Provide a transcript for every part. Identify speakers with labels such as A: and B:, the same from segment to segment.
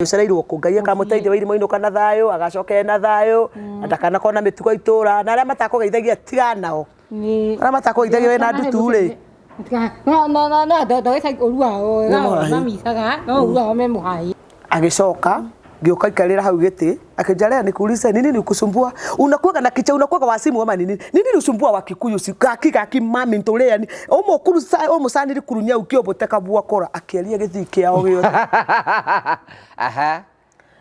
A: Ũcereirwo kũ? Ngai akamũteithia Wairimu ainũka na thayũ, agacoka ena thayũ, na ndakanakorwo na mĩtugo itũra, na arĩa matakũgeithagia tiga nao. Arĩa matakũgeithagia wĩna ndutu rĩ.
B: No no no no ndogĩca ũru wao mamicaga no ũru wao me mũhai.
A: Agĩcoka ngĩũka ikarĩra hau gĩtĩ akĩnjara nikuulize nini nikusumbua unakuwaga na kicha unakuwaga wa simu ama nini nini nisumbua wa Kikuyu si gaki gaki mami ntũrĩa ni ũmũkuru ũmũcaniri kurunya ukĩoboteka bwakora akĩaria gĩthii kĩao gĩothe.
C: Aha.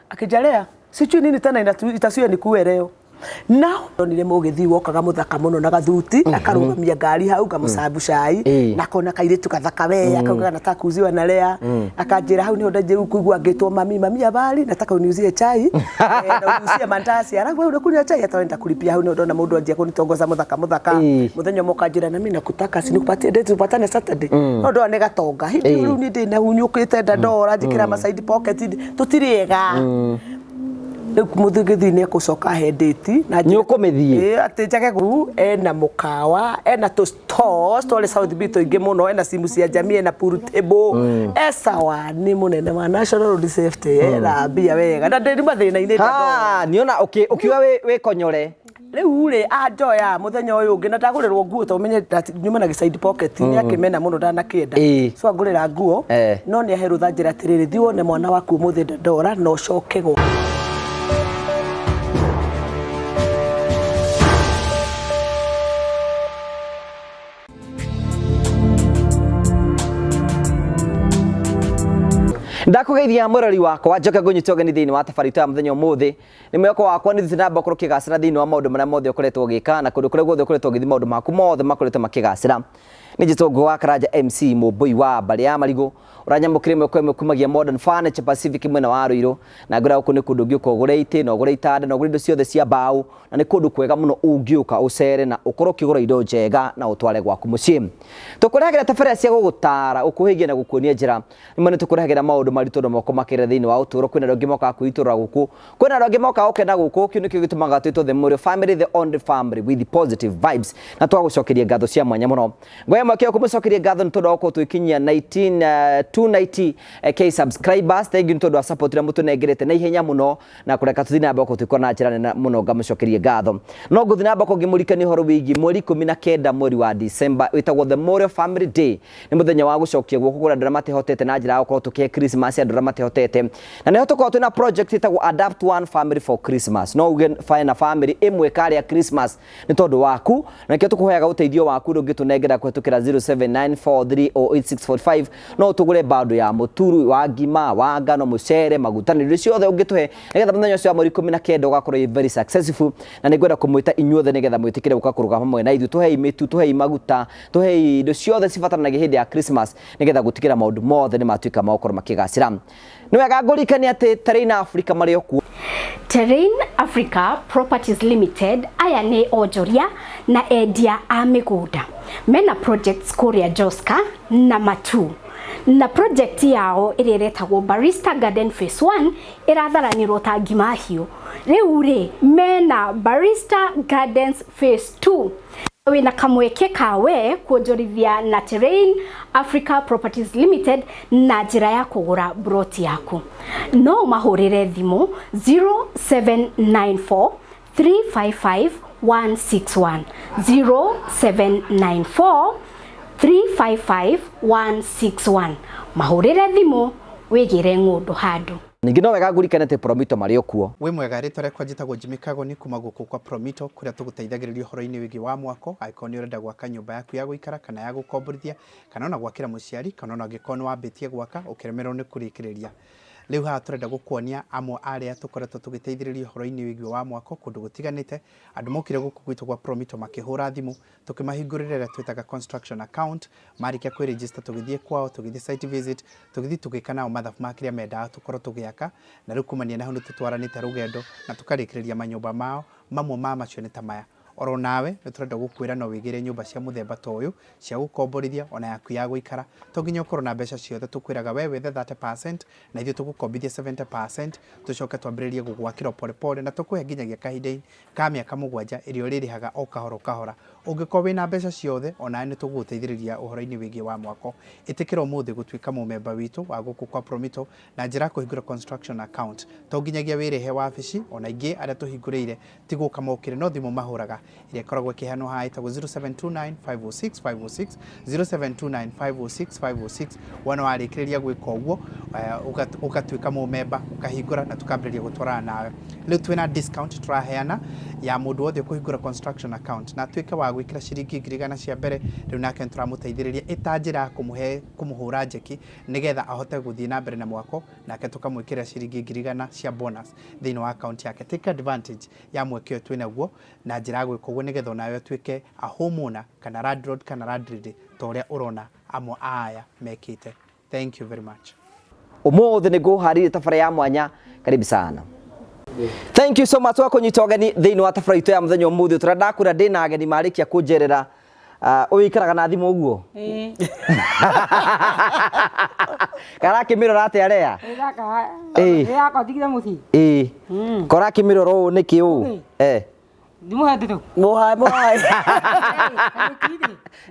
A: Akĩnjarea sijui nini tena itasuya nikueleo na ndonire mũgĩthii wokaga mũthaka mũno na gathuti akarũgamia ngari hau ngamũcabu cai na akona kairĩtu gathaka we akauga nataka kuuziwa na Lea akanjĩra hau nĩho ndanjĩrĩu kũigua ngĩtwo mami mami habari nataka uniuzie chai na uniuzie mandazi alafu wewe unakunywa chai hata wenda kulipia hau nĩho ndona mũndũ anjia kũnitongoza mũthaka mũthaka mũthenya ũmwe ũkanjĩra na mimi nakutaka si nikupatie date tupatane Saturday no ndona nĩ gatonga hĩndĩ ĩyo rĩu niĩ ndĩ na hunyũkĩte ndandora njĩkĩra ma side pocket tũtirĩ ega rĩu mũthigithii nĩ ekũcoka ahe date na
C: Nĩ ũkũmĩthiĩ?
A: Ĩĩ, atĩ njage gu ena mũkawa ena tũ stores twarĩ South B tũingĩ mũno ena simu cia jamii ena pool table e sawa nĩ mũnene wa National Road Safety ena mbia wega na ndĩ mathĩna-inĩ ndandora.
C: Ha, niona ũkiuga wĩ konyore.
A: Rĩu rĩ anjoya mũthenya ũyũ ũngĩ na ndagũrĩrwo nguo to ũmenye nyuma na gĩside pocket nĩ akĩmena mũno ndanakĩenda so angũrĩra nguo no nĩ ahe rũtha njĩra atĩrĩrĩ thiĩ wone mwana waku ũmũthĩ ndandora na ũcoke gwa
C: Ndakũgeithia mwĩrori wakwa njoke ngũnyite ũgeni thĩinĩ wa tabarĩra itũ ya mũthenya ũmũthĩ. Nĩ mwĩhoko wakwa nĩ ũthiĩte na mbere gũkorwo ũkĩgacĩra thĩinĩ wa maũndũ marĩa mothe ũkoretwo ũgĩka na kũndũ kũrĩa guothe ũkoretwo ũgĩthiĩ maũndũ maku mothe makoretwo makĩgacĩra. Nĩ njĩtwo Ngũgĩ wa Karanja MC Mũmbũi wa mbarĩ ya Marigũ ũranyamũkĩra ĩmwe kwa ĩmwe kumagia Modern Furniture Pacific mwena wa Ruiru na ngwĩra gũkũ nĩ kũndũ ũngĩũka ũgũre itĩ na ũgũre itanda na ũgũre indo ciothe cia mbaũ na nĩ kũndũ kwega mũno ũngĩũka ũcere na ũkorwo ũkĩgũra indo njega na ũtware gwaku mũciĩ. Tũkũrehagĩra tabarĩra cia gũgũtara, gũkũhĩgia na gũkuonia njĩra. Rĩmwe nĩ tũkũrehagĩra maũndũ maritũ na moko makĩrĩa thĩinĩ wa ũtũũro. Kwĩna andũ angĩ mokaga kwĩitũrũra gũkũ, kwĩna andũ angĩ mokaga gũkena gũkũ. Kĩu nĩkĩo gĩtũmaga twĩtwo The Mũrĩo Family, the only family with positive vibes. Na twagũcokeria ngatho cia mwanya mũno. Ngoya mweke wa kũmũcokeria ngatho nĩ tondũ wa gũkorwo twĩkinyia 19, 290 K subscribers. Thank you nĩ tondũ wa support ĩrĩa mũtũnengerete na ihenya mũno na kũreka tũthiĩ na mbere gũkorwo twĩkora na njĩra nene mũno ngamũcokeria ngatho. No ngũthiĩ na mbere ngĩmũririkania ũhoro wĩgiĩ mweri 19 mweri wa December wĩtagwo The Mũrĩo Family Day. Nĩ mũthenya wa gũcokia guoko kũrĩ andũ arĩa matehotete na njĩra ya gũkorwo tũkĩhe Christmas andũ arĩa matehotete. Na nĩho tũkoragwo twĩna project ĩtagwo Adapt One Family for Christmas. No uge na family ĩmwe ĩkarĩa Christmas nĩ tondũ waku, na nĩkĩo tũkũhoyaga ũteithio waku ũrĩa ũngĩtũnengera kũhetũkĩra 0794308645 no ũtũgũre bando ya mũturu wa ngima wa ngano mũcere maguta na indo ciothe ũngĩtũhe nĩgetha mũthenya ũcio wa mweri 19 ũgakorwo wĩ very successful. Na nĩngwenda kũmwĩta inyuothe nĩgetha mwĩtĩkĩre gũka kũrũgama hamwe na ithuĩ, tũhei mĩtu, tũhei maguta, tũhei indo ciothe cibataranagia hĩndĩ ya Christmas nĩgetha gũtigĩra maũndũ mothe nĩ matuĩka ma gũkorwo makĩgacĩra. Nĩ wega ngũririkanie atĩ Terrain Africa marĩ o kuo.
D: Terrain Africa Properties Limited aya nĩ onjoria na endia a mĩgũnda mena projects kũrĩa Joska na Matu na project yao ĩrĩa ĩretagwo Barista Garden Phase 1 ĩratharanĩrwo ta ngima hiũ. Rĩu rĩ mena Barista Gardens Phase 2 wĩna kamweke ka we kuonjorithia na Terrain Africa Properties Limited na njĩra ya kũgũra broti yaku. No ũmahũrĩre thimũ 0794 355 161, 0794 355 161. Mahũrĩre thimũ wĩgĩre ng'ũndũ handũ.
C: Ningĩ no wega ngũririkane atĩ Promito marĩ o kuo.
E: Wĩ mwega, rĩtwa rĩakwa njĩtagwo Jimmy Kagoni kuma gũkũ kwa Promito kũrĩa tũgũteithagĩrĩria ũhoro-inĩ wĩgiĩ wa mwako, angĩkorwo nĩ ũrenda gwaka nyũmba yaku ya gũikara kana ya gũkomborithia, kana ona gwakĩra mũciari, kana ona angĩkorwo nĩ wambĩtie gwaka ũkĩremererwo nĩ kũrĩkĩrĩria. Rĩu haha tũrenda gũkuonia amwe a arĩa tũkoretwo tũgĩteithĩrĩria ũhoro-inĩ wĩgiĩ wa mwako kũndũ gũtiganĩte. Andũ mokire gũkũ gwitũ gwa Promito makĩhũra thimũ, tũkĩmahingũrĩra ĩrĩa twĩtaga construction account, marĩkia kwĩ register tũgĩthiĩ kwao, tũgĩthiĩ site visit, tũgĩthiĩ tũgĩka nao mathabu ma kĩrĩa mendaga tũkorwo tũgĩaka, na rĩu kumania na hau nĩ tũtwaranĩte rũgendo na tũkarĩkĩrĩria manyũmba mao, mamwe ma macio nĩ ta maya. Oro nawe nĩ tũrenda gũkwĩra no wĩgĩre nyũmba cia mũthemba ta ũyũ cia gũkomborithia ona yaku ya gũikara. To nginya ũkorwo na mbeca ciothe, tũkwĩraga we wethe 30% na ithuĩ tũgũkombithie 70%, tũcoke twambĩrĩrie gũgwakĩra pole pole na tũkũhe nginyagia kahinda ka mĩaka 7 ĩrĩa ũrĩrĩhaga o kahora o kahora. Ũngĩkorwo wĩna mbeca ciothe onawe nĩ tũgũgũteithĩrĩria ũhoro-inĩ wĩgiĩ wa mwako. Ĩtĩkĩra ũmũthĩ gũtuĩka mũmemba witũ wa gũkũ kwa Promito na njĩra ya kũhingũra construction account. To nginyagia wĩrĩhe wabici, ona ingĩ arĩa tũhingũrĩire ti gũka mokire no thimũ mahũraga ĩrĩa ĩkoragwo ĩkĩheanwo haha ĩtagwo 0729 506 506, 0729 506 506. Wona warĩkĩrĩria gwĩka ũguo ũgatuĩka mũmemba, ũkahingũra na tũkambĩrĩria gũtwarana nawe. Rĩu twĩna discount tũraheana ya mũndũ wothe ũkũhingũra construction account na atuĩke wa gwĩkĩra ciringi 100,000 cia mbere. Rĩu nake nĩ tũramũteithĩrĩria ĩta njĩra ya kũmũhũra njeki nĩgetha ahote gũthiĩ na mbere na mwako, nake tũkamwĩkĩrĩra ciringi 100,000 cia bonus thĩinĩ wa account yake. Take advantage ya mweke ũyũ twĩnaguo na njĩra ya gwĩka ũguo nĩgetha onawe ũtuĩke a homeowner kana landlord kana landlady ta ũrĩa ũrona amwe a aya mekĩte. Thank you very much.
C: Ũmũthĩ nĩ ngũharĩirie tabara ya mwanya, karibu sana. Thank you so much wa kũnyita ũgeni thĩinĩ wa tabara itũ ya mũthenya ũmũthĩ. Tũrĩa ndakwĩra ndĩna ageni marĩkia kũnjerera. Ũyũ ikaraga na thimũ ũguo karakĩmĩrora atĩa rea?
B: Yakwa ndigire mũciĩ.
C: Ĩĩ, korakĩmĩrora ũũ nĩkĩ ũũ? Eh.
B: Ndimũhe ndeto.
A: Mũhae mũhae.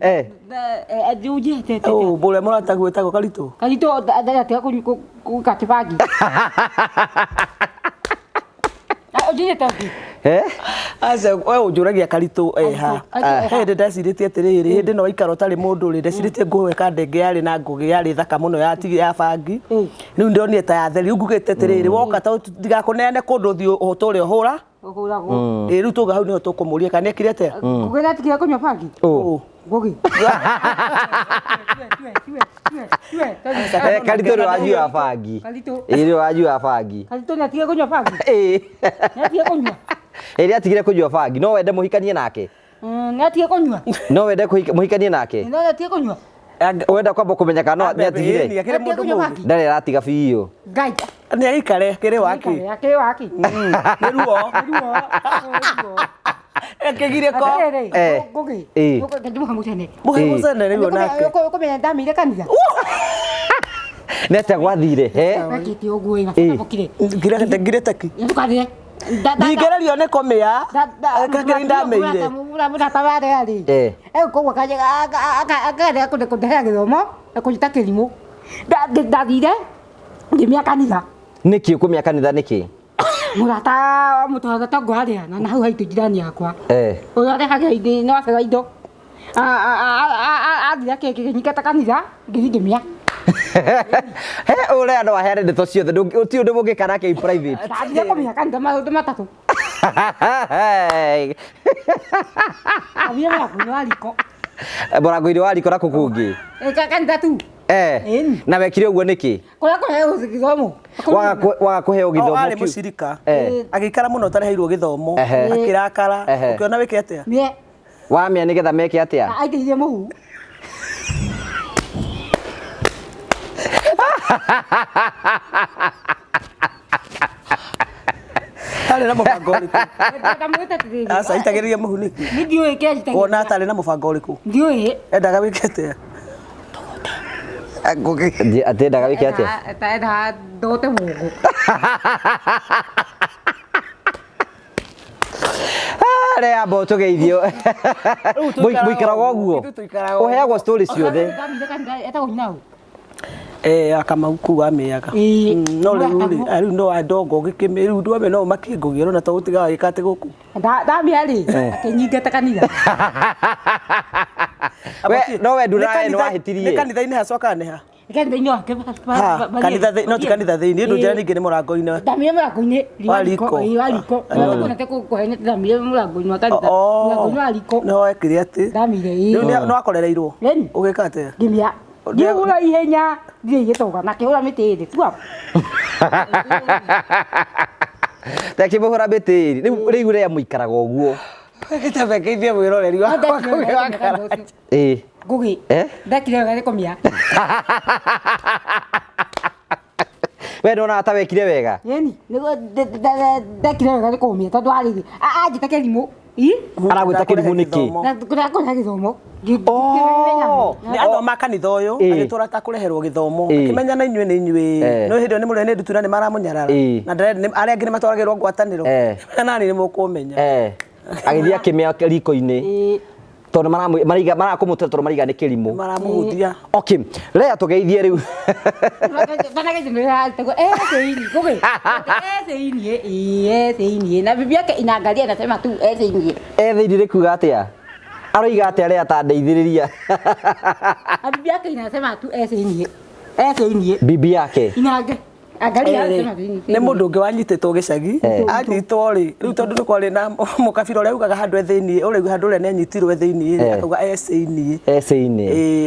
C: Eh.
B: Njihete.
A: Ũ bũrĩa mũrataguo ĩtagwo Karitũ.
B: Karitũ ndatiga kũgate bangi. Njihete ũngĩ.
C: Eh.
A: Aca we ũnjũragia Karitũ eha. Hĩndĩ ndecirĩtie atĩrĩrĩ, hĩndĩ no waikara ũtarĩ mũndũ rĩ, ndecirĩtie ngũhe kandenge yarĩ na ngũgĩ yarĩ thaka mũno ya tigi ya bangi. Rĩu ndĩronire ta yatheri, rĩu ngugĩte atĩrĩrĩ, woka ta ndigakũneane kũndũ ũthiĩ ũtũre ũhũra.
B: Ũhũragwo.
A: Ĩ rĩu tuga hau nĩho tũkũmũria kana nĩekire atĩa.
B: Ngũgĩ ndatigire kũnyua bangi.
C: Ũ.
B: Ngũgĩ.
C: Eh, Karitũ nĩ wanyua bangi.
B: Karitũ.
C: Ĩĩ nĩ wanyua bangi.
B: Karitũ nĩatigire kũnyua bangi.
C: Ĩĩ.
B: Nĩatigire kũnyua.
C: Ĩĩ nĩatigire kũnyua bangi. No wende mũhikanie nake?
B: Nĩatigire kũnyua.
C: No wende mũhikanie nake?
B: No nĩatigire kũnyua.
C: Wenda kwamba kũmenya kana no nĩatigire?
A: Ĩĩ, akĩrĩ mũndũ
B: Nĩatigire kũnyua
A: mũũru.
B: bangi.
C: Ndarĩ aratiga biũ.
B: Ngai.
A: Nĩ aikare kĩrĩ waki.
B: Akĩrĩ waki.
A: Nĩ ruo.
B: Nĩ ruo.
A: Akĩgire ko.
B: Atĩrĩrĩ,
C: Eh.
B: Ngũgĩ.
C: Eh.
B: Ndimũhe mũcene.
A: Mũhe
C: Ĩĩ.
A: mũcene rĩu onake.
B: Ũkũmenya ndamĩire kanitha.
C: Nĩ atĩa gwathire? Eh?
B: Wekĩte ũguo ĩ,
C: Eh.
B: gabokire.
A: Ngire teki.
B: Ndũkarĩe.
A: Ndingĩgererio nĩ kũmĩa. Kakĩrĩ ndamĩire.
B: Mũrata wa arĩa rĩ.
C: Eh.
B: Egũkorwo akarega kũndehera gĩthomo na kũnjĩta kĩrimũ. Ndathire ngĩmĩa kanitha.
C: Nĩkĩ ũkũmĩa kanitha nĩkĩ?
B: Mũrata mũtũraga tongo harĩa na hau haitũ jirani yakwa.
C: Eh.
B: Ũrĩa ũrehagĩra indo nĩ wacera indo. Athire akĩnyingata kanitha ngĩthiĩ ngĩmĩa.
C: He ũrĩa no aheane ndeto ciothe, ti ũndũ mũngĩka nake in private.
B: Ndathire kũmĩa kanitha maũndũ matatũ. Athire mũrango-inĩ wa riko.
C: Mũrango-inĩ wa riko na kũ kũngĩ?
B: Kanitha tu.
C: Eh.
B: Ĩni.
C: Na wekire ũguo nĩkĩ?
B: Kũrĩa kũheo gĩthomo.
C: Waga kũheo gĩthomo
A: Arĩ
C: kĩu?
A: mũcirika.
C: Eh.
A: Agĩikara mũno ũtareheirwo gĩthomo.
C: Ehe.
A: Akĩrakara.
C: Ehe.
A: Ũkĩona wĩke atĩa?
B: Mĩe.
C: Wamĩa nĩgetha meke atĩa?
B: Aingĩrire mũhu.
A: Tarĩ na mũbango ũrĩkũ?
B: Ndamwĩte atĩrĩrĩ.
A: Aca aitagĩrĩria mũhu nĩkĩ?
B: Niĩ ndiũĩ kĩrĩa njitagĩrĩria.
A: Wona atarĩ na mũbango ũrĩkũ?
B: Ndiũĩ.
A: Endaga wĩke atĩa? Ngũgĩ.
C: Atĩendaga wĩke atĩa?
B: Endaga ndote mũngũ.
C: Rĩa amba ũtũgeithio. Mũikaraga ũguo?
A: Ithuĩ tũikaraga ũguo.
C: Ũheagwo story ciothe.
B: Ndamĩire kanitha etagwo nyina ũ?
A: Eh, Akamau kũu amĩaga.
B: Ĩĩ.
A: No rĩu rĩ, rĩu no andongo gĩkĩmĩ rĩu ndwame no ũmakie Ngũgĩ ũrona to gũtigaga gĩka atĩ gũkũ.
B: Ndamĩa rĩ, akĩnyingata kanitha.
C: We no we ndurae nĩ wahĩtirie.
A: Nĩ kanitha-inĩ hacoka nĩ ha?
B: Kanitha-inĩ wake.
A: Ha, kanitha no ti kanitha thĩinĩ, ndũ njĩra ningĩ nĩ mũrango-inĩ.
B: Ndamĩire mũrango-inĩ
A: Wa riko.
B: Ĩĩ, wa riko. Nĩ kũhene ndamĩire mũrango-inĩ wa kanitha. Mũrango-inĩ wa riko.
A: Nĩ wekire atĩ.
B: Ndamĩire ĩĩ.
A: Rĩu nĩ wakorereirwo.
B: Ĩni.
A: Ũgĩka atĩa?
B: Ngĩmĩa. Ngĩhũra ihenya ndirĩ igĩtoga na kĩhũra mĩtĩ ĩrĩ tua.
C: Takĩmũhũra mĩtĩ ĩrĩ. Rĩu rĩa mũikaraga ũguo.
A: Gĩtabekeithie mwĩroreri wakwa Ngũgĩ wa Karanja.
C: Ĩĩ.
B: Ngũgĩ.
C: Eh?
B: Ndekire wega nĩ kũmĩa.
C: We ndonaga ta wekire wega.
B: Ĩni, nĩguo ndekire wega nĩ kũmĩa tondũ arĩ anjĩta kĩrimũ.
C: Aragwĩta kĩrimũ nĩkĩ?
B: Na kũrĩa gĩthomo.
C: Oh.
A: Nĩ athoma kanitha ũyũ agĩtũra ta kũreherwo gĩthomo akĩmenya na inyuĩ nĩ inyuĩ no hĩndĩ ĩyo nĩ mũrĩa nĩ ndutura nĩ maramũnyarara na arĩa angĩ nĩ matwaragĩrwo ngwatanĩro nani nĩ mũkũmenya.
C: Agĩthiĩ akĩmĩa riko-inĩ tondũ maraiga marakũmũtũra tondũ maraiga nĩ kĩrimũ.
A: Maramũhũthia.
C: Okay, Lea tũgeithie rĩu.
B: Na bibi yake inaangalia inasema tu thĩinĩ.
C: Thĩinĩ nĩ kuga atĩa? Aroiga atĩa Lea ta ndeithĩrĩria?
B: Na bibi yake inasema tu thĩinĩ. Thĩinĩ.
C: Bibi yake.
B: Inaangalia. Angalia anasema thĩinĩ.
A: Nĩ mũndũ ũngĩ wanyitĩtwo gĩcagi anyitwo rĩ rĩu tondũ nĩ kwarĩ na mũkabira ũrĩa ugaga handũ e thĩinĩ ũrĩa handũ ũrĩa nĩ anyitirwo e thĩinĩ rĩ akauga e thĩinĩ.
C: E thĩinĩ.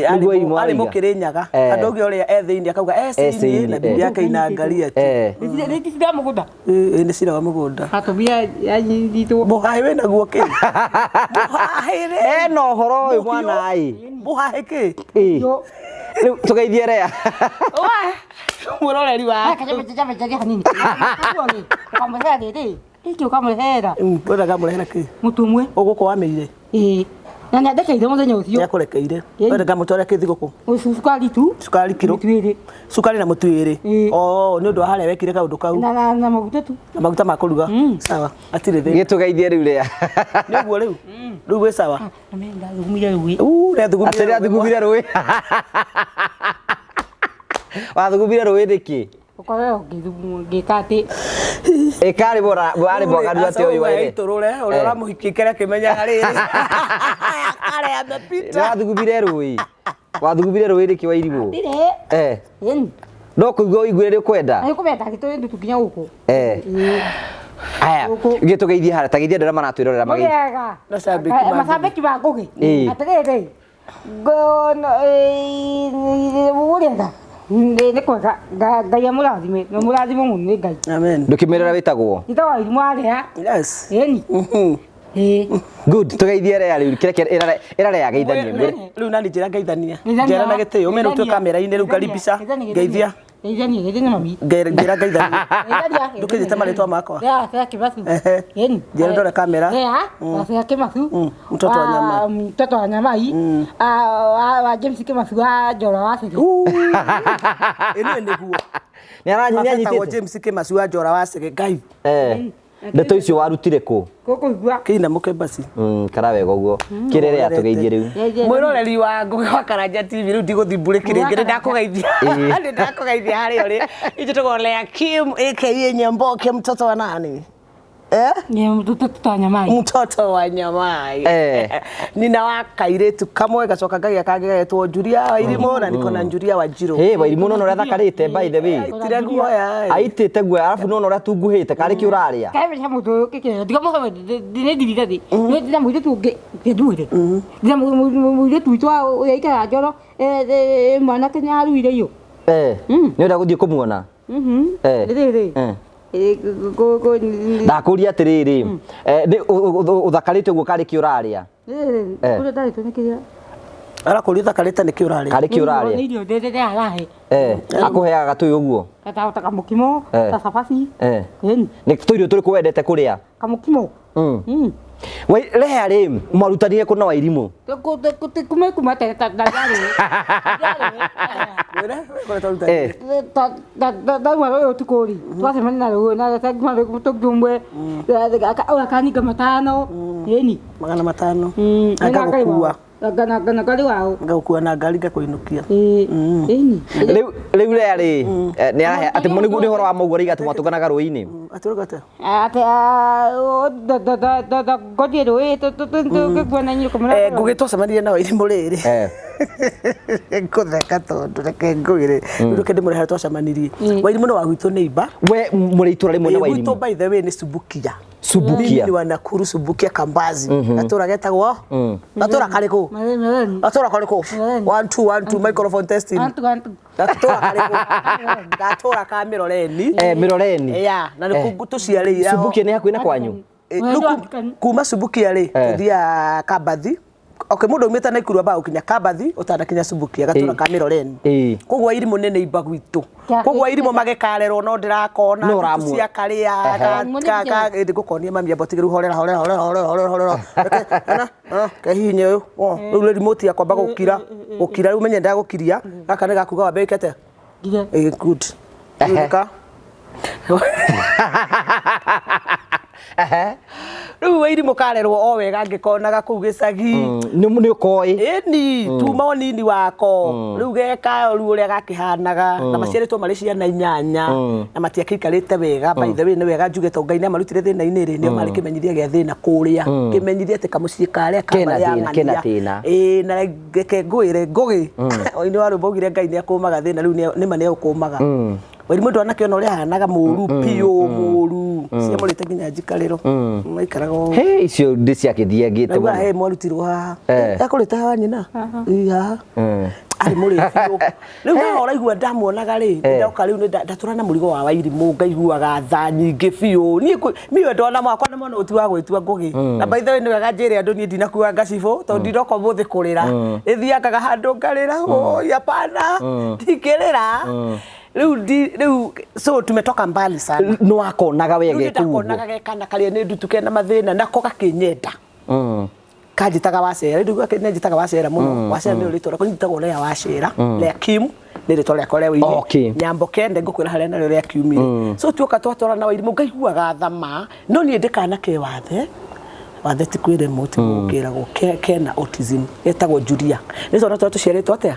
A: Arĩ mũkĩrĩnyaga handũ ũngĩ ũrĩa e thĩinĩ akauga e thĩinĩ na bibi yake inaangalia tu.
B: Nĩ cira mũgũnda.
A: Nĩ cira wa mũgũnda.
B: Atumia anyitwo.
A: Mũhahĩ wĩna guo kĩ? Mũhahĩ rĩ.
C: Ena ũhoro ũyũ mwana ĩ.
A: Mũhahĩ kĩ?
C: Rĩu tũgeithie Lea.
A: Mũroreri wa wenda ngamũrehera kĩ?
B: Mũtu ũmwe.
A: Ũgũkũ wamĩire?
B: Ĩĩ. Na nĩandekeire mũthenya ũcio.
A: Nĩakũrekeire. Wenda ngamũtwarĩra kĩ thigũkũ?
B: Cukari tu.
A: Cukari kiro.
B: Mĩtu ĩrĩ.
A: Cukari na mũtu ĩrĩ. Oo, nĩ ũndũ wa harĩa wekire kaũndũ kau.
B: Na maguta tu.
A: Na maguta ma kũruga. Sawa, hatirĩ thĩna.
C: Gĩtũgeithie rĩu Lea.
A: Nĩ ũguo rĩu? Rĩu gwĩ sawa?
B: Ndathugumire rũĩ.
A: Nĩathugumire
C: rũĩ. Atĩ rũĩ. Wathugumire rũĩ nĩkĩ?
B: Ũkorwo ngĩka atĩ
C: ĩkarĩ warĩ mwaganu atĩ ũyũ waire
A: itũrũre ũrĩa ũramũhikia kĩrĩa kĩmenyaga rĩrĩ. Kare amepita.
C: Wathugumire rũĩ. Wathugumire rũĩ nĩkĩ Wairimũ?
B: Ndirĩ.
C: No kũigua ũiguire nĩ ũkwenda.
B: Nĩ ũkũmenya ndagĩtũĩ ndutu nginya gũkũ.
C: Aya, gĩtũgeithie harĩa, ta geithie andũ arĩa maratwĩrorera mageithie.
B: Mũrĩega.
A: Macambĩki ma
B: Macambĩki ma Ngũgĩ. Atĩrĩrĩ. Mũrĩega. Nĩ kwega. Ngai amũrathime. Na mũrathimwo mũno nĩ Ngai.
A: Amen.
C: Ndũkĩmĩrora wĩtagwo?
B: Njĩtagwo Wairimũ wa Lea.
A: Yes.
B: Ĩni.
C: Good, tũgeithie Lea rĩu kĩreke ĩra Lea geithanie.
A: Rĩu nani njĩra ngeithania. Njĩra na gĩtĩo mena ũtue kamera-inĩ rĩu ngaribisha. Ngeithia.
B: Geithania, geithania mami.
A: Njĩra ngeithania. Ndũkĩnjĩte marĩtwa makwa.
B: Lea, Lea Kĩmathu. Ĩni.
A: Njĩra ndore kamera.
B: Lea, Lea Kĩmathu.
A: Mtoto wa Nyamai.
B: Mtoto wa Nyamai. Wa James Kĩmathu wa Njora wa Cege.
A: Ĩno nĩguo.
C: Nĩ aranyitĩte.
A: James Kĩmathu wa Njora wa Cege. Ngai.
C: Ndeto icio warutire kũ?
B: Gũkũigua.
A: Kĩinamũke basi.
C: Kara wega ũguo. Kĩrere atũgeithie rĩu.
A: Mwĩroreri wa Ngũgĩ wa Karanja TV rĩu ndigũthimbũrĩki rĩngĩ nĩ ndakũgeithia. Nĩ ndakũgeithia harĩa ũrĩ. Njĩtagwo Lea Kim aka Nyamboke mtoto wa nani?
B: Ni mtoto wa Nyamai.
A: Mtoto wa Nyamai. Nina wa kairĩtu kamwe gacoka ngagĩa kangĩ gagetwo Njuria wa Irimũ na niko na Njuria wa Njirũ.
C: Hey, Wairimũ nona ũrĩa athakarĩte by the way.
A: Aitire guoya.
C: Aitĩte guoya arabu nona ũrĩa tunguhĩte karĩ kĩ ũrarĩa.
B: Kaĩ he mũndũ ũyũ kĩkĩrĩa ndigamũhe nĩ ndirire thĩ. Nĩ ndina mũirĩtu ũngĩ ndimwĩre. Ndina mũirĩtu witũ ũrĩa aikaraga Njoro mwanake nĩ aruire iyo.
C: Nĩ ũrenda gũthiĩ kũmuona?
B: Rĩrĩ.
C: Ndakũria atĩrĩrĩ, ũthakarĩte ũguo karĩ kĩ ũrarĩa?
B: Kũrĩa ndarĩtwo nĩ kĩrĩa?
A: Arakũria ũthakarĩte nĩ kĩ ũrarĩa?
C: Karĩ kĩ ũrarĩa?
B: Nĩ irio ndĩrĩa arahe.
C: Akũheaga gatũĩ ũguo?
B: Ta kamũkimo, ta cabaci.
C: Nĩ tũirio tũrĩkũ wendete kũrĩa?
B: Kamũkimo.
C: Lea rĩ, mwarutanire kũ na Wairimũ?
B: Kuma tene ndarĩ. Ndauma rũĩ ũtukũ rĩ, twacemania na rũĩ na tũngĩ ũmwe akaninga matano. Ĩni.
A: 500. Agagũkua.
B: Na ngari wao.
A: Ngagũkua na ngari ngakũinũkia.
B: Ĩni.
C: Rĩu Lea rĩ, nĩ arahe atĩ nĩ ũhoro wa mũguo rĩiga atĩ mwatũnganaga rũĩ-inĩ.
A: Atĩ ũrauga atĩa?
B: Atĩ ngothiĩ rũĩ tũkĩguana inyuĩ kũmũra.
A: Ngũgĩ twacemanirie na Wairimũ rĩrĩ. Ngũtheka tondũ reke ngwĩre. Rĩu reke ndĩmũrehere harĩa twacemanirie. Wairimũ nĩ wa gwitũ neighbor.
C: We mũrĩ itũra rĩmwe na Wairimũ?
A: Gwitũ by the way nĩ Subukia.
C: Subukia.
A: Mimi ni wa Nakuru Subukia Kambazi. Gatũra getagwo? Gatũra karĩkũ? Gatũra karĩkũ? 1 2 1 2 microphone testing.
B: 1 2 1 2.
A: Gatũra karĩkũ? Gatũra ka Mĩroreni.
C: Mĩroreni.
A: Yeah, na nĩ kũu tũciarĩire.
C: Subukia nĩ hakuhĩ na kwanyu?
A: Kuma Subukia rĩ, tũthiaga Kambathi. Okay, mũndũ aumĩte Naikuru ambaga gũkinya Kambathi ũtanakinya Subukia gatũra ka Mĩroreni. Koguo Wairimũ nĩ neighbor gwitũ. Koguo Wairimũ magĩkarerwo no ndĩrakona
C: No
A: ndutu
C: ũramuona.
A: cia karĩa ĩndĩ ngũkonia mami amba ũtige rĩu horera horera horera horera horera horera. Reke, ana, ah, kehihinye ũyũ. Oh, rĩu nĩ remote yakwamba gũkira gũkira rĩu menye ndagũkiria gaka nĩ gakuga wambe wĩke atĩa?
B: Nginya
A: Eh, good. Rĩu nĩka rĩu Wairimũ karerwo o wega ngĩkonaga kũu gĩcagi.
C: Nĩ ũkoĩ.
A: Ĩni tuma ũnini wako rĩu geka rĩu ũrĩa gakĩhanaga na maciarĩtwo marĩ ciana inyanya na matiakĩikarĩte wega. By the way, nĩ wega njuge to Ngai nĩamarutire thĩna-inĩ rĩ, nĩo marĩ kĩmenyithia gĩa thĩna kũrĩa, kĩmenyithia atĩ kamũciĩ karĩa
C: Kena
A: kambarĩ ya
C: thĩna, kena
A: ng'ania.
C: thĩna.
A: Ĩĩ, na reke ngwĩre Ngũgĩ oini wa rwĩmbo augire Ngai nĩakũmaga thĩna rĩu nĩma nĩaũkũmaga. Wairimũ ndwanakĩona ũrĩa ahanaga mũru biũ mũru ciamũrĩte nginya njikarĩro maikaraga ũũ.
C: He icio ndĩ ciakĩthiangĩte
A: Naigua
C: mũno.
A: he mwarutirwo haha.
C: Eh.
A: Akũrĩte haha nyina. Ii haha. Arĩ mũrĩ biũ. Rĩu haha ũraigua ndamuonaga rĩ, ndoka rĩu nĩ ndatũra na mũrigo wa Wairimũ ngaiguaga tha nyingĩ biũ. Niĩ niĩ ndona mwakwa nĩ mwana ũti wa gwĩtua Ngũgĩ. Na by the way nĩ wega njĩre andũ niĩ ndinakua ngacibũ tondũ ndinoka ũmũthĩ kũrĩra. Ĩthiangaga handũ ngarĩra, oi hapana, ndingĩrĩra. Rĩu rĩu so tumetoka mbali sana.
C: Nĩ wakonaga we
A: Rĩu
C: ge kũu ũguo.
A: ndakonaga ge kana karĩa nĩ ndutu kena mathĩna nako gakĩnyenda. Kanjĩtaga Wacera rĩu nĩnjĩtaga Wacera mũno. Wacera nĩrĩo rĩtwa rĩakwa njĩtagwo Lea Wacera. Lea Kim nĩ rĩtwa rĩakwa rĩa ũini. Nyamboke nde ngũkwĩra harĩa narĩo rĩakiumire. So tuoka twatwara na Wairimũ ngaiguaga thama no niĩ ndĩ kana ke wathe. Wathe ti kwĩremwo ti gũkĩragwo kena autism getagwo Julia. Nĩ twana tũrĩa tũciarĩtwo atĩa?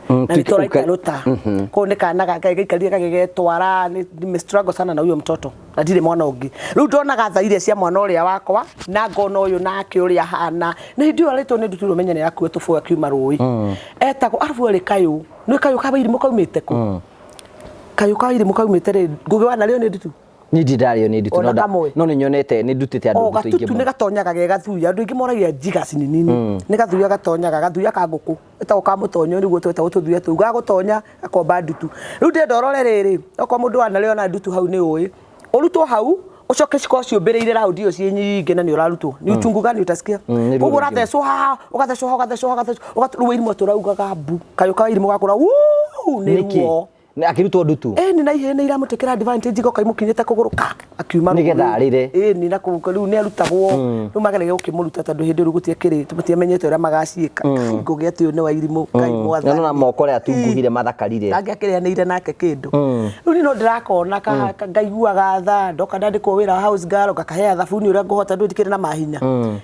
A: Na nĩ tũraita rũta. Kũu nĩ kana gaka gaikarire gagĩgetwara nĩ struggle sana na huyo mtoto na ndirĩ mwana ũngĩ. Rĩu ndonaga tha iria cia mwana ũrĩa wakwa na ngona ũyũ nake ũrĩa ahana na hĩndĩ ĩyo arĩtwo nĩ ndutura ũmenye nĩ akuo tũbũ akiuma rũĩ. Etagwo arabu arĩ kayũ. Nĩ kayũ ka Wairimũ kaumĩte kũ? Kayũ ka Wairimũ kaumĩte rĩ, Ngũgĩ wanarĩo nĩ ndutu?
C: Niĩ ndirĩ ndarĩo nĩ ndutu
A: Ona kamwe.
C: no nĩ nyonete nĩ ndutĩte andũ
A: O
C: ndutu ingĩ
A: gatutu nĩ
C: mũno.
A: gatonyaga ge gathuya. Andũ aingĩ moragia jiggers nĩ nini. Nĩ gathuya gatonyaga, gathuya ka ngũkũ. Ĩtagwo ka mũtonyo nĩguo twetagwo tũthuya tũu. Gagũtonya gakomba ndutu. Rĩu ndĩrenda ũrore rĩrĩ, okorwo mũndũ wanarĩo na ndutu hau nĩ ũĩ. Ũrutwo hau, ũcoke cikorwo ciũmbĩrĩire raundi ĩyo ciĩ nyingĩ na nĩ ũrarutwo. Ni uchungu gani utasikia?
C: Nĩ ruo
A: Koguo
C: rũingĩ.
A: ũrathecwo haha, ũgathecwo haha, ũgathecwo haha, ũgathecwo. Rĩu Wairimũ atũraugaga mbu. Kayũ ka Wairimũ gakũra wuu nĩ
C: Nĩkĩ?
A: ruo.
C: Akĩrutwo ndutu.
A: Ĩni na ihĩĩ nĩ iramũtĩkĩra advantage igoka imũkinyĩte kũgũrũ ka akiuma
C: Nĩgetha arĩre.
A: Ĩni na kũu rĩu nĩ arutagwo rĩu mageragia gũkĩmũruta tondũ hĩndĩ ĩyo gũtiakĩrĩ matiamenyete ũrĩa magaciĩka. Ngũgĩ atĩ ũyũ nĩ Wairimũ Ngai mwathani.
C: Na nona moko ũrĩa atunguhire mathakarire.
A: Angĩakĩrĩanĩire nake kĩndũ. Rĩu niĩ no ndĩrakona ngaiguaga tha ndoka ndandĩkwo wĩra wa house girl ngakahea thabuni ũrĩa ngũhota ndũ ndikĩrĩ na mahinya.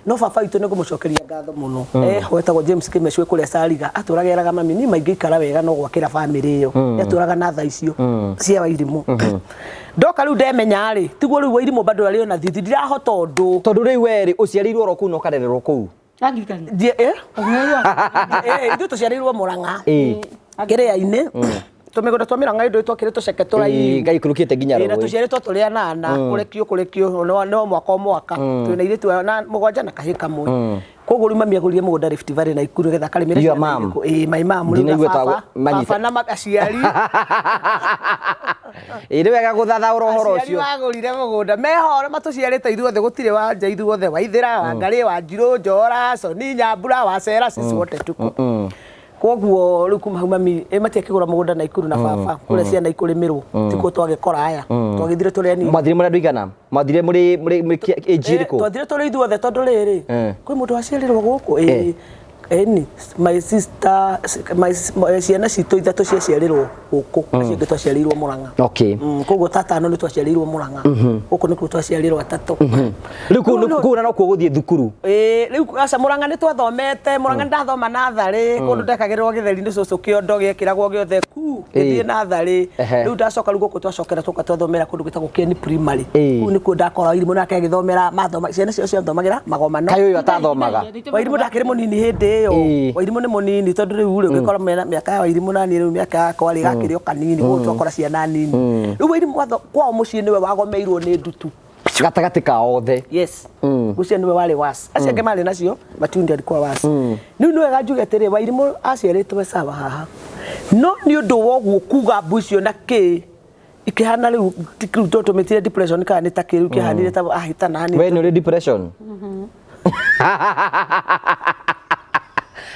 A: No baba witũ nĩ ngũmũcokeria ngatho mũno. Eho etagwo James Kĩmecũ kũrĩa Sariga atũraga eraga mami niĩ maingĩikara wega no gwakĩra bamĩrĩ ĩyo. Atũraga na tha icio cia Wairimũ. Ndoka rĩu ndemenya rĩ tiguo rĩu Wairimũ bado arĩ ona thithi ndirahota ũndũ.
C: Tondũ rĩu we rĩ ũciarĩirwo oro kũu na ũkarererwo kũu.
B: Angirikani.
A: Ithuĩ tũciarĩirwo Mũrang'a. Kĩrĩa-inĩ. Tũmĩgũnda twa Mĩrang'a ĩndũ twakĩrĩ tũceke tũraihu.
C: Gaikũrũkĩte nginya
A: Ĩĩ, na
C: rũĩ.
A: tũciarĩtwo tũrĩ anana kũrekio kũrekio no mwaka o mwaka twĩna airĩtu na mũgwanja na kahĩĩ kamwe. Koguo rĩu mami agũrire mũgũnda Rift Valley Naikuru nĩgetha akarĩmĩre
C: Your
A: ciana
C: mom.
A: irĩkũ. Ĩĩ, my mom rĩu na
C: Ndinaigua
A: baba,
C: manyita.
A: baba na aciari.
C: Ĩĩ nĩ wega gũthathaũra ũhoro
A: Aciari
C: ũcio.
A: magũrire mũgũnda meho matũciarĩte ithuothe gũtirĩ wanja ithuothe Waithĩra Wangarĩ Wanjirũ Njora Soni Nyambura Wacera sisi wote tuko. Koguo rĩu kuma hau mami matiakĩgũra mũgũnda Naikuru na baba kũrĩa ciana ikũrĩmĩrwo tikuo twagĩkora aya twagĩthire tũrĩ anini.
C: Mwathire mũrĩ andũ aigana? Mwathire mũrĩ age ĩrĩkũ?
A: Twathire tũrĩ ithuothe tondũ rĩrĩ kwĩ mũndũ waciarĩrwo gũkũ ĩĩ ĩni my sister my ciana citũ ithatũ ciaciarĩrwo gũkũ acio angĩ twaciarĩirwo Mũrang'a. Koguo tatano nĩ twaciarĩirwo Mũrang'a gũkũ nĩkuo twaciarĩrwo atatũ.
C: Rĩu kũu na nokuo gũthiĩ thukuru.
A: Ĩĩ rĩu aca Mũrang'a nĩ twathomete Mũrang'a ndathoma natharĩ kũndũ ndekagĩrĩrwo gĩtheri nĩ cũcũ kĩondo gĩekĩragwo gĩothe ku gĩthiĩ natharĩ rĩu ndacoka rĩu gũkũ twacokera tũka twathomera kũndũ gwĩtagwo Kieni Primary kũu nĩkuo ndakora Wairimũ nake agĩthomera mathoma ciana ciao ciathomagĩra magomano.
C: Kaĩ ũyũ atathomaga?
A: Wairimũ ndakĩrĩ mũnini hĩndĩ ĩyo. Wairimũ nĩ mũnini tondũ rĩu rĩ ũngĩkora mĩaka ya Wairimũ na niĩ rĩu mĩaka yakwa rĩ gakĩrĩ o kanini koguo twakora ciana nini. Rĩu Wairimũ kwao mũciĩ nĩwe wagomeirwo nĩ ndutu.
C: Gatagatĩ ka othe.
A: Yes. Ngwĩciria nĩwe warĩ was. Acio angĩ marĩ nacio but alikuwa was. Rĩu nĩ wega njuge atĩrĩ Wairimũ aciarĩtwo sawa haha. No nĩ ũndũ wa ũguo kuga mbu icio na kĩ ikĩhana rĩu rĩu tũtũmĩtire depression kana nĩ ta kĩ rĩu kĩhanire ta ahĩtana hanini.
C: We nĩ ũrĩ depression?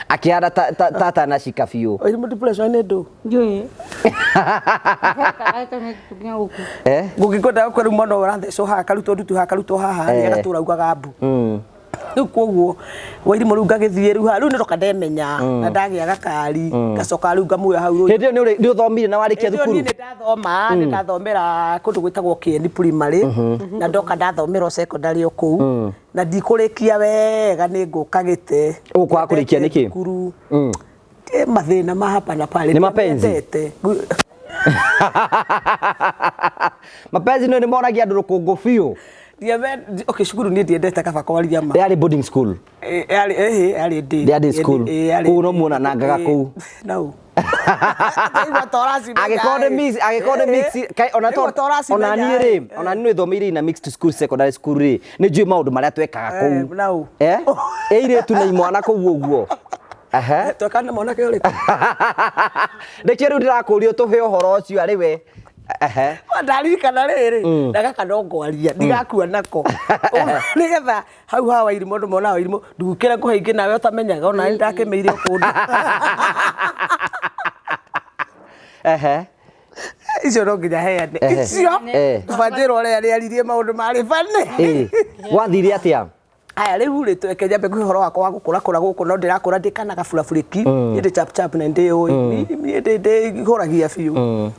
C: Akĩhana tata na cika biũ.
A: Wairimũ depression nĩ ndũ.
B: Ndiũĩ. Nginya gũkũ.
C: Eh?
A: Ngũngĩkwenda gũkua rĩu mwana ũyũ ũrathecwo haha akarutwo ndutu haha akarutwo haha
C: Eh.
A: agatũra augaga mbu. Rĩu koguo Wairimũ rĩu ngagĩthiĩ rĩu haha rĩu nĩndoka ndemenya na ndagĩa gakari ngacoka rĩu ngamuoya hau rũĩ.
C: Hĩndĩ ĩyo nĩ ũthomire na warĩkia
A: Hĩndĩ ĩyo
C: thukuru?
A: niĩ nĩ ndathoma nĩ ndathomera kũndũ gwĩtagwo Kĩeni primary na ndoka ndathomera o secondary o kũu na ndikũrĩkia wega nĩ ngũka gĩte.
C: Ũkwaga kũrĩkia nĩkĩ?
A: Thukuru. Mathĩna ma hapa na pale.
C: Nĩ mapenzi?
A: Ndiamendete.
C: Mapenzi nĩ moragia andũ rũkũngũ biũ.
A: Okay, cukuru niĩ ndiendete kaba kwaria ma.
C: Yarĩ boarding school.
A: Yarĩ ĩhĩ yarĩ day.
C: Yarĩ school.
A: Yarĩ
C: Kũu no muonanangaga kũu.
A: No. Ndaigua ta ũracimenya
C: Angĩkorwo nĩ
A: ĩ.
C: mix, angĩkorwo nĩ mix, kai ona to
A: Ndaigua ta ũracimenya
C: ona niĩ
A: ĩ.
C: rĩ, ona niĩ nĩ thomeire ina mixed school secondary school rĩ, nĩ njũĩ maũndũ marĩa twekaga kũu.
A: Nau.
C: Eh? Airĩtu na imwana kũu ũguo. Ehe.
A: Twekaga na mwanake ũrĩkũ?
C: Nĩkĩo rĩu ndĩrakũria ũtũhe ũhoro ũcio arĩ we. Ehe.
A: Ndaririkana rĩrĩ na gaka no ngwaria ndigakua nako nĩgetha hau ha Wairimũ andũ monaga Wairimũ ndugũkĩra ngũhe ingĩ nawe ũtamenyaga ona nĩ ndakĩmĩire o kũndũ.
C: Ehe.
A: Icio no nginya heane
C: Ehe.
A: icio
C: Eh.
A: banjĩra ũrĩa rĩaririe maũndũ marĩ bane.
C: Ĩĩ. Gwathire atĩa?
A: Aya rĩu rĩ tweke nyambe kwĩ ũhoro wakwa wa gũkũra kũra gũkũ no ndĩrakũra ndĩ kana gaburabũrĩki niĩ ndĩ chap chap na ndĩ ũĩ niĩ ndĩ ndĩhũragia biũ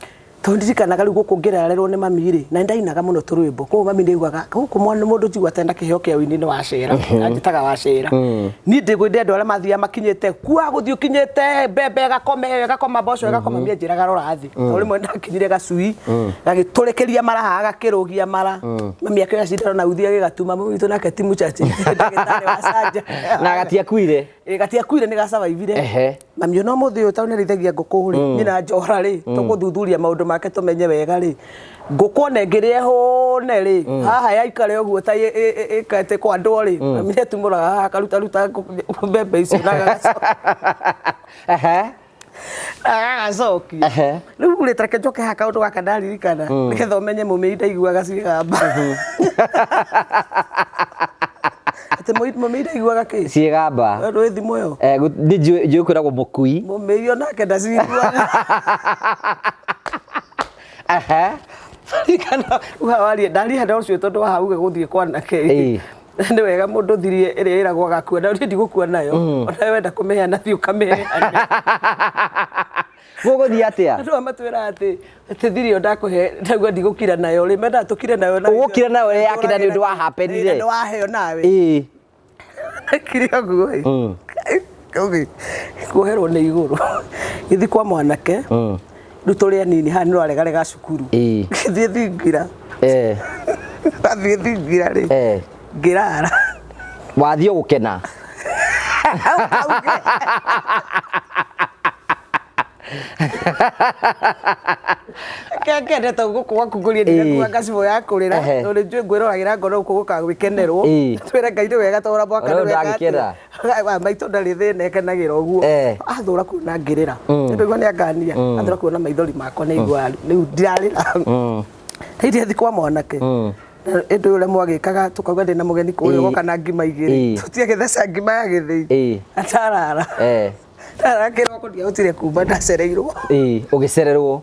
A: tondũ ndirikanaga rĩu gũkũ ngĩrererwo nĩ mami rĩ na nĩndainaga mũno tũrwĩmbo koguo mami nĩaugaga gũkũ mwana mũndũ njigua atenda kĩheo kĩa ũini nĩ wacera anjĩtaga wacera niĩ ndĩgwĩte andũ arĩa mathiaga makinyĩte kua gũthiĩ ũkinyĩte mbembe ĩgakoma ĩyo ĩgakoma mboco ĩgakoma mie njĩraga rora thĩ tondũ rĩmwe ndakinyire gacui gagĩtũrĩkĩria mara haha gakĩrũgia mara mami akĩoya cindano na uthi agĩgatuma mami witũ nake ti mũchache ndagĩtarĩ wa canja
C: Na gatiakuire.
A: Ĩ, gatiakuire nĩ gacavaivire
C: Ehe.
A: mami ona ũmũthĩ ũyũ tondũ nĩarĩithagia ngũkũ rĩ niĩ na njora rĩ tũgũthuthuria maũndũ make tũmenye wega rĩ ngũkũ ona ĩngĩrĩa ĩhũne rĩ haha yaikara ũguo ta ĩkete kwandwo rĩ mami nĩatumũraga haha akarutaruta mbembe icio na
C: Ehe.
A: agagacokia
C: Ehe.
A: rĩu rĩ tareke njoke haha kaũndũ gaka ndaririkana nĩgetha ũmenye mũmĩi ndaiguaga ciĩgamba atĩ mũmĩi ndaiguaga kĩ
C: Ciĩgamba.
A: ndũĩ thimũ ĩyo
C: Eh, nĩ njũĩ kwĩragwo mũkui.
A: mũmĩi onake ndaciguaga.
C: Ehe.
A: Ririkana warie ndaria na ũcio tondũ wa hau gũthiĩ kwanake
C: Ĩĩ.
A: nĩ wega mũndũ thirie ĩrĩa ĩragwo agakua na niĩ ndigũkua nayo ona wenda kũmĩheana thiĩ ũkamĩheane.
C: Gũgũthiĩ atĩa?
A: Andũ aya matwĩraga atĩ atĩ thiri ĩyo ndakũhe ndauga ndigũkira nayo rĩ mendaga tũkire nayo na
C: Ũgũkira nayo ĩrĩa yakĩra nĩ ũndũ wa happenire.
A: Nĩ waheo nawe.
C: Ĩĩ.
A: Kire ũguo ĩ. Ũgĩ kuoherwo nĩ igũrũ gĩthiĩ kwa mwanake rĩu tũrĩ anini haha nĩ rwaregarega cukuru
C: Ĩĩ.
A: gĩthiĩ thingira
C: Eh.
A: athiĩ thingira rĩ
C: Eh.
A: ngĩrara.
C: Wathiĩ gũkena.
A: Kengende tondũ gũkũ gwaku ngũrie
C: Ĩĩ.
A: ndinakua ngacibũ ya kũrĩra
C: Ehe.
A: tondũ nĩ njũĩ ngwĩroragĩra ngoro gũkũ gũkaga gwĩkenerwo
C: Ĩĩ.
A: twĩre Ngai nĩ wega tondũ ona mwaka
C: Ona
A: nĩ
C: rĩu
A: wega
C: ndagĩkena.
A: atĩa. Maitũ ndarĩ thĩna ekenagĩra ũguo
C: Eh.
A: athũra kuona ngĩrĩra nĩndũigua nĩ angania athũra kuona maithori makwa nĩ igua rĩu ndirarĩra hĩndĩ ĩthi kwa mwanake ĩndũ ũrĩa mwagĩkaga tũkauga ndĩna mũgeni kũrĩa
C: Ĩĩ.
A: ũgoka na ngima igĩrĩ
C: Ĩĩ.
A: tũtiagĩtheca ngima ya gĩthĩi
C: Ĩĩ.
A: atarara
C: Eh.
A: ndarara kĩroko ndiahotire kuma ndacereirwo.
C: Ĩĩ, ũgĩcererwo.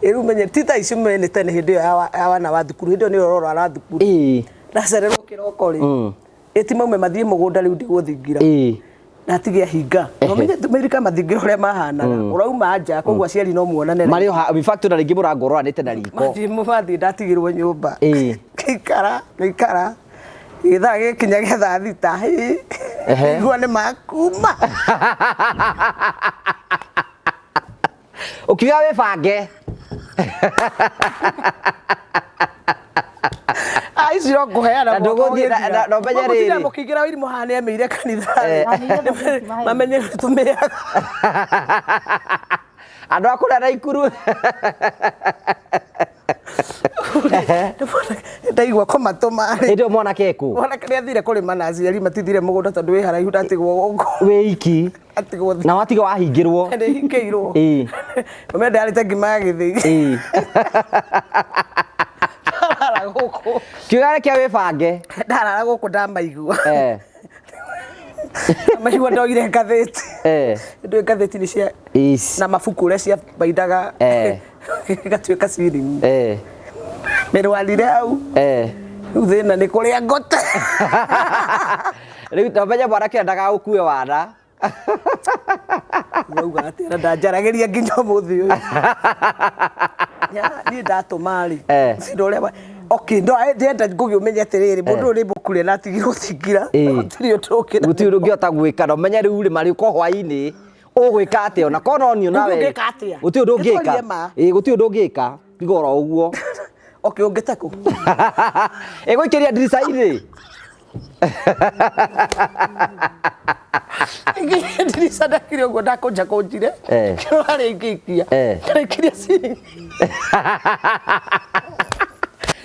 A: Rĩu menye ti thaa ici mene tene hĩndĩ ĩyo ya wana wa thukuru hĩndĩ ĩyo nĩ ũrorora thukuru
C: Ĩĩ.
A: ndacererwo kĩroko rĩ ĩti maume mathiĩ mũgũnda rĩu ndigũthingira
C: Ĩĩ.
A: na atige ahinga
C: Ehe.
A: nomenye tũmĩrika mathingĩra ũrĩa mahanaga ũrauma nja koguo aciari no muonane
C: Marĩ o ha in fact ona rĩngĩ mũrango ũroranĩte na riko.
A: mathiĩ mathiĩ ndatigĩrwo nyũmba
C: Ĩĩ.
A: ngĩikara ngĩikara gĩthaa gĩkinya gĩa thaa 6
C: Ehe.
A: igua nĩ makuma.
C: Ũkiuga wĩbange.
A: Ah, ici no ngũheana
C: Na
A: mwaka
C: ndũgũthiĩ-
A: ũgĩthira.
C: na ũmenye
A: Mũgũtinda
C: rĩrĩ.
A: mũkĩingĩra wĩrimũ haha nĩameire kanitha
C: Eh.
A: mamenye nĩ tũmĩaga.
C: Andũ a kũrĩa na ikuru.
A: Ndaigua kũmatũma rĩ
C: Hĩndĩ ĩyo mwanake ekũ?
A: Mwanake nĩ athire kũrĩma na aciari matithire mũgũnda tondũ wĩ haraihu ndatigwo gũkũ
C: Wĩ iki.
A: atigwo
C: Na watiga wahingĩrwo.
A: nĩ hingĩirwo.
C: Ĩĩ.
A: Mami ndarĩte ngima ya gĩthĩi.
C: Ĩĩ.
A: Ndarara gũkũ
C: Kiuga reke wĩbange.
A: Ndarara gũkũ ndamaigua
C: Eh.
A: ndamaigua ndoire ngathĩti. Ndå ngathĩti-inĩ cia na mabuku ũrĩa ciabaindaga ĩgatuĩka ciringi. Mĩrwarire hau. Rĩu thĩna nĩ kũrĩa ngote.
C: Rĩu tomenye mwanake ũyũ ndagagũkue wana.
A: Rauga atĩa na ndanjaragĩria nginya ũmũthĩ ũyũ. Niĩ ndatũma rĩ, thĩna ũrĩa okay, no ndĩrenda ngũgĩ ũmenye atĩrĩrĩ, mũndũ ũyũ nĩ mũkure na atigirwo thingira. Gũtirĩ ũndũ ũngĩ.
C: Gũtirĩ ũndũ ũngĩhota gwĩka na ũmenye rĩu rĩ marĩũka hwainĩ ũgwĩka atĩa ona korwo no niĩ nawe.
A: Ũngĩka atĩa?
C: Gũtirĩ ũndũ ũngĩka.
A: Nĩtwarie ma.
C: Ĩĩ gũtirĩ ũndũ ũngĩka tiga oro ũguo.
A: Okay, ũngĩte kũ?
C: Ĩgũikĩria ndirica-inĩ.
A: Ndirica ndakire ũguo ndakũnjakũnjire. Kĩrora harĩa ingĩikia. Ndaikirie ciringi.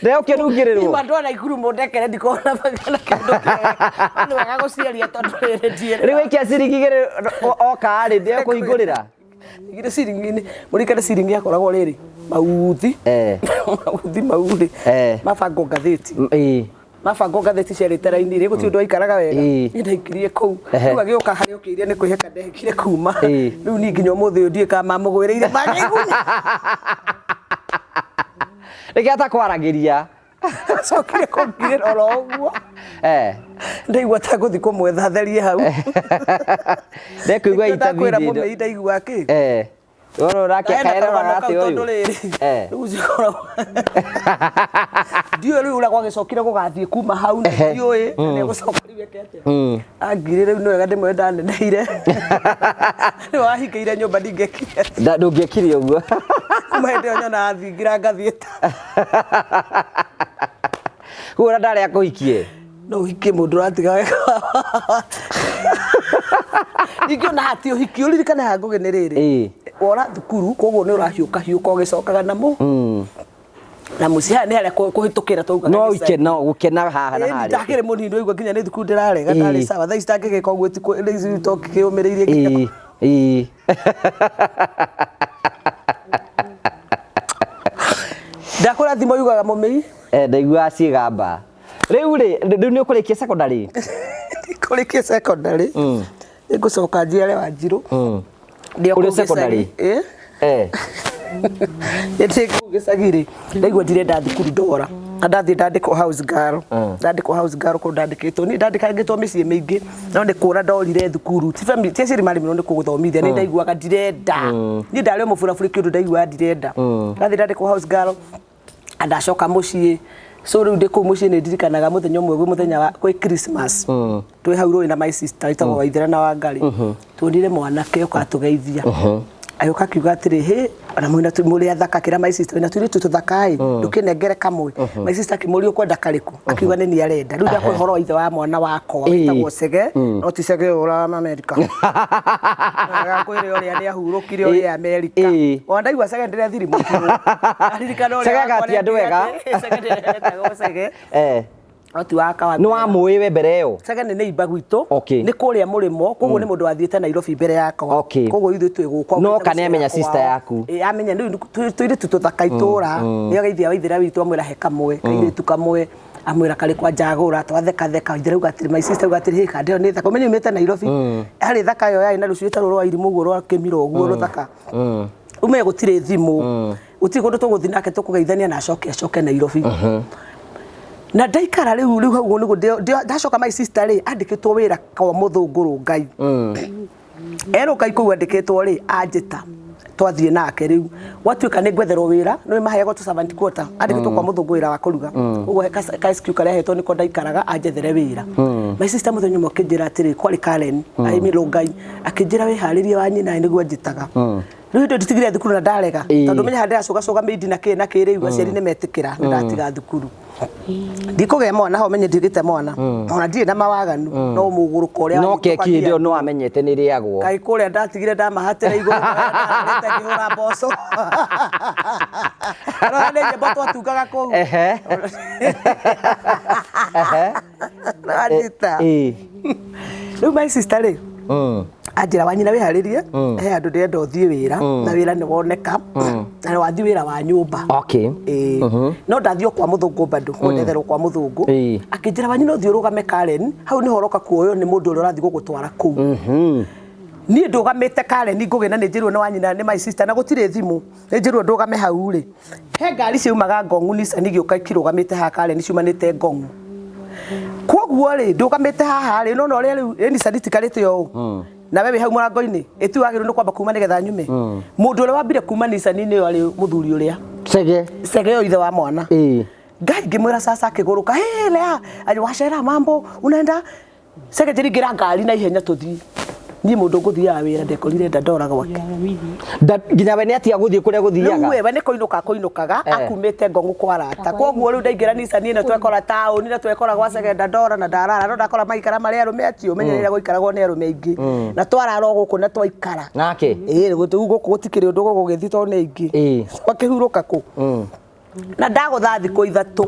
C: Ndeo kĩrungĩrĩrwo.
A: Ima andũ a Naikuru mũndekere ndikona na kĩndũ kĩega. Nĩ wega gũciaria tondũ rĩrĩ ndiĩrĩ.
C: Rĩu waikia ciringi igĩrĩ oka rĩ ndekũhingũrĩra.
A: Igĩrĩ ciringi-inĩ, mũririkane ciringi yakoragwo rĩrĩ mauthi. Mauthi mau rĩ. Mabangwo ngathĩti. Mabangwo ngathĩti ciarĩte raini rĩ, gũtirĩ ũndũ waikaraga wega. Niĩ ndaikirie kũu. Rĩu agĩũka harĩa okĩire nĩ kwĩhĩka ndehĩkire kuma. Rĩu niĩ nginya ũmũthĩ ũyũ ndiũĩ kana mamũgwĩrĩire makĩigunya.
C: Rĩngĩ atakwaragĩria.
A: Acokire kũngirĩra oro ũguo. Ndaigua ta ngũthiĩ kũmwetha therie hau.
C: Ndekũigua
A: Nĩkĩo ndakwĩra
C: interview
A: mũmĩi ndaigua kĩ.
C: Wona ũrake
A: Hena
C: kaerora
A: karũgano kau
C: atĩ
A: tondũ
C: ũyũ.
A: rĩrĩ, rĩu cikoragwo ndiũĩ rĩu ũrĩa gwagĩcokire gũgathiĩ kuma hau na ndiũĩ na nĩgũcoka rĩu eke atĩa. Angirĩ rĩu nĩ wega ndĩmwĩre ndaneneire. Rĩu wahingĩire nyũmba ndingĩekire atĩa.
C: Ndũngĩekire ũguo.
A: Kuma hĩndĩ ĩyo nyonaga thingira ngathiĩ ta.
C: Koguo ona ndarĩ akũhikie.
A: No ũhikie mũndũ ũratiga wega. Ningĩ ona hati ũhiki ũririkane haha Ngũgĩ nĩ rĩrĩ. Wora thukuru koguo nĩ ũrahiũka hiũka ũgĩcokaga na mũ. Na mũciĩ haha nĩ harĩa kũhĩtũkĩra twaugaga
C: No
A: gĩcagi.
C: ikeno gũkena haha na harĩa.
A: Ndakĩrĩ mũnini waigua nginya nĩ thukuru ndĩrarega ndarĩ sawa thaa ici ndangĩgĩka ũguo rĩu ici tokĩũmĩrĩirie nginya. Ndakwĩra thimo yugaga mũmĩi.
C: Ndaiguaga ciĩgamba. Rĩu rĩ, rĩu nĩ ũkũrĩkia secondary?
A: Ndikũrĩkia secondary. Nĩngũcoka njiare Wanjirũ. Ndĩ o
C: Ũrĩ
A: kũu
C: secondary?
A: gĩcagi. Ndĩ kũu gĩcagi rĩ, ndaigua ndirenda thukuru ndora. Na ndathiĩ ndandĩkwo house girl. Ndandĩkwo house girl kũu ndandĩkĩtwo. Niĩ ndandĩkangĩtwo mĩciĩ mĩingĩ no nĩ kũra ndorire thukuru. Ti family, ti aciari maremirwo nĩ kũgũthomithia. Nĩ ndaiguaga ndirenda. Niĩ ndarĩ o mũburaburi kĩũndũ ndaiguaga ndirenda. Ndathiĩ ndandĩkwo house girl na ndacoka mũciĩ. So rĩu ndĩ kũu mũciĩ nĩ ndirikanaga mũthenya ũmwe gwĩ mũthenya wa kwĩ Christmas. Twĩ hau rũĩ na my sister wĩtagwo Waithera na Wangari. Tuonire mwanake oka atũgeithia. Agĩũka akiuga atĩrĩ, hĩ, ona mwĩna mũrĩ athaka kĩra my sister, wĩna tũirĩtu tũthaka ĩ, ndũkĩnengere kamwe. My sister akĩmũria ũkwenda karĩkũ? Akiuga nĩ niĩ arenda. Rĩu ndakũhe ũhoro wa ithe wa mwana wakwa wĩtagwo Chege, no ti Chege ũyũ ũra Amerika. Agakwĩra ũrĩa nĩ ahurũkire ũrĩa Amerika. Ona ndaigua Chege ndĩrethirimũkirwo. Ndaririkana ũrĩa
C: Chege
A: wakwa
C: agatia andũ wega.
A: Chege ndĩretagwo Chege. No ti wa kawa.
C: Nĩ wamũĩ we mbere ĩyo?
A: Chege nĩ neighbor gwitũ. Nĩ kũrĩa mũrĩmo, koguo nĩ mũndũ wathiĩte Nairobi mbere yakwa. Koguo ithuĩ twĩ gũkũ.
C: No kana amenya sister yaku.
A: Ĩĩ amenya rĩu tũirĩtu tũthaka itũra. Nĩ ageithia Waithera witũ amwĩra he kamwe, kairĩtu kamwe. Amwĩra karĩ kwa njagũra, twathekatheka. Waithera auga atĩrĩ, my sister auga atĩrĩ, hĩ kanda ĩyo nĩ thaka. Ũmenye yumĩte Nairobi. Harĩ thaka ĩyo yarĩ na rũcuĩrĩ ta rũrũ rwa irimũ ũguo rwa kĩmira ũguo rũthaka. Umenye gũtirĩ thimũ. Gũtirĩ kũndũ tũgũthiĩ nake tũkũgeithania na acoke acoke Nairobi. Na ndaikara rĩu rĩu hau nĩguo ndacoka my sister rĩ andĩkĩtwo wĩra kwa mũthũngũ Rũngai. E Rũngai kũu andĩkĩtwo rĩ anjĩta twathiĩ nake rĩu gwatuĩka nĩ ngwetherwo wĩra nĩ maheagwo tũ servant quarter andĩkĩtwo kwa mũthũngũ wĩra wa kũruga. Koguo ka SQ karĩa ahetwo nĩko ndaikaraga anjethere wĩra. My sister mũthenya ũmwe akĩnjĩra atĩrĩ kwarĩ Karen I mean Rũngai akĩnjĩra wĩharĩrie wa nyina nĩguo anjĩtaga. Rĩu hĩndĩ ĩyo nditigire thukuru na ndarega tondũ menya harĩa ndĩracũgacũga mĩindi na kĩ na kĩ rĩu aciari nĩ metĩkĩra nĩ ndatiga thukuru. Ndikũgĩa mwana ho menye ndigĩte mwana ona ndirĩ na mawaganu no mũgũrũko ũrĩa
C: No keki hĩndĩ ĩyo nĩ wamenyete nĩ ĩrĩagwo.
A: Kaĩ kũrĩa ndatigire ndamahatĩra igũrũ ndararĩte ngĩhũra mboco. Rora nĩ nyĩmbo twatungaga kũu. Ranyita. Rĩu my sister rĩ anjĩra wa nyina wĩharĩrie he handũ ndĩrenda ũthiĩ wĩra na wĩra nĩ woneka na wathiĩ wĩra wa nyũmba. Ĩĩ. No ndathiĩ o kwa mũthũngũ bado kwendetherwo kwa mũthũngũ. Akĩnjĩra wa nyina ũthiĩ ũrũgame Karen hau nĩho ũroka kuoywo nĩ mũndũ ũrĩa ũrathiĩ gũgũtwara kũu. Niĩ ndũgamĩte Karen ngũgĩ na nĩ njĩrwo nĩ wanyina nĩ my sister na gũtirĩ thimũ. Nĩ njĩrwo ndũgame hau rĩ. He ngari ciaumaga Ngong'u Nissan igĩũka ikĩrũgamĩte haha Karen ciumanĩte Ngong'u. Koguo rĩ ndũgamĩte haha rĩ nona ũrĩa rĩu Nissan itikarĩte ũũ. Na we wĩ hau mũrango-inĩ ĩtu wagĩrĩirwo nĩ kwamba kuma nĩgetha nyume. Mũndũ ũrĩa wambire kuma Nissan-inĩ ĩyo arĩ mũthuri ũrĩa.
C: Chege.
A: Chege ũyũ ithe wa mwana. Ngai ngĩmwĩra sasa akĩgũrũka, "Hey, Lea, wacera mambo unaenda Chege njĩringĩra ngari na ihenya tũthiĩ." Niĩ mũndũ ngũthiaga wĩra ndekorire Dandora gwake.
C: Nginya we nĩ atiga gũthiĩ kũrĩa gũthiaga.
A: Rĩu we nĩ kũinũka kũinũkaga akumĩte Ngong'u kwa arata. Koguo rĩu ndaingĩra Nissan ĩno twekora taũni na twekora gwa Chege Dandora na ndarara no ndakora maikara marĩ arũme acio ũmenye rĩrĩa gũikaragwo nĩ arũme aingĩ. Na twarara o gũkũ na twaikara.
C: Nake.
A: Ĩĩ rĩu gũkũ gũtikĩrĩ ũndũ gũgũgĩthiĩ tondũ nĩ aingĩ. Makĩhurũka kũ? Na ndagũtha thikũ ithatũ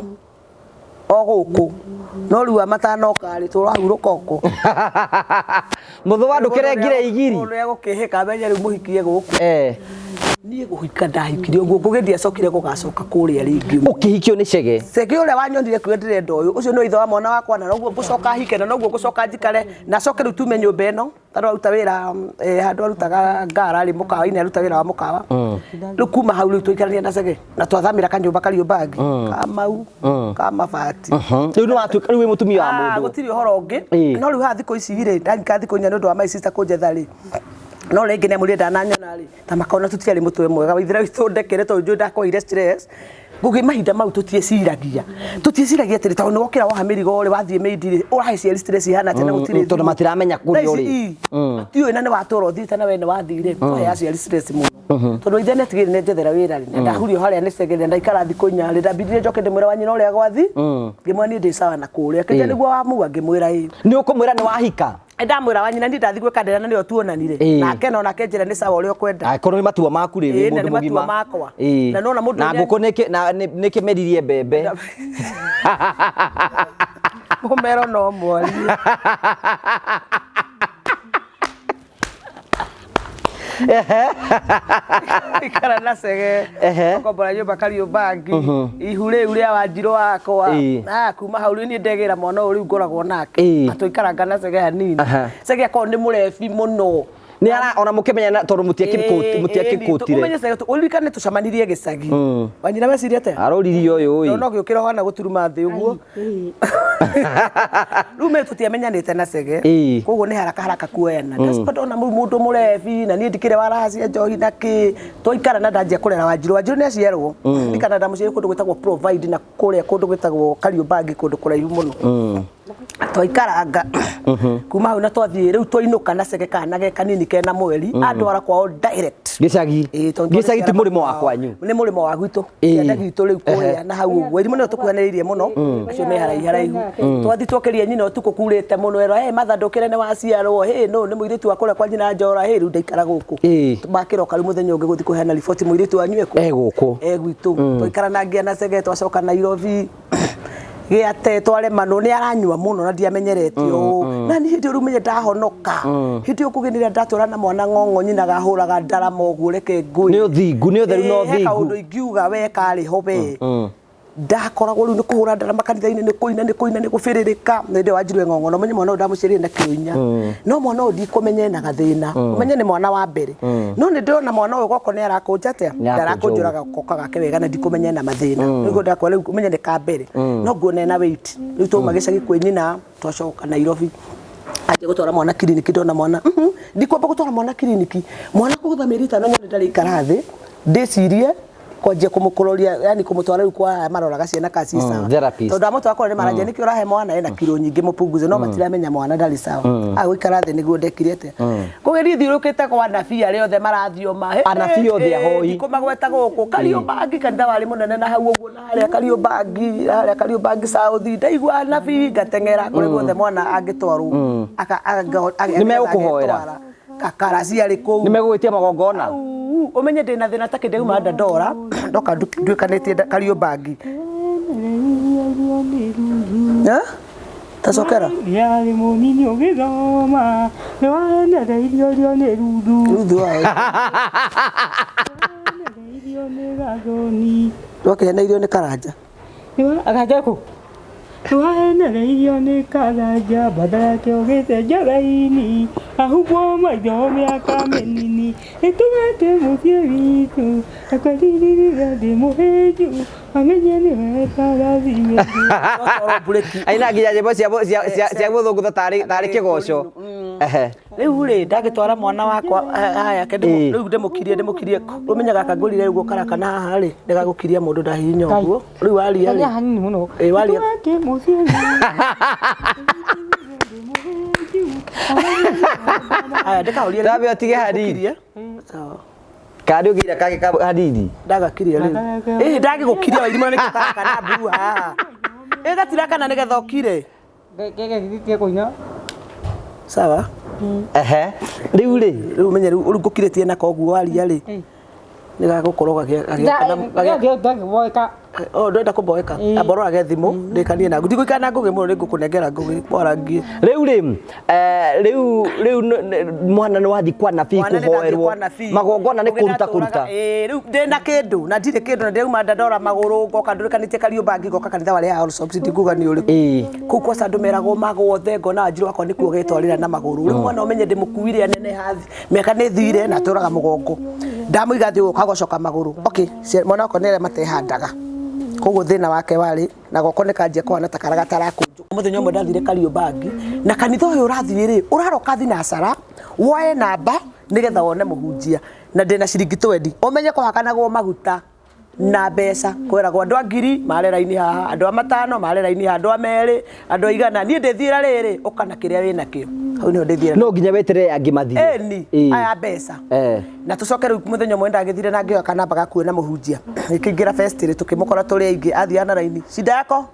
A: o gũkũ no rĩu matanoka rĩ tũrahurũka ũkũ.
C: Mũthũa ndũkĩrengire igiri.
A: Mũndũ egũkĩhĩka amenye rĩu mũhikie gũkũ. Niĩ kũhika ndahikire ũguo ngũgĩ ndiacokire gũgacoka kũrĩa rĩngĩ.
C: Ũkĩhikio nĩ Chege.
A: Chege ũrĩa wanyonire kuo ndĩrenda ũyũ ũcio nĩ ithe wa mwana wakwa na noguo ngũcoka hike na noguo ngũcoka njikare na coke rĩu tume nyũmba ĩno. Tondũ aruta wĩra handũ arutaga ngara rĩ mũkawa-inĩ aruta wĩra wa mũkawa. Rĩu kuma hau rĩu tũikarania na Chege na twathamĩra kanyũmba Kariobangi ka mau ka mabati.
C: Rĩu nĩ watuĩka rĩu wĩ mũtumia wa mũndũ.
A: Gũtirĩ ũhoro ũngĩ. No rĩu haha thikũ ici rĩ ndanyika thikũ inya nĩ ũndũ wa my sister kũnjetha rĩ. No rĩngĩ nĩ amũrire ndananyona rĩ ta makona tũtiarĩ mũtwe mwega waithĩra witũ ndekere tondũ njũĩ ndakoire stress. Ngũgĩ mahinda mau tũtieciragia. Tũtieciragia atĩrĩ tondũ nĩ wokĩra woha mĩrigo rĩ wathiĩ mĩindi rĩ ũrahe ciari stress ihana atĩa na gũtirĩ
C: tondũ matiramenya kũrĩa ũrĩ.
A: Matiũĩ na nĩ watũra ũthiĩte na we nĩ wathire twahe aciari stress mũno. Tondũ ithe nĩ atigĩrire nĩ njethera wĩra rĩ na ndahurio harĩa nĩ Chege na ndaikara thikũ inya rĩ ndambindire njoke ndĩmwĩre wa nyina ũrĩa gwathi ngĩmwĩra niĩ ndĩ sawa na kũrĩa kĩnja nĩguo wamua ngĩmwĩra ĩ.
C: Nĩ ũkũmwĩra nĩ wahika?
A: Ndamwĩra wa nyina niĩ ndathiĩ gwĩka ndĩra na nĩyo tuonanire. Nake no nake njĩra nĩ sawa ũrĩa ũkwenda.
C: Angĩkorwo nĩ matua maku rĩ wĩ mũndũ mũgima.
A: Matua makwa. Na nona mũndũ
C: na ngũkũ nĩ kĩmeririe mbembe.
A: Mũmero no mwarie. Ikara na Chege. Ũkombora nyũmba Kariobangi. Ihu rĩu rĩa Wanjirũ wakwa. Kuma hau rĩu niĩ ndegĩra mwana ũyũ rĩu ngoragwo nake. Na tũikaranga na Chege hanini. Chege akoragwo nĩ mũrebi mũno.
C: Nĩ ara ona mũkĩmenyana tondũ mũtiakĩkũtire.
A: Ũmenye Chege ũririkane tũcemanirie gĩcagi. Wanyina meciria atĩa?
C: Aroririe ũyũ ĩ.
A: No gĩũkĩra ũhana gũturuma thĩ ũguo. Rĩu me tũtiamenyanĩte na Chege. Koguo nĩ haraka haraka kuoyana. Ndona mũndũ mũrebi na niĩ ndikĩrĩ wa raha cia njohi na kĩ. Twaikara na ndanjia kũrera Wanjirũ. Wanjirũ nĩ aciarwo. Ndirikana ndamũciarire kũndũ gwĩtagwo Provide na kũrĩa kũndũ gwĩtagwo Kariobangi kũndũ kũraihu mũno. Twaikaranga kuma hau na twathiĩ rĩu twainũka na Chege kana ge kanini kena mweri andwara kwao direct.
C: Gĩcagi. Gĩcagi ti mũrĩmo wa kwanyu.
A: Nĩ mũrĩmo wa gwitũ. Kĩanda gwitũ rĩu kũrĩa na hau ũguo. Irimũ nĩyo tũkuhanĩrĩirie mũno. Acio me haraihu haraihu. Twathiĩ twokĩria nyina ũtukũ kurĩte mũno erwo, "Hey mother ndũkĩre nĩ waciarwo. Hey no nĩ mũirĩtu wa kũrĩa kwa nyina Njora. Hey rĩu ndaikara gũkũ." Makĩroka rĩu mũthenya ũngĩ gũthiĩ kũheana riboti mũirĩtu wanyu ekũ?
C: E gũkũ.
A: E gwitũ. Twaikaranagia na Chege twacoka Nairobi. Gĩate twaremanwo nĩ aranyua mũno na ndiamenyerete ũũ. Na niĩ hĩndĩ ĩyo rĩu menye ndahonoka. Hĩndĩ ĩyo kũgĩ nĩrĩa ndatwara na mwana ng'ong'o nyina gahũraga ndarama ũguo reke ngũĩ.
C: Nĩ ũthingu, nĩ ũtheru na
A: He
C: ũthingu.
A: kaũndũ ingiuga we karĩ ho we. Ndakoragwo rĩu nĩ kũhũra ndarama kanitha-inĩ nĩ kũina nĩ kũina nĩ gũbĩrĩrĩka. Hĩndĩ ĩyo Wanjirũ e ng'ong'o na ũmenye mwana ũyũ ndamũciarire na kiro inya. No mwana ũyũ ndikũmenya ena gathĩna. Ũmenye nĩ mwana wa mbere. No nĩ ndĩrona mwana ũyũ goko nĩ arakũnja atĩa? Ndarakũnjũra goko gake wega na ndikũmenya ena mathĩna. Nĩguo ndakora rĩu ũmenye nĩ ka mbere. No nguona ena weight. Rĩu twauma gĩcagi kwĩ nyina twacoka Nairobi. Anjia gũtwara mwana kiriniki ndona mwana. Ndikwamba gũtwara mwana kiriniki. Mwana kũgũtha mĩeri ĩtano nyone ndarĩ ikara thĩ. Ndĩcirie kwanjia kũmũkũrũria yani kũmũtwara rĩu kwa maroraga ciana kana ci sawa. Tondũ amũtwara kũrĩa nĩ maranjia nĩkĩ ũrahe mwana ena kiro nyingĩ mũpunguze no matiramenya mwana ndarĩ sawa. Agũikara thĩ nĩguo ndekire atĩa. Kũgĩ niĩ thiũrũkĩte kwa anabii arĩa othe marathioma.
C: Anabii othe ahoi.
A: Ndikũmagweta gũkũ. Kariobangi kanitha warĩ mũnene na hau ũguo na harĩa Kariobangi, harĩa Kariobangi South. Ndaigua anabii ngateng'era kũrĩa guothe mwana angĩtwarwo.
C: Nĩ megũkũhoera.
A: Kakara ciarĩ kũu.
C: Nĩ megũgwĩtia magongona.
A: Ũmenye ndĩna thĩna ta kĩndĩ Dandora ndoka nduĩkanĩtie Kariobangi. Tacokera.
B: Yarĩ mũnini ũgĩthoma nĩ wahenereirio nĩ Ruthu.
A: Ruthu waũ.
B: Wahenereirio nĩ Gathoni.
A: Wakĩheneirio nĩ Karanja.
B: Karanja kũ? Nĩwahenereirio nĩ Karanja mbatha yake ũgĩcenjia raini. Ahumbwo maitho mĩaka mĩnini ĩtũmĩte mũciĩ witũ akaririra ndĩ mũhĩnju amenye nĩwe karathimĩtwo.
C: Aina nginya nyĩmbo cia gũthũngũtha tarĩ kĩgoco. Ehe.
A: Rĩu rĩ ndagĩtwara mwana wakwa haya ke rĩu ndĩmũkirie ũmenyaga kangũrire ũguo karaka na haha rĩ ndĩgagũkiria mũndũ ndahihinya ũguo rĩu waria rĩ
B: hanini mũno.
A: Ĩ, waria.
B: Ĩtũmĩte mũciĩ witũ.
A: Aya ndĩkahorie.
C: Ndambe ũtige hanini.
A: Sawa.
C: Kana ũngĩira kangĩ hanini.
A: Ndagakiria rĩu. Ĩ ndagĩgũkiria wairimũ nĩkĩo karaka na mburu haha. Ĩ gatira kana nĩgetha ũkire.
B: Gĩgĩtie kũina.
A: Sawa.
C: Ehe. Rĩu rĩ
A: Rĩu menye rĩu rĩu ngũkirĩtie nako ũguo waria rĩ nĩgagũkorwo
B: Ndagĩboeka.
A: Oh, ndwenda kũmboeka amba ũrorage thimũ ndĩkanie na ndigũikara na ngũgĩ mũno nĩngũkũnengera ngũgĩ warangie.
C: Rĩu rĩ rĩu mwana nĩ wathiĩ kwa nabii
A: Mwana nĩ ndathiĩ
C: kũhoerwo
A: kwa nabii.
C: magongona nĩ
A: Ngũgĩ
C: kũruta
A: ndatũraga-
C: kũruta.
A: Ĩĩ, rĩu ndĩna kĩndũ na ndirĩ kĩndũ na ndĩrauma ndandora magũrũ ngoka ndũrĩkanĩtie Kariũmbangi ngoka kanitha wa Reha All Souls ndikuga nĩ ũrĩkũ. Kũu kwaca andũ meragwo magwothe ngona Wanjirũ wakwa nĩkuo getwarĩra na magũrũ. Rĩu mwana ũmenye ndĩmũkuire aneneha mĩaka nĩ thire na atũraga mũgongo. Ndamũiga thĩ ũguo kagocoka magũrũ. Okay, mwana wakwa nĩ arĩa matehandaga. Koguo thĩna wake warĩ na goko nĩ kanjia kũhana ta kara gatarakũnjwo. Mũthenya ũmwe ndathire Kariũmbangi na kanitha ũyũ ũrathiĩ rĩ ũraroka thinacara woe namba nĩgetha wone mũhunjia na ndĩna ciringi 20 ũmenye kũhakanagwo maguta na mbeca kweragwo andũ a ngiri mare raini haha andũ a matano mare raini haha andũ a merĩ andũ a igana niĩ ndĩthiĩra rĩrĩ ũka na kĩrĩa wĩnakĩo hau nĩho ndĩthiĩra.
C: No nginya weterere angĩ mathiĩ.
A: Ĩni
C: Ĩĩ.
A: aya mbeca
C: Eh.
A: Na tũcoke rĩu mũthenya ũmwe ndagĩthire na ngĩoya kanamba ga kuona mũhunjia gĩkĩingĩra fest rĩ tũkĩmũkora tũrĩ aingĩ athiaga na raini shida yako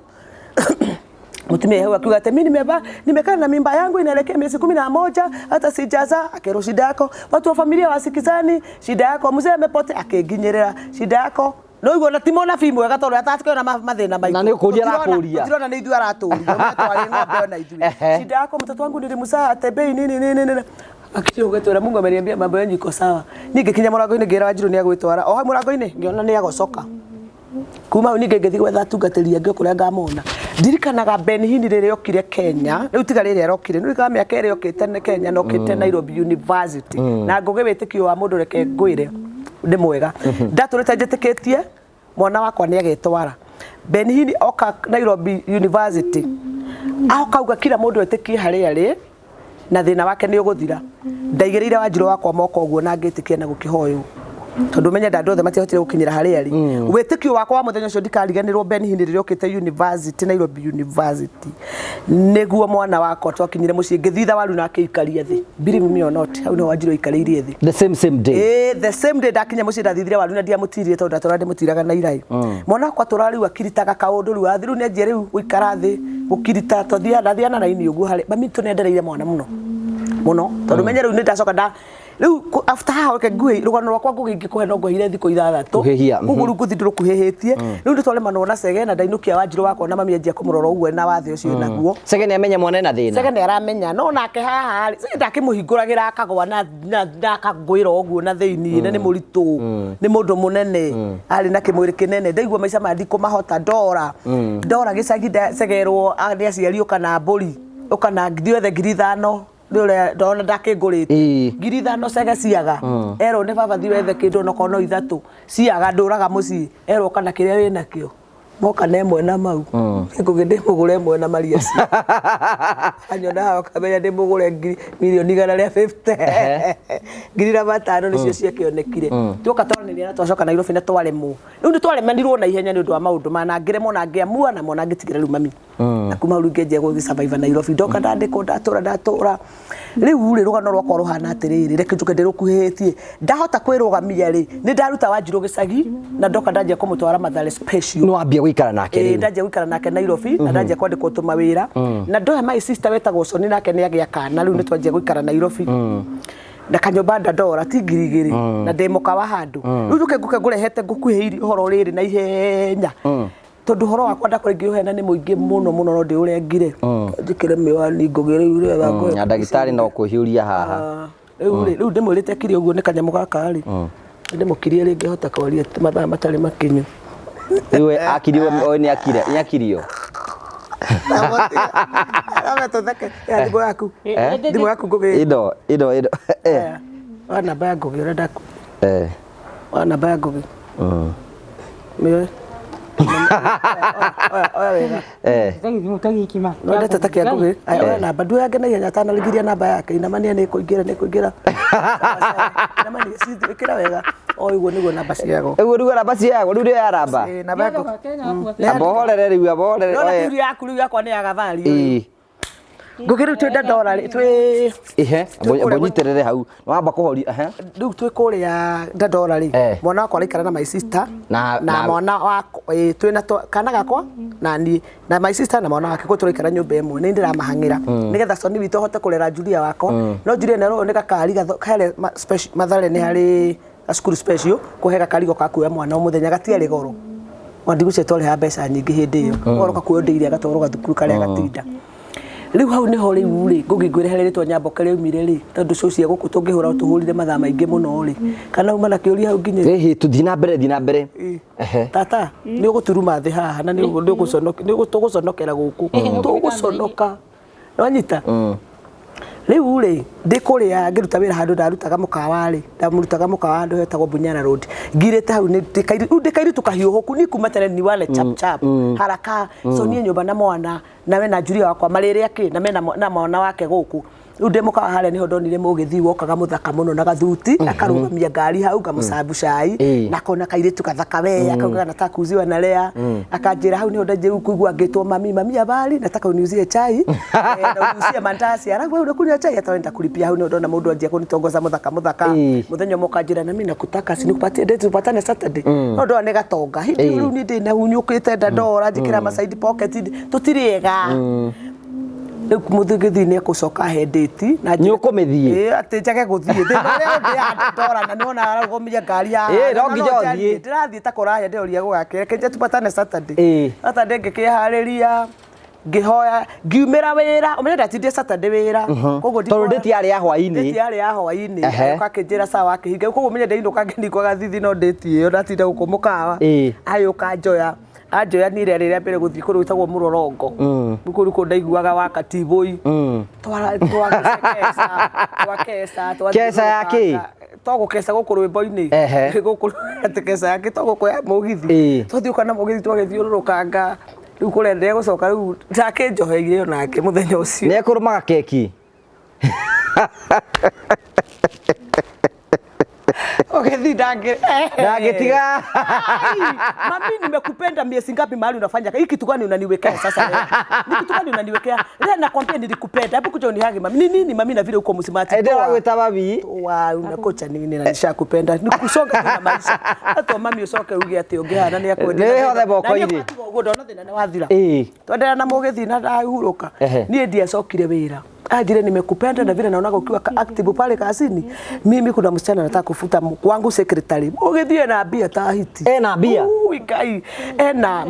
A: Mũtumia hau akiuga atĩ mimi nimevaa nimekaa na mimba yangu inaelekea miezi 11 hata sijazaa. Akerwo shida yako, watu wa familia wasikizani, shida yako, mzee amepotea, akĩnginyĩrĩra shida yako. No igua na ti mũnabii mwega tondũ atakĩona mathĩna maitũ.
C: Na nĩ kũũria arakũũria.
A: Tũtirona nĩ ithuĩ aratũria, ũrĩa twarĩ ng'ombe ona ithuĩ.
C: Ehe.
A: Shida yako, mtoto wangu nilimzaa atembei nini nini nini. Akiri ũgĩtwĩra Mungu ameniambia mambo yanyu iko sawa. Niĩ ngĩkinya mũrango-inĩ ngĩra Wanjirũ nĩ agwĩtwara. O hau mũrango-inĩ ngĩona nĩ agocoka. Kuma hau ningĩ ngĩthiĩ gwetha atungatĩri angĩ o kũrĩa ngamona. Ndirikanaga Ben Hinn rĩrĩa okire Kenya, rĩu tiga rĩrĩa arokire, nĩririkanaga mĩaka ĩrĩa okĩte nĩ Kenya na okĩte Nairobi University. Na ngũgĩ wĩtĩkio wa mũndũ reke ngwĩre nĩ mwega. Ndatũrĩte njĩtĩkĩtie mwana wakwa nĩ agetwara. Ben Hinn oka Nairobi University, akauga kila mũndũ etĩkie harĩa arĩ na thĩna wake nĩ ũgũthira. Ndaigĩrĩire Wanjirũ wakwa moko ũguo na ngĩtĩkia na gũkĩhoywo. Tondũ menye andũ othe matiahotire gũkinyĩra harĩa arĩ. Wĩtĩkio wakwa wa mũthenya ũcio ndikariganĩrwo Ben Hinn rĩrĩa okĩte university Nairobi University. Nĩguo mwana wakwa twakinyire mũciĩ ngĩthitha waru na akĩikaria thĩ. Believe me or not, hau nĩho Wanjirũ aikarĩirie thĩ.
C: The same same day.
A: Ĩĩ, the same day ndakinya mũciĩ ndathithire waru na ndiamũtirie tondũ ndatũra ndĩmũtiraga na iraĩ. Mwana wakwa tũra rĩu akiritaga kaũndũ rĩu athi rĩu nĩanjia rĩu gũikara thĩ gũkirita twathiaga ndathiaga na raini ũguo harĩ mami tũnendereire mwana mũno mũno tondũ menye rĩu nĩndacoka nda rĩu after haha reke nguhe rũgano rwakwa ngũgĩ ingĩkũhe no ngũheire thikũ ithathatũ
C: Kũhĩhia,
A: koguo rĩu ngũthiĩ ndĩrũkuhĩhĩtie rĩu nĩtwaremanwo na Cege na ndainũkia Wanjirũ wakwa na mami anjia kũmũrora ũguo na wathe ũcio naguo.
C: Cege nĩ amenya mwana ena thĩna.
A: Cege nĩ aramenya no nake haha rĩ Cege ndakĩmũhingũragĩra akagwa na akangwĩra ũguo na thĩiniĩ na nĩ mũritũ nĩ mũndũ mũnene arĩ na kĩmwĩrĩ kĩnene ndaigua maica maya ndikũmahota ndora ndora gĩcagi ndacegerwo nĩ aciari ũka na mbũri ũka na thiĩ wethe 5,000 nĩ ũrĩa ndona ndakĩngũrĩte 5,000 Cege ciaga erwo nĩ baba thiĩ wethe kĩndũ onokorwo no ithatũ ciaga ndũraga mũciĩ erwo kana kĩrĩa wĩnakĩo moka na ĩmwe na mau ngũgĩ ndĩmũgũre ĩmwe na maria cio anyona haha ũkamenya ndĩmũgũre 150,000,000 500,000 nĩcio ciakĩonekire. Tuoka twaranĩria na twacoka Nairobi na twaremwo rĩu nĩ twaremanirwo na ihenya nĩ ũndũ wa maũndũ mana ngĩremwo na ngĩamua na mwana ngĩtigĩra rĩu mami. Na kuma hau rĩu ngĩanjia gũgĩ survive Nairobi ndoka ndandĩkwo ndatũra ndatũra rĩu rĩ rũgano rwakwa rũhana atĩrĩrĩ reke njoke ndĩrũkuhĩhĩtie ndahota kwĩrũgamia rĩ nĩ ndaruta Wanjirũ gĩcagi na ndoka ndanjia kũmũtwara Mathare special.
C: Nĩ wambia gũikara nake
A: Ĩĩ
C: rĩu.
A: ndanjia gũikara nake Nairobi na ndanjia kwandĩkwo tũmawĩra na ndoya my sister wetagwo Soni nake nĩ agĩa kana rĩu nĩ twanjia gũikara Nairobi. Na kanyũmba ndandora ti 2,000 na ndĩ mũka wa handũ rĩu njũke ngũke ngũrehete ngũkuhĩirie ũhoro rĩrĩ na ihenya tondũ ũhoro wakwa ndakora ingĩũheana nĩ mũingĩ mũno mũno no ndĩũrengire njĩkĩre mĩwani ngũgĩ rĩu rĩega ngũhe
C: Na ndagĩtarĩ no kũhiũria haha.
A: Rĩu rĩ rĩu ndĩmwĩrĩte akire ũguo nĩ kanyamũ gaka rĩ ndĩmũkirie rĩngĩ hota kwaria mathaa matarĩ makinyu.
C: Rĩu we akirio oĩ nĩ akire nĩ akirio.
A: Ame tũtheke. Ya thimũ yaku. Thimũ yaku Ngũgĩ.
C: Indo indo indo eh.
A: Wa namba ya Ngũgĩ ũrenda ku.
C: Eh.
A: Wa namba ya Ngũgĩ. Mĩoe. Oya oya wega.
C: Eh.
A: Wendete ta kĩa Ngũgĩ. Aya oya namba nduyange na ihenya atanarigiria namba yake. Inamania nĩ ĩkũingĩra nĩ ĩkũingĩra. Inamania ĩkĩra wega. O ũguo nĩguo namba ciagwo.
C: Ũguo nĩguo namba ciagwo rĩu nĩyo ya namba.
A: Ĩĩ namba ya Ngũgĩ.
C: Amba ũhorere rĩu amba ũhorere.
A: Nona
C: oe.
A: kĩu yaku rĩu yakwa nĩ ya gathario.
C: Ĩĩ.
A: Ngũgĩ rĩu twĩ Dandora rĩ twĩ
C: Ihe,
A: Twĩ kũrĩa
C: mbonyitĩrĩre hau. Nĩwamba kũhoria ehe.
A: rĩu twĩ kũrĩa Dandora rĩ
C: Eh.
A: mwana wakwa araikara na my sister
C: Na-
A: na
C: na-
A: mwana wakwa ĩ, twĩ na kana gakwa na niĩ na my sister na mwana wake kũ tũraikara nyũmba ĩmwe nĩ ndĩramahang'ĩra nĩgetha Soni witũ ahote kũrera Julia wakwa no Julia nĩ nĩ gakari here Mathare nĩ harĩ gacukuru special kũhe gakarigo ga kuoya mwana o mũthenya gatiarĩ goro wandigũcia twarĩha mbeca nyingĩ hĩndĩ ĩyo goro gakuoyo ndĩire agatwarwo gathukuru karĩa gatinda rĩu hau nĩho rĩu rĩ ngũgĩ ngwĩre harĩa rĩtwa Nyamboke rĩaumire rĩ tondũ cũ cia gũkũ tũngĩhũra tũhũrire mathaa maingĩ mũno rĩ kana uma na kĩũria hau nginya
C: Ĩhĩ tũthiĩ na mbere thiĩ na mbere. Ehe.
A: tata nĩ ũgũturuma thĩ haha na nĩ tũgũconokera gũkũ tũgũconoka wanyita rĩu rĩ ndĩ kũrĩa ngĩruta wĩra handũ ndarutaga mũkawa rĩ ndamũrutaga mũkawa handũ hetagwo Bunyala Road ngirĩte hau nĩ ndĩ kairĩtu kahiũhũku ni kuma tene ni wale chap chap haraka so niĩ nyũmba na mwana nawe na Julia wakwa marĩrĩa kĩ na mena na mwana wake gũkũ rĩu ndĩ mũkawa harĩa nĩho ndonire mũgĩthii wokaga mũthaka mũno na gathuti akarũgamia ngari hau ngamũcambu cai
C: Ĩĩ.
A: na akona kairĩtu gathaka we akauga nataka kuuziwa na lea akanjĩra hau nĩho ndanjia kũigua ngĩtwo mami mami habari nataka uniuzie chai na uniuzie mandazi alafu wewe unakunywa chai hata wewe nitakulipia hau nĩho ndona mũndũ anjia kũnitongoza mũthaka mũthaka
C: Ĩĩ.
A: mũthenya ũmwe ũkanjĩra na mimi nakutaka si nikupatie date tupatane Saturday no ndona nĩ gatonga hĩndĩ ĩyo
C: Ĩĩ.
A: rĩu niĩ ndĩ na hunyũkĩte ndandora njĩkĩra ma side pocket tũtirĩ ega rĩu mũthĩgĩthi nĩ ekũcoka he date na
C: Nĩ ũkũmĩthiĩ?
A: Ĩĩ, atĩ njage gũthiĩ thĩna ũrĩa ũndĩ ndora na nĩwona ararũgamia ngari haha
C: Ĩĩ, no
A: Na
C: nginya ũthiĩ.
A: njarie, ndĩrathiĩ ta kũraya ndĩroria gũgakĩra reke nje tupatane Saturday
C: Ĩĩ.
A: Saturday ngĩkĩharĩria ngĩhoya ngiumĩra wĩra ũmenye ndatindire Saturday wĩra koguo
C: Tondũ date yarĩ ya hwaĩ-inĩ.
A: date yarĩ ya hwaĩ-inĩ
C: Ehe.
A: agĩũka akĩnjĩra sawa akĩhinga koguo ũmenye ndainũka ngĩningwaga thithi no date ĩyo ndatinda gũkũ mũkawa
C: Ĩĩ.
A: agĩũka njoya anjoya niĩ rĩarĩ rĩa mbere gũthiĩ kũndũ gwĩtagwo mũrorongo kũu kũu ndaiguaga wa katibũi twakesa twakesa
C: Keca ya kĩ?
A: togũkeca gũkũ rwĩmbo-inĩ
C: Ehe.
A: gũkũ atĩ keca ya kĩ togũkũ ya mũgithi
C: Ĩĩ.
A: twathiũka na mũgithi twagĩthiũrũrũkanga rĩu kũrĩa ndegũcoka rĩu ndakĩnjoheire onake mũthenya ũcio
C: Nĩ ekũrũmaga keki.
A: Ũgĩthiĩ
C: Ndangĩtiga.
A: Ai, mami nimekupenda miezi ngapi mahali unafanya hii kitu gani unaniwekea sasa wewe? Ni kitu gani unaniwekea? Leo nakwambia nilikupenda. Hebu kuja unihage mami. Ni nini mami na vile uko msimati?
C: Ĩ ndĩragwĩta mami.
A: Wa unakocha nini na nishakupenda. Nikusonga tu na maisha. Hata mami ucoke uge ati ũngĩhana nĩ akwendire.
C: Nĩ hothe moko-inĩ.
A: Ũguo ndona thĩna nĩ wathira.
C: Ĩĩ.
A: Twenderea na mũgĩthi na ndahurũka.
C: Ehe.
A: Niĩ ndiacokire wĩra. Anjire nimekupenda na vile naonaga ukiwa active pale kazini. Mimi kuna msichana nataka kufuta kwangu secretary. Ũgĩthiĩ na mbia ta hiti.
C: Ena mbia?
A: Ui, Ngai. Ena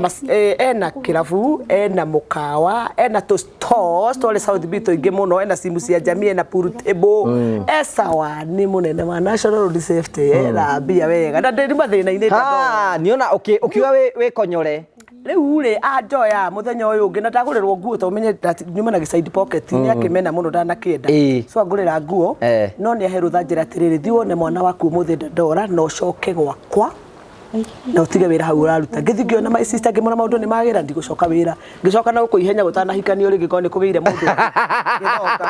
A: ena kĩrabu, ena mũkawa, ena tũ stores twarĩ South B tũingĩ mũno, ena simu cia jamii, ena pool table. E sawa nĩ mũnene wa National Road Safety, ena mbia wega. Na ndĩ mathĩna-inĩ ndandora
C: Ha, niona ũkiuga wĩ konyore.
A: Rĩu rĩ anjoya mũthenya ũyũ ũngĩ na ndagũrĩrwo nguo to ũmenye nyuma na gĩside pocket nĩ akĩmena mũno ndanakĩenda
C: Ĩĩ.
A: so angũrĩra nguo
C: Eh.
A: no nĩ ahe rũtha njĩra atĩrĩrĩ thiĩ wone mwana waku ũmũthĩ ndandora na ũcoke gwakwa na ũtige wĩra hau ũraruta ngĩthiĩ ngĩona my sister ngĩmona maũndũ nĩ magĩra ndigũcoka wĩra ngĩcoka na gũkũ ihenya gũtanahikanio rĩngĩ korwo nĩ kũgĩire mũndũ ũngĩ. Ngĩcoka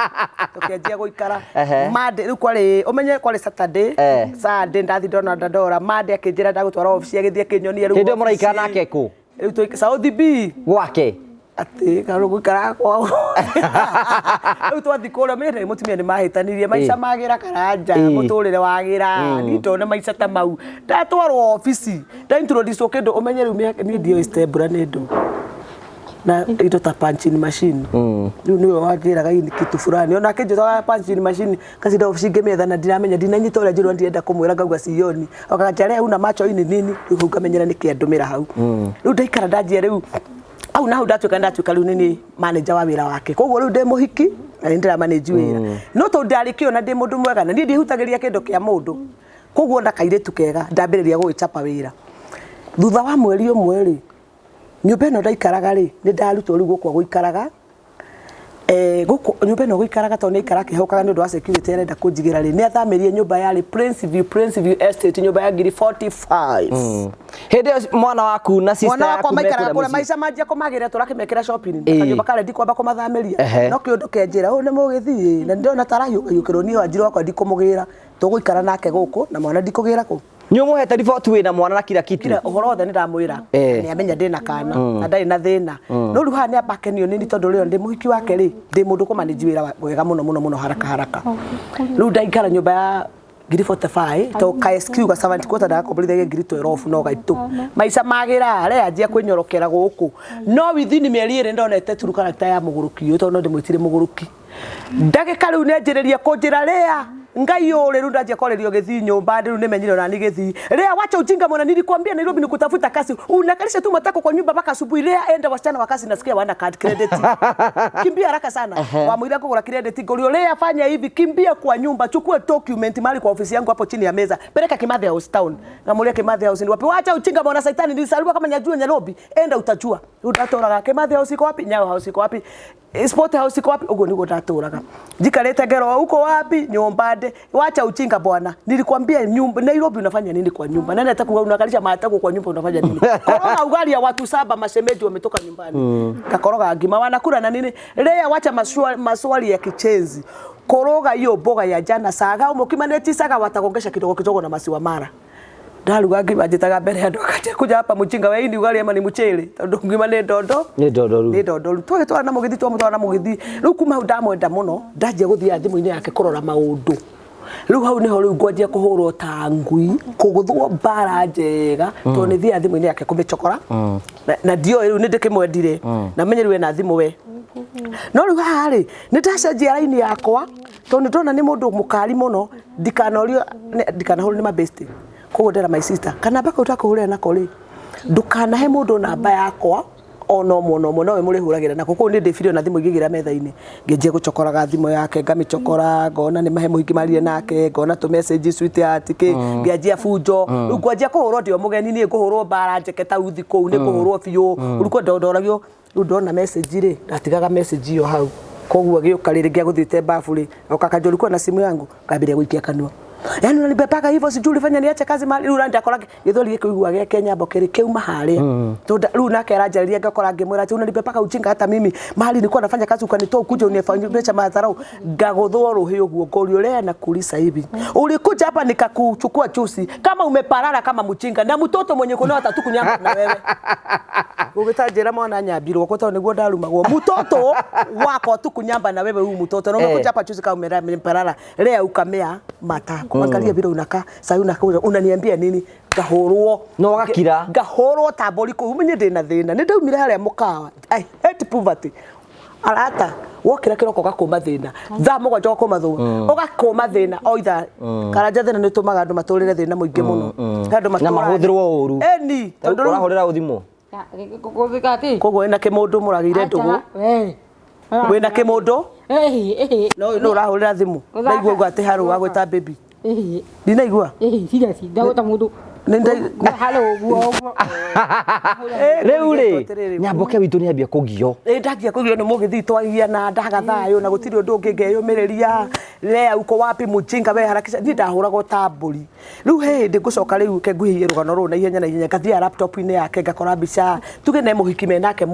A: tũkĩanjia gũikara
C: Ehe.
A: Monday rĩu kwarĩ ũmenye kwarĩ Saturday
C: Eh.
A: Sunday ndathi ndona ndandora Monday akĩnjĩra ndagũtwara obici agĩthiĩ akĩnyonia rĩu
C: Hĩndĩ ĩyo mũraikara
A: obici.
C: nake kũ?
A: Rĩu tũik South B
C: Gwake.
A: atĩ kana gũikara kwao rĩu twathi kũrĩa mĩrĩ mũtumia nĩ mahĩtanirie maica
C: Ĩĩ.
A: magĩra karanja
C: Ĩĩ.
A: mũtũrĩre wagĩra niĩ ndone maica ta mau ndatwarwo obici ndaintroducwo kĩndũ ũmenye rĩu niĩ ndiũĩ stembura nĩ ndũ na indo ta punching machine rĩu nĩwe wanjĩraga hii ni kitu fulani ona akĩnjĩtaga punching machine kacinda obici ngĩmĩetha na ndiramenya ndinanyita ũrĩa njĩrwo ndirenda kũmwĩra ngauga sioni akanja una macho hii ni nini rĩu hau ngamenyera nĩkĩ andũmĩra hau rĩu ndaikara ndanjia rĩu au na hau ndatuĩka rĩu nĩ manager wa wĩra wake koguo rĩu ndĩ mũhiki na nĩ ndĩra manage wĩra no tondũ ndarĩ kĩo na ndĩ mũndũ mwega na niĩ ndihutagĩria kĩndũ kĩa mũndũ koguo na kairĩtu kega ndambĩrĩria gũgĩcapa wĩra thutha wa mweri ũmwe rĩ Nyũmba ĩno ndaikaraga rĩ, nĩ ndarutwo rĩu gũkũ gũikaraga. Gũkũ nyũmba ĩno gũikaraga tondũ nĩ aikara akĩhokaga nĩ ũndũ wa security arenda kũnjigĩra rĩ, nĩ athamirie nyũmba yarĩ Prince View Estate, nyũmba ya ngiri 45.
C: Hĩndĩ ĩyo mwana waku na sister
A: Mwana
C: yaku
A: wakwa maikaraga
C: mekũrĩa
A: kũrĩa
C: mũciĩ.
A: maica manjia kũmagĩra tũrakĩmekĩra shopping. Kanyũmba karĩa ndikwamba kũmathamĩria. No kĩũndũ kenjĩra ũũ nĩ mũgĩthiĩ na ndĩrona tarahiũkĩrwo niĩ wanjiru wakwa ndikũmũgĩra, tũgũikara nake gũkũ na mwana ndikũgĩra kũ.
C: Nĩ ũmũhete riboti wĩna mwana na kila kitu.
A: Kila ũhoro wothe nĩ ndamwĩra. Nĩ amenya ndĩna kana na ndarĩ na thĩna. No rĩu haha nĩ amba akenio nĩ niĩ tondũ rĩo ndĩ mũhiki wake rĩ, ndĩ mũndũ kũmanage wĩra wega mũno mũno mũno haraka haraka. Rĩu ndaikara nyũmba ya ngiri 45 to ka SQ ga 70 quarter ndagakomborithia ngiri 12 no gaitũ. Maica magĩra rĩ anjia kwĩnyorokera gũkũ. No within mĩeri ĩrĩ ndonete true character ya mũgũrũki ũyũ tondũ no ndĩmwĩtire mũgũrũki. Ndagĩka rĩu nĩ anjĩrĩria kũnjĩra rĩa Ngai ũrĩ rĩu ndanjia kwarĩrio gĩthii nyũmba rĩu nĩmenyire ona ni gĩthii. Rĩa wacha ujinga mwana, nilikwambia Nairobi ni kutafuta kazi. Unakalisha tu matako kwa nyumba mpaka asubuhi. Rĩa enda wasichana wa kazi nasikia wana card credit. Kimbia haraka sana. Wamwira kũgũra credit ngũrio rĩa fanya hivi, kimbia kwa nyumba, chukua document mahali kwa ofisi yangu hapo chini ya meza. Peleka Kimathi House town. Ngamuria Kimathi House ni wapi? Wacha ujinga mwana saitani, nilisaliwa kama nyajua Nairobi. Enda utajua. Udatũraga Kimathi House iko wapi? Nyayo House iko wapi? Sport House iko wapi? Uguo niguo ndatũraga. Njikarĩte ngero uko wapi? Nyũmba ndĩ. Wacha ujinga bwana. Nilikwambia nyumba Nairobi unafanya nini kwa nyumba? Nani atakuwa unakalisha matako kwa nyumba unafanya nini? Koroga ugali ya watu saba mashemeji wametoka nyumbani. Kakoroga ngima wanakula na nini? Lea wacha maswali ya kichenzi. Koroga hiyo mboga ya jana saga umukimaneti saga watagongesha kidogo kidogo na masiwa mara. Ndaruga ngima njĩtaga mbere andũ akati kuja hapa mũjinga we ni ugali ama ni mchele tondũ ngima nĩ ndondo
C: Nĩ ndondoru.
A: nĩ ndondoru twagĩtwara na mũgĩthi twamũtwara na mũgĩthi rĩu kuma hau ndamwenda mũno ndanjia gũthiaga thimũ-inĩ yake kũrora maũndũ rĩu hau nĩho rĩu ngwanjia kũhũrwo ta ngui kũgũthwo mbara njega tondũ nĩ thiaga thimũ-inĩ yake kũmĩcokora na ndioĩ rĩu nĩ ndĩkĩmwendire na menye rĩu ena thimũ we no rĩu haha rĩ nĩ ndacenjia raini yakwa tondũ nĩ ndona nĩ mũndũ mũkari mũno ndikanorio ndikanahũrwo nĩ mabesti koguo ndera my sister kana namba kau ndakũhũrĩra nako rĩ ndũkanahe mũndũ namba yakwa ona ũmwe ona ũmwe nowe mũrĩhũragĩra nako kũu nĩ ndĩbire ona thimũ ingĩgĩra metha-inĩ ngĩnjia gũcokoraga thimũ yake ngamĩcokora ngona nĩ mahe mũhiki marire nake ngona tũ message sweetheart kĩ ngĩanjia bunjo rĩu ngwanjia kũhũrwo ndĩ o mũgeni niĩ ngũhũrwo mbara njeke ta uthi kũu nĩ kũhũrwo biũ rĩu kwenda ndoragio rĩu ndona message rĩ ndatigaga message ĩyo hau koguo agĩũka rĩrĩ ngĩagũthiĩte bafu rĩ oka akanjũria ulikuwa na simu yangu ngambĩrĩria gũikia kanua Yaani unanibebaka hivyo sijui ulifanya niache kazi mahali rĩu ndakora gĩthweri gĩkĩigua gĩa Kenya mbokeri kĩuma harĩa tondũ rĩu nake aranjarĩria ngakora ngĩmwĩra atĩ unanibebaka ujinga hata mimi mahali nilikuwa nafanya kazi ukanitoa ukuje unifanyisha madharau ngagũthwo rũhĩ ũguo ngorio lea na kulisa hivi ulikuja hapa nikakuchukua chusi kama umeparara kama mjinga na mtoto mwenye kunao hata kunyamba na wewe ũgĩtanjĩra mwana nyambirwo kwa tondũ nĩguo ndarumagwo mtoto wako tu kunyamba na wewe huyu mtoto na umekuja hapa chusi kama umeparara lea ukamea matako angalia vile unakaa sasa unakaa unaniambia nini ngahũrwo
C: No ũgakira.
A: ngahũrwo ta mbũri kũu ũmenye ndĩna thĩna nĩ ndaumire harĩa mũkawa I hate poverty arata wokĩra kĩroko ũgakũma thĩna thaa mũgwanja ũgakũma thũma ũgakũma thĩna o ithaa karanja thĩna nĩ ũtũmaga andũ matũrĩre thĩna mũingĩ mũno He andũ
C: Na
A: matũraga-
C: mahũthĩrwo ũru.
A: Ĩni, tondũ rĩu
C: Ũrahũrĩra ũthimũ.
A: koguo wĩna kĩmũndũ mũragĩire ndũgũ wĩna kĩmũndũ no no ũrahũrĩra thimũ ndaigua ũguo atĩ harũ wagwĩta baby ndinaigua
C: Rĩu rĩ Nyamboke witũ nĩ ambia kũgio.
A: Ĩ ndagia kũgio nĩ mũgĩthii twagiana ndaga thayũ na gũtirĩ ũndũ ũngĩ ngeyũmĩrĩria lea uko wapi mũjinga we harakisha niĩ ndahũragwo ta mbũri rĩu he hĩndĩ ngũcoka rĩu ke nguhĩhie rũgano rũrũ na ihenya na ihenya ngathiaga laptop-inĩ yake ngakora mbica tuge ne mũhiki menake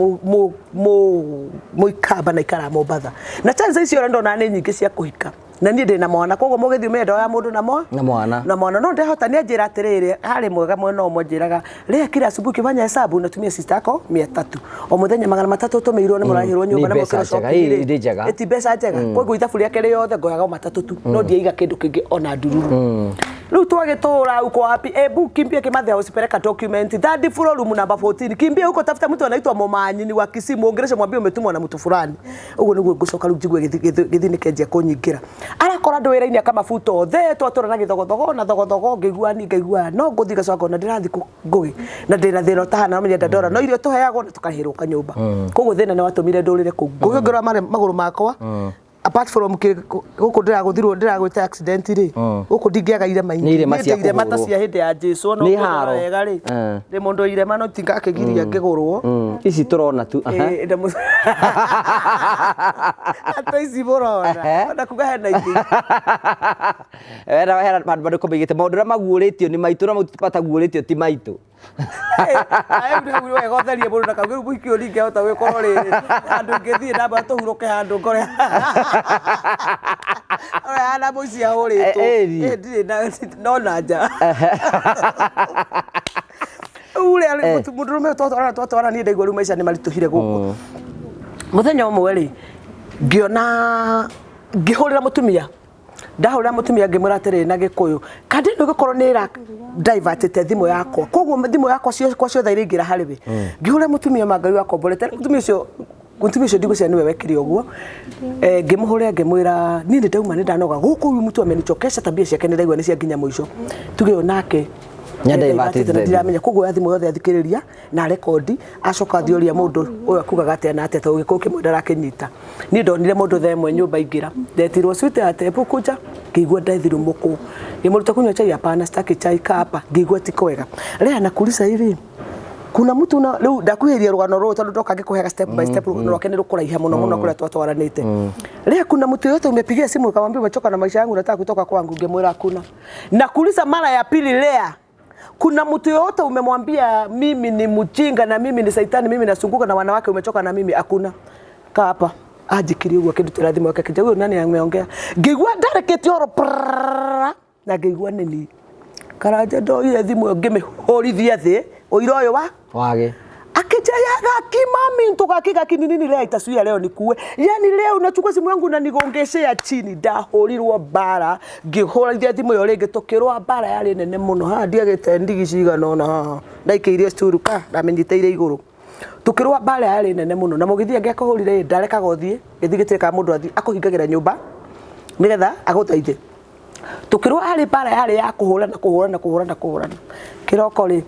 A: mũikamba na ikara Mombatha na chance icio ũrĩa ndona nĩ nyingĩ cia kũhika na niĩ ndĩ na mwana koguo mũgĩthiĩ ũmenye ndoya mũndũ na mwa
C: Na mwana.
A: na mwana no ndehota nĩ anjĩra atĩrĩrĩ harĩ mwega mwena ũmwe anjĩraga rĩa kila asubuhi ukifanya hesabu unatumia sister yako 300 o mũthenya 300 ũtũmĩirwo nĩ mũrarĩhĩrwo nyũmba
C: Nĩ
A: na
C: mbeca
A: mũkĩro
C: njega,
A: shopping
C: ĩ,
A: rĩ.
C: nĩ njega.
A: Ĩ, ti mbeca njega koguo ithabu rĩake rĩothe ngoyaga o matatũ tu no ndiaiga kĩndũ kĩngĩ ona ndururu rĩu twagĩtũra uko wapi ebu kimbia Kimathi House peleka document third floor room number 14 kimbia huko tafuta mtu anaitwa Momanyi ni wa Kisii muongeleshe mwambie umetumwa na mtu fulani ũguo nĩguo ngũcoka rĩu njigue gĩthini kĩanjia kũnyingĩra arakora andũ wĩra-inĩ akamabuta othe twatũra na gĩthogothogo na thogothogo ngĩigua ni ngaigua no ngũthiĩ ngacoka ngona ndĩrathiĩ ngũgĩ na ndĩna thĩna ũtahana no menya ndandora no irio tũheagwo na tũkarĩhĩrwo kanyũmba koguo thĩna nĩ watũmire ndũrĩre kũu ngũgĩ ngĩrora magũrũ makwa Apart from gũkũ ndĩragũthirwo ndĩragwĩte accident rĩ, gũkũ ndingĩaga irema
C: Nĩ
A: ingĩ.
C: irema
A: Niĩ
C: cia
A: ndĩ irema ta
C: kũhũrwo.
A: cia hĩndĩ ya Jesu, ona
C: Nĩ
A: ũkũrora
C: haro.
A: wega rĩ, ndĩ mũndũ wa irema no tingakĩgiria ngĩgũrwo.
C: Ici tũrona tu, aha.
A: Ĩĩ, ata ici mũrona, ona kuga hena ingĩ.
C: Hena hena handũ marĩkũ maigĩte maũndũ ũrĩa maguũrĩtio nĩ maitũ na mau mataguũrĩtio ti maitũ.
A: Rĩu wega ũtherie mũndũ na kau rĩu mũhiki ũyũ ndingĩhota gũgĩkorwo rĩrĩ handũ ingĩthiĩ ndamba tũhurũke handũ ngore ũrĩa hana mũici ahũrĩtwo.
C: Ĩni.
A: Ĩ, ndirĩ na no na nja rĩu rĩ mũndũrũme ũyũ twatwarana twatwarana niĩ ndaigua rĩu maica nĩ maritũhire gũkũ. Mũthenya ũmwe rĩ, ngĩona ngĩhũrĩra mũtumia, ndahũrĩra mũtumia ngĩmwĩra atĩrĩrĩ na Gĩkũyũ, kandi ĩno ĩgĩkorwo nĩ ĩra divertĩte thimũ yakwa, koguo thimũ yakwa kwa ciothe iraingĩra harĩ we. Ngĩhũrĩra mũtumia ma Ngai wakomborete, mũtumia ũcio, mũtumia ũcio ndigwĩciria nĩwe wekire ũguo. Ngĩmũhũrĩra ngĩmwĩra niĩ nĩ ndauma nĩ ndanoga gũkũ, huyu mtu amenichokesha, tabia ciake nĩ ndaigua nĩ cia nginya mũico. Tuge ũyũ nake
C: Nĩ
A: nĩ
C: divertĩte
A: na ndiramenya, koguo ya thimũ yothe athikĩrĩria na rekondi, acoka athiĩ oria mũndũ ũyũ akugaga atĩa na atĩa, tondũ Gĩkũyũ kĩmwe ndarakĩnyita. Niĩ ndonire mũndũ thaa ĩmwe nyũmba aingĩra, ndetirwo sweetheart, hebu kuja, ngĩigua ndethirumũkwo, ngĩmũruta kunywa chai, hapana sitaki chai, kaa hapa, ngĩigua ti kwega. Lea nakuuliza hivi, kuna mtu na rĩu ndakuhĩria rũgano rũrũ tondũ ndoka ngĩkũheaga step by step, rũgano rwake nĩ rũkũraiha mũno mũno kũrĩa twatwaranĩte. Lea kuna mtu yote umepigia simu ukamwambia umechoka na maisha yangu unataka kutoka kwangu? Ngĩmwĩra hakuna. Nakuuliza mara ya pili, Lea kuna mtu yoyote umemwambia mimi ni mjinga na mimi ni saitani, mimi nasunguka na wanawake, umechoka na mimi? Hakuna. Kaa hapa. Anjikirie ũguo akĩndutĩra thimũ yake akĩnjĩra ũyũ nani ameongea. Ngĩigua ndarĩkĩtie oro prrrr, na ngĩigua nĩ niĩ. Karanja ndoire thimũ ĩyo ngĩmĩhũrithia thĩ ũira ũyũ wa
C: wage
A: akija ya gaki mami ntugaki gaki ni nini leo itasuia leo nikuue, yani leo unachukua simu yangu unanigongeshea chini. Ndahurirwo mbara ngihũrithia thimũ ĩyo rĩngĩ tũkĩrũa mbara yarĩ nene mũno. Haha ndiagĩte ndigi cigana ũna haha ndaikĩirie curu ka ndamĩnyitĩire igũrũ, tũkĩrũa mbara yarĩ nene mũno. Na mũgĩthiĩ angĩakũhũrire ĩ ndarekaga ũthiĩ gĩthiĩ gĩtirĩ mũndũ athiĩ akũhingagĩra nyũmba nĩgetha agũteithie. Tukirwo arĩ mbara yarĩ ya kũhũrana kũhũrana kũhũrana kũhũrana. Kĩroko rĩ,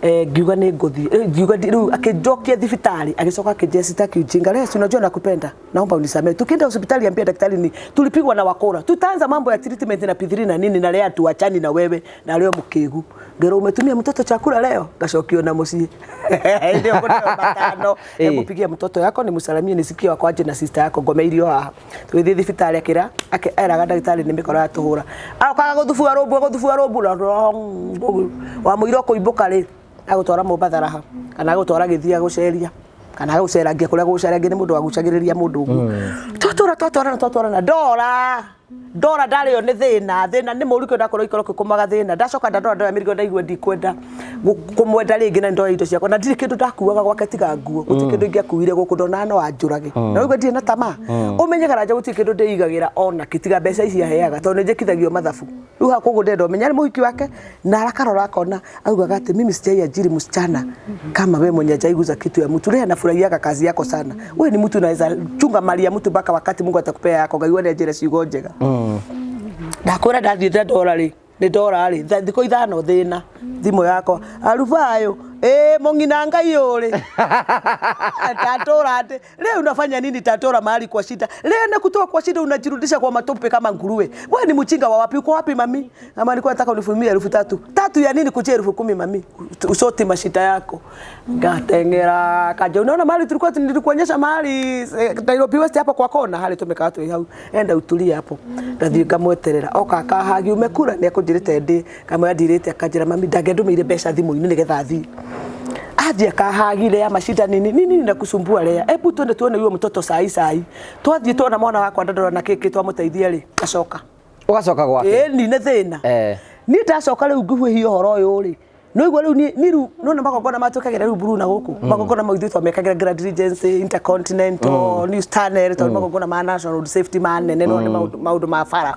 A: ngiuga nĩ ngũthiĩ, ngiuga rĩu akĩnjokia thibitarĩ, agĩcoka akĩnjĩra sitaki ujinga, leo si unajua nakupenda, naomba unisamehe. Tukienda hospitali ambia daktari ni tulipigwa na wakora, tutaanza mambo ya treatment na P3 na nini, na leo tuachani na wewe na leo mkĩgu ngero umetumia mtoto chakula leo, ngacokio na mũciĩ ndio kũneo matano. Hebu pigia mtoto yako nimsalamie nisikie wako aje na sister yako ngome irio haha. Tũgĩthiĩ thibitarĩ akĩra eraga ndagĩtarĩ nĩ mĩkora yatũhũra, arokaga gũthubua rũmbu gũthubua rũmbu na wamũira ũkũimbũka rĩ agũtwara Mombatha raha kana agũtwara Gĩthia gũceria kana agũcerangia kũrĩa gũcerangia, nĩ mũndũ wagucagĩrĩria mũndũ ũguo. Twatwara twatwarana twatwarana ndora ndora ndarĩo nĩ thĩna thĩna nĩ mũru kĩo ndakorwo ikoro kĩkũmaga thĩna. Ndacoka ndandora ndoya mĩrigo ndaigua ndikwenda kũmwenda rĩngĩ na ndoya indo ciakwa na ndirĩ kĩndũ ndakuaga gwake tiga nguo, gũtirĩ kĩndũ ingĩakuire gũkũ ndonaga no anjũrage na rĩu ndirĩ na tamaa. Ũmenye Karanja gũtirĩ kĩndũ ndĩigagĩra ona kĩ tiga mbeca ici aheaga tondũ nĩ njĩkithagio mathabu. Rĩu haha koguo ndĩrenda ũmenye arĩ mũhiki wake na arakarora akona augaga atĩ mimi sijaiajiri msichana kama we mwenye hajaiguza kitu ya mtu. Lea nafurahiaga kazi yako sana, we ni mtu unaweza chunga mali ya mtu mpaka wakati Mungu atakupea yako. Ngai nĩ anjĩre ciugo njega. Ndakwĩra ndathiĩte ndora rĩ, nĩ ndora rĩ thikũ 5 thĩna thimũ yakwa arubayo ĩ mũng'ina Ngai ũrĩ tatũra atĩ leo unafanya nini? Tatora mahali kwa shida leo na kutoa kwa shida unajirudisha kwa matope kama nguruwe. Wewe ni mchinga wa wapi? Uko wapi mami? Ama nilikuwa nataka unifumie 3000 tatu ya nini kuchia 10,000 mami? Usoti mashida yako. Ngatengera kaja, unaona mahali tulikuwa nilikuonyesha mahali Nairobi West hapo kwa kona hali tumekaa tu hau, enda utulie hapo. Ndathiĩ ngamweterera oka akahagi umekura nĩ akũnjĩrĩte ndĩ kamwĩra ndirĩte, akanjĩra mami ndangĩndũmĩire mbeca thimũ-inĩ nĩgetha thiĩ. Athiĩ akahagire ya mashida nini nini nakusumbua lea, hebu twende tuone huyo mtoto sai sai. Twathiĩ tuona mwana wakwa ndandora na kĩkĩ twamũteithia rĩ, ngacoka
C: ũgacoka gwake.
A: Ĩni nĩ thĩna. Niĩ ndacoka rĩu ngĩhuhia ũhoro ũyũ rĩ, no igua rĩu niĩ rĩu nona magongona matwĩkagĩra rĩu Bruna gũkũ magongona mau ithuĩ twamekagĩra Grand Regency, Intercontinental, News Tunnel, tondũ magongona ma National Road Safety manene no nĩ maũndũ ma bara.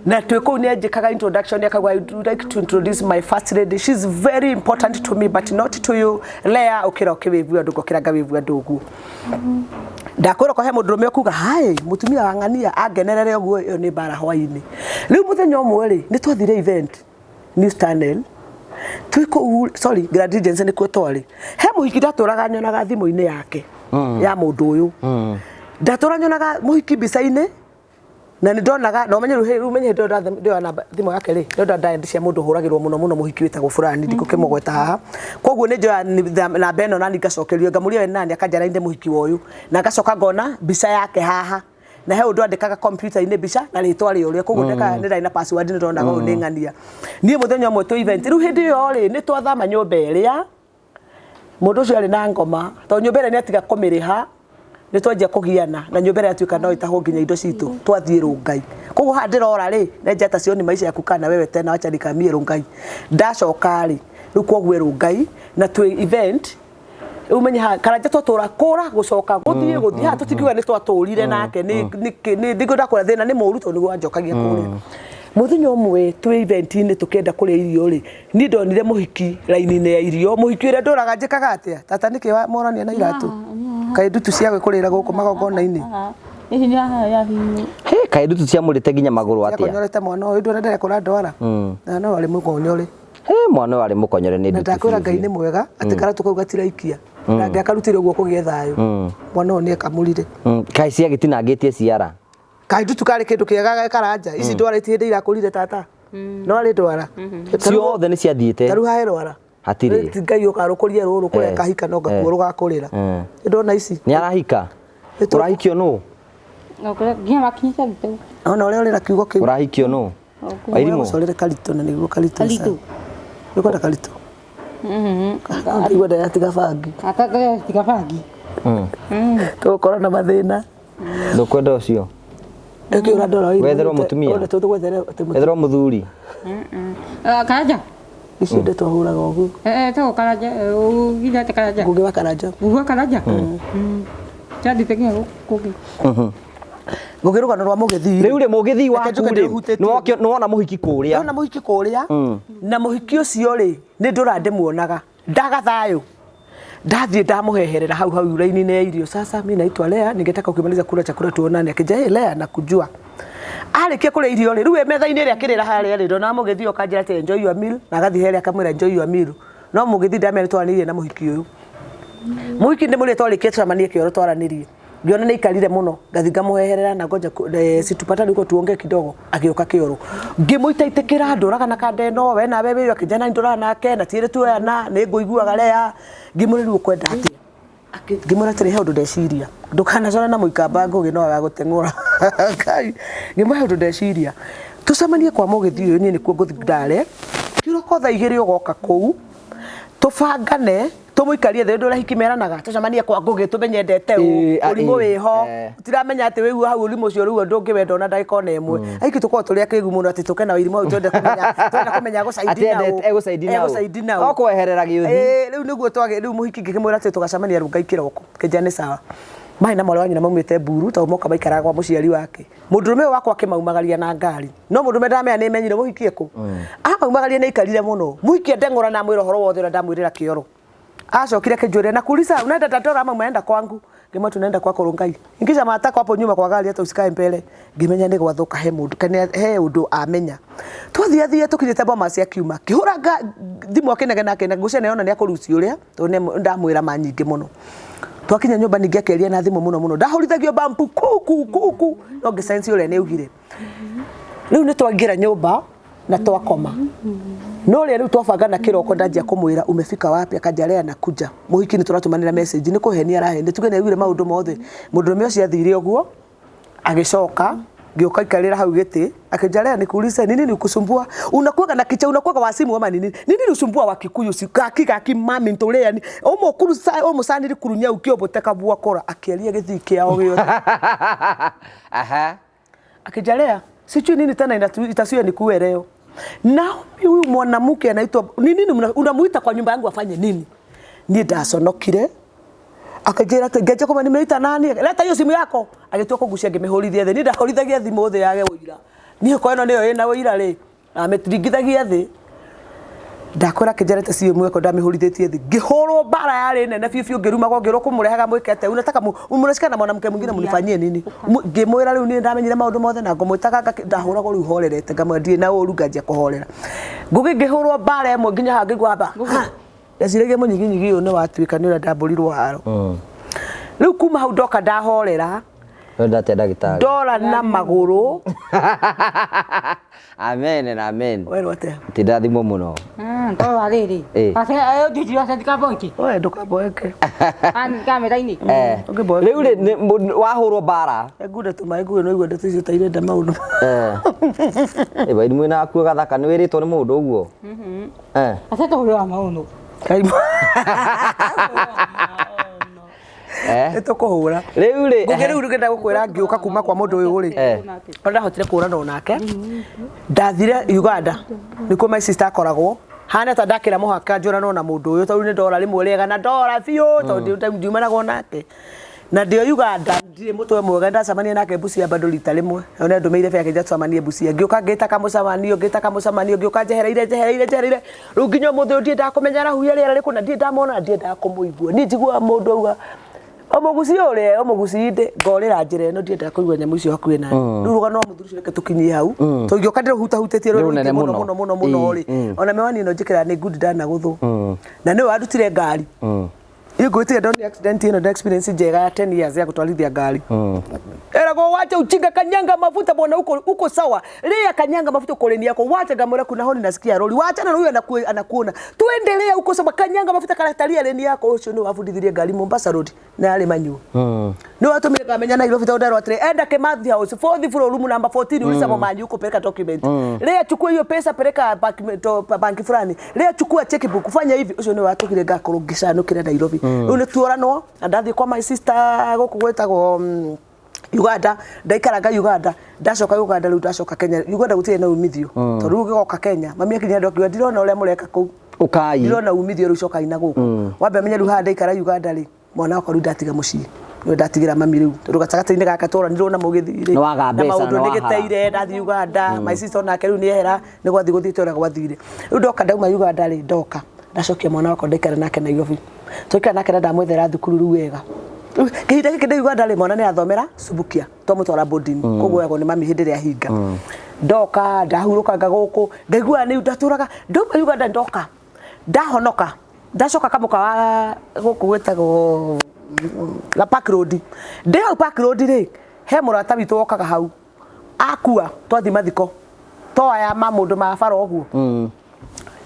A: Na twĩ kũu nĩ anjĩkaga introduction akauga I would like to introduce my first lady, she's very important to me but not to you. Lea ũkĩra ũkĩwĩvua andũ ngokĩra ngawĩvua andũ ũguo. Ndakwĩra ko he mũndũrũme ũkuga hai mũtumia wa ng'ania angenerere ũguo, ĩyo nĩ mbara hwainĩ. Rĩu mũthenya ũmwe rĩ nĩ twathire event News Tunnel twĩ kũu, sorry Grand Regency nĩkuo twarĩ. He mũhiki ndatũraga nyonaga thimũ-inĩ yake ya mũndũ ũyũ. Ndatũra nyonaga mũhiki mbica-inĩ na nĩ ndonaga na ũmenye rĩu ũmenye hĩndĩ ĩyo ndĩoya namba thimũ yake rĩ nĩ nda cia mũndũ ũhũragĩrwo mũno mũno mũhiki wĩtagwo fulani ndikũkĩmũgweta haha. Koguo nĩ njoya namba ĩno nani ngacokerio, ngamũria we nĩ nani, akanjĩra nĩ mũhiki wa ũyũ, na ngacoka ngona mbica yake haha, na he ũndũ andĩkaga kompiuta-inĩ mbica na rĩtwa rĩa ũrĩa, koguo ndeka nĩ ndarĩ na password, nĩ ndonaga ũyũ nĩ ng'ania. Niĩ mũthenya ũmwe twĩ event, rĩu hĩndĩ ĩyo rĩ nĩ twathama nyũmba ĩrĩa mũndũ ũcio arĩ na ngoma, tondũ nyũmba ĩrĩa nĩ atiga kũmĩrĩha, nĩ twanjia kũgiana na nyũmba ĩrĩa yatuĩka no ĩtahwo nginya indo citũ, twathiĩ Rongai. Koguo haha ndĩrora rĩ, nenja hata sioni maisha ya kukaa na wewe tena, wacha nikamie Rongai. Ndacoka rĩ, rĩu koguo Rongai na twĩ event, rĩu ũmenye haha Karanja twatũra kũra gũcoka gũthiĩ gũthiĩ haha tũtingiuga nĩ twatũrire nake, nĩ nĩ ndingĩenda kwĩra thĩna nĩ mũru tondũ nĩguo wanjokagia kũrĩa. Mũthenya ũmwe twĩ event-inĩ tũkĩenda kũrĩa irio rĩ, niĩ ndonire mũhiki raini-inĩ ya irio, mũhiki ũrĩa ndũraga njĩkaga atĩa? Tata nĩkĩ morania na iratũ? Kaĩ ndutu cia gwĩkũrĩra gũkũ magongona-inĩ?
B: Ici nĩ haha ya hinya.
C: He kaĩ ndutu ciamũrĩte nginya magũrũ atĩa?
A: Ciakonyorete mwana ũyũ, ndũrenda ndĩrekũra ndwara? Na no arĩ mũkonyore.
C: He mwana ũyũ arĩ mũkonyore nĩ
A: Na
C: ndutu
A: ndakwĩra
C: biũ
A: Ngai
C: biũ.
A: nĩ mwega atĩ karatũ kau gatiraikia. Na ngĩakarutire ũguo kũgĩe thayũ. Mwana ũyũ nĩ ekamũrire.
C: Kaĩ ciagĩtinangĩtie ciara?
A: Kaĩ ndutu karĩ kĩndũ kĩega Karanja? Ici ndwara iti hĩndĩ irakũrire tata. No arĩ ndwara.
C: Ciothe nĩ ciathiĩte.
A: Tarĩu hahe rwara.
C: Hatirĩ.
A: Ti Ngai ũkarũkũrie rũrũ kũrĩa kahika no ngakuo rũgakũrĩra. Ndona ici.
C: Nĩ arahika? Ũrahikio nũ?
B: Nginya makinyĩte gĩtũ.
A: Ona ũrĩa ũrĩ na kiugo kĩu.
C: Ũrahikio nũ? Wairimũ.
A: Ũcorere karitũ na nĩguo karitũ.
B: Karitũ.
A: Nĩkwenda karitũ. Ndaigua ndayatiga bangi.
B: Tiga bangi.
A: Tũgũkorwo na mathĩna.
C: Ndũkwenda ũcio?
A: Nĩkĩ ũrandora
C: Wetherwo mũtumia? Wetherwo mũthuri?
B: Karanja.
A: Icio ndeto ahũraga ũguo.
B: Etagwo Karanja, ugire Karanja.
A: Ngugi wa Karanja.
B: Ngugi wa Karanja. Chandite nginya kũngĩ.
A: Ngugi rũgano rwa mũgĩthii.
C: Rĩu rĩ mũgĩthii waku rĩ, nĩwona mũhiki kũrĩa.
A: Ndona mũhiki kũrĩa, na mũhiki ũcio rĩ, nĩ ndũra ndĩmuonaga. Ndaga thayũ. Ndathiĩ ndamũheherera hau hau raini-inĩ ya irio. Sasa mimi naitwa Lea, ningetaka ukimaliza kula chakula tuonane. Akĩnjĩra, hey Lea, nakujua. Arĩkia kũrĩa irio rĩ, rĩu e metha-inĩ ĩrĩa akĩrĩra harĩa rĩ, ndona mũgĩthii oka anjĩra atĩ enjoy your meal, na agathiĩ harĩa akamwĩra enjoy your meal. No mũgĩthii ndamenya nĩ twaranĩirie na mũhiki ũyũ. Mũhiki ndĩmũrĩe twarĩkia tũcemanie kĩoro twaranĩrie. Ngiona nĩ aikarire mũno, ngathi ngamũheherera na ngoja si tupatane huko tuongee kidogo, agĩũka kĩoro. Ngĩmũitaitĩkĩra ndũraga na kanda ĩno, we nawe wĩyo, akĩnjĩra nani ndũraga nake, na ti ĩrĩ tuoyana, nĩ ngũiguaga Lea. Ngĩmwĩra rĩu ũkwenda atĩa? Ngĩmwĩra atĩrĩ, he ũndũ ndeciria, ndũkanacore na mũikamba Ngũgĩ no agagũteng'ũra. Ngai, ngĩmwĩra he ũndũ ndeciria, tũcemanie kwa mũgĩthi ũyũ, niĩ nĩkuo ngũthiĩ ndare, kĩroko thaa igĩrĩ ũgoka kũu, tũbangane, tũmũikarie thĩ, ũndũ ũrĩa hiki meranaga, tũcemanie kwa Ngũgĩ tũmenye ndete ũ, ũrimũ wĩho, tũtiramenya atĩ wĩiguo hau ũrimũ ũcio rĩu ndũngĩwenda ona ndagĩka ona ĩmwe. Aiki tũkoragwo tũrĩ akĩgu mũno atĩ tũke na ũrimũ hau twende kũmenya, twende kũmenya egũcaidi na ũ.
C: Egũcaidi na ũ.
A: Egũcaidi na ũ.
C: No kweherera gĩũthi.
A: Rĩu nĩguo twagĩ, rĩu mũhiki ngĩkĩmwĩra atĩ tũgacemania Rongai kĩroko, kĩnjĩra nĩ sawa. Marĩ na mwarĩ wa nyina maumĩte Mburu, tondũ moka maikaraga kwa mũciari wake. Mũndũrũme ũyũ wakwa akĩmaumagaria na ngari. No mũndũrũme ndamenya nĩ menyire mũhiki ekũ. Amaumagaria nĩ aikarire mũno. Mũhiki andeng'ũra na amwĩra ũhoro wothe ũrĩa ndamwĩrĩra kĩoro. Acokire akĩnjũria na kuuliza unaenda Dandora ama unaenda kwangu? Ngĩmwĩra tunaenda kwako Rongai. Ingisha matako hapo nyuma kwa gari hata usikae mbele. Ngĩmenya nĩ gwathũka he mũndũ kana he ũndũ amenya. Twathiĩ athiĩ tũkinyĩte Bomas akiuma. Ngĩhũra thimũ akĩnegena akĩnegena ngũcia nĩona nĩ akũrucia ũrĩa tondũ nĩ ndamwĩra ma nyingĩ mũno. Twakinya nyũmba ningĩ akĩaria na thimũ mũno mũno. Ndahũrithagio bampu ku ku ku ku no ngĩsense ũrĩa nĩ augire. Rĩu nĩ twaingĩra nyũmba na twakoma. No rĩrĩa rĩu twabangana kĩroko ndanjia kũmwĩra umefika wapi, akanjia Lea nakuja. Mũhiki nĩ tũratũmanĩra message nĩ kũhenia arahenia, tuge nĩ aiguire maũndũ mothe. Mũndũrũme ũcio athire ũguo agĩcoka ngĩũka ikarĩra hau gĩtĩ akĩnjia Lea nikuulize ni nini ukusumbua, unakuwaga na kicha, unakuwaga wa simu ama nini? Nini usumbua wa Kikuyu si gaki gaki mami ntũrĩa ni ũmũkuru sa ũmũcaniri kurunya ukĩũmbũteka bwakora akĩaria gĩthii kĩao gĩothe.
C: Aha.
A: Akĩnjia Lea sijui nini tena itasiwe nikuue leo. Naomi huyu mwanamke anaitwa ni nini unamuita kwa nyumba yangu afanye nini? Niĩ ndaconokire. Akĩnjĩra atĩ ngenje kũmenya nimeita nani? Leta hiyo simu yako. Agĩtua kũgucia ngĩmĩhũrithia thĩ. Niĩ ndahũrithagia thimũ thĩ yage ũira. Niĩ ko ĩno nĩyo ĩna ũira rĩ, amĩringithagia thĩ. Ndakwĩra akĩnjĩra leta simu yako ndamĩhũrithĩtie thĩ. Ngĩhũrwo mbara yarĩ nene biũ biũ, ngĩrumagwo ngĩrwo kũmũrehaga mwĩke atĩa? Unataka mnashika na mwanamke mwingine mnifanyie nini? Ngĩmwĩra rĩu niĩ ndamenyire maũndũ mothe na ngũmwĩtaga ndahũragwo rĩu horerete, ngamwĩra ndirĩ na ũru nganjia kũhorera. Ngũgĩ ngĩhũrwo mbara ĩmwe nginya haha ngĩigua haba. Ndeciragia mũnyiginyigi ũyũ nĩ watuĩka nĩ ũrĩa ndambũrirwo haro. Rĩu kuma hau ndoka ndahorera,
C: Wenda atĩa ndagĩtarĩ?
A: Ndora na magũrũ.
C: Amen na amen.
A: Werwo atĩa?
C: Tindathimwo mũno.
B: Tondũ wa rĩrĩ. Ase ndijiri ase ndikaboeke.
A: We ndũkamboeke.
B: Kamera-inĩ.
A: Ũngĩmboeka.
C: Rĩu rĩ wahũrwo mbara.
A: Ngunda tũmaĩ nguo no igua ndeto icio ta irenda maũndũ.
C: Ĩ mwena waku gathaka nĩ wĩrĩtwo nĩ mũndũ ũguo.
B: Ase tũhũrĩ wa maũndũ.
A: Kaimũ. Nĩ tũkũhũra.
C: Rĩu rĩ
A: Ngũgĩ rĩu ngenda gũkwĩra ngĩũka kuma kwa mũndũ ũyũ rĩ. Ona ndahotire kũũrana onake. Ndathire Uganda nĩkuo my sister akoragwo. Hana ta ndakĩra mũhaka njũranwo na mũndũ ũyũ tondũ nĩ ndora rĩmwe rĩega na ndora biũ tondũ ndiumanaga nake. Na ndĩo Uganda ndirĩ mũtwe mwega ndacemania nake Busia bado rita rĩmwe. Na nĩ andũmĩire bea akĩnjĩra tũcemanie Busia. Ngĩũka ngĩta kamũcemanio ngĩta kamũcemanio ngĩũka njehereire njehereire njehereire. Rĩu nginya ũmũthĩ ũyũ ndiendaga kũmenya arahuhia rĩera rĩrĩkũ na ndiendaga muona ndiendaga kũmũigua. Niĩ njiguaga mũndũ auga ũmũguci ũrĩa ũmũguci ndĩ ngorĩra njĩra ĩno ndiendaga kũigua nyamũ icio hakuhĩ nani. Rĩu rũgano rwa mũthuri ũcio reke tũkinyie hau. Tũngĩũka ndĩrũhutahutĩtie rwĩ
C: Nĩ rũnene
A: rũingĩ mũno
C: mũno.
A: mũno mũno mũno rĩ. Ona mĩwani ĩno njĩkĩraga nĩ ngundi ndanagũthwo. Na nĩwe wandutire ngari. Ingũĩtire ndonire accident ĩno nda experience njega ya 10 years ya gũtwarithia ngari. Eragwo wacha ujinga kanyanga mafuta bwana uko uko sawa. Lea kanyanga mafuta uko leni yako. Wacha gamora kuna honi nasikia roli. Wacha na huyu anakuona. Tuendelea uko sawa kanyanga mafuta karaktaria leni yako ucio ni wabundithirie ngari Mombasa Road na yale manyu. Ni watumire ngamenya Nairobi tondu nderwo atiri enda Kimathi House fourth floor room number 14 uliza momanyi uko peleka document. Lea chukua hiyo pesa peleka banki fulani. Lea chukua checkbook fanya hivi ucio ni watukire ngakorwo ngicanukira Nairobi. Riu ni tuoranwo na ndathie kwa my sister guku gwetagwo Uganda ndaikaranga Uganda ndacoka Uganda riu ndacoka Kenya Uganda gutire na umithio tondu riu gigoka Kenya mami akinya andu akiuga ndirona uria mureka kuu
C: Ukai.
A: ndirona umithio riu cokai na guku wambe amenye riu haha ndaikara Uganda ri mwana wakwa riu ndatiga mucii niwe ndatigira mami riu tondu gatagatĩ-inĩ gaka tworanirwo na mũgĩthi rĩ
C: Nĩ waga
A: na
C: mbeca,
A: maũndũ
C: nĩ wahara.
A: nĩgĩteire ndathiĩ Uganda my sister onake riu nĩehera nĩ gwathiĩ gũthiĩte ũrĩa gwathire riu ndoka ndauma Uganda rĩ ndoka ndacokia mwana wakwa ndaikara nake Nairobi twaikara nake na ndamwethera thukuru riu wega kihinda gĩkĩ ndĩ Uganda rĩ mwana nĩ athomera Subukia twamũtwara boarding koguo oyagwo nĩ mami hĩndĩ ĩrĩa ahinga ndoka ndahurũkanga gũkũ ngaigua nĩ ndatũraga ndauma Uganda ndoka ndahonoka ndacoka kamũka wa gũkũ gwĩtagwo la Park Road ndĩ hau Park Road rĩ he mũrata witũ wokaga hau akua twathiĩ mathiko to aya ma mũndũ ma bara ũguo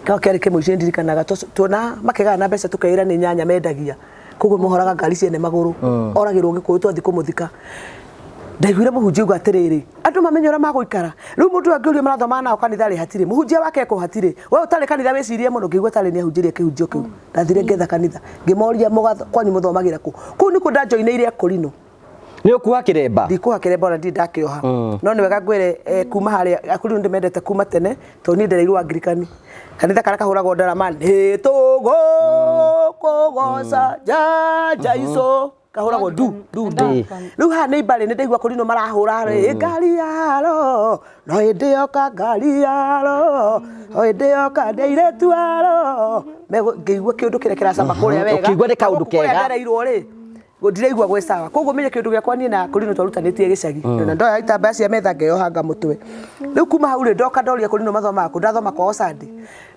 A: kĩo kĩarĩ kĩmwe icio ndirikanaga tuona makĩgaya na mbeca tũkeĩra nĩ nyanya mendagia koguo mohoraga ngari ciene magũrũ oragĩrwo gĩkũyũ twathiĩ kũmũthika ndaiguire mũhunjia auga atĩrĩrĩ andũ mamenye ũrĩa magũikara rĩu mũndũ ũyũ angĩũrio marathoma nao kanitha rĩ hatirĩ mũhunjia wake ekũ hatirĩ we ũtarĩ kanitha wĩcirie mũno ngĩigua tarĩ nĩ ahunjĩrie kĩhunjio kĩu ndathire ngĩetha kanitha ngĩmoria kwanyu mũthomagĩra kũ kũu nĩkuo ndajoinĩire Akorino
C: Nĩ ũkuoha kĩremba.
A: ndikuoha kĩremba ona ndirĩ ndakĩoha no nĩ wega ngwĩre kuma harĩa Akorino ndĩmendete kuma tene tondũ niĩ ndereirwo Angirikani kanitha karĩa kahũragwo ndarama nĩ tũgũkũgoca janja ico kahũragwo ndu ndu ndu rĩu haha nĩ imbarĩ nĩ ndaigua Akorino marahũra rĩ ngari yaro no ĩndĩ yoka ngari yaro o ĩndĩ yoka ndeirĩtu aro ngĩigua kĩũndũ kĩrĩa kĩracama kũrĩa wega
C: Ũkĩigua nĩ kaũndũ
A: Gũkũ kũrĩa
C: kega.
A: ndereirwo rĩ ndiraigua gwĩ sawa koguo menye kĩũndũ gĩakwa niĩ na Akorino twarutanĩtie gĩcagi na ndoya itambaya cia metha ngeyohanga mũtwe rĩu kuma hau rĩ ndoka ndoria Akorino mathomaga kũ ndathoma kwao Sunday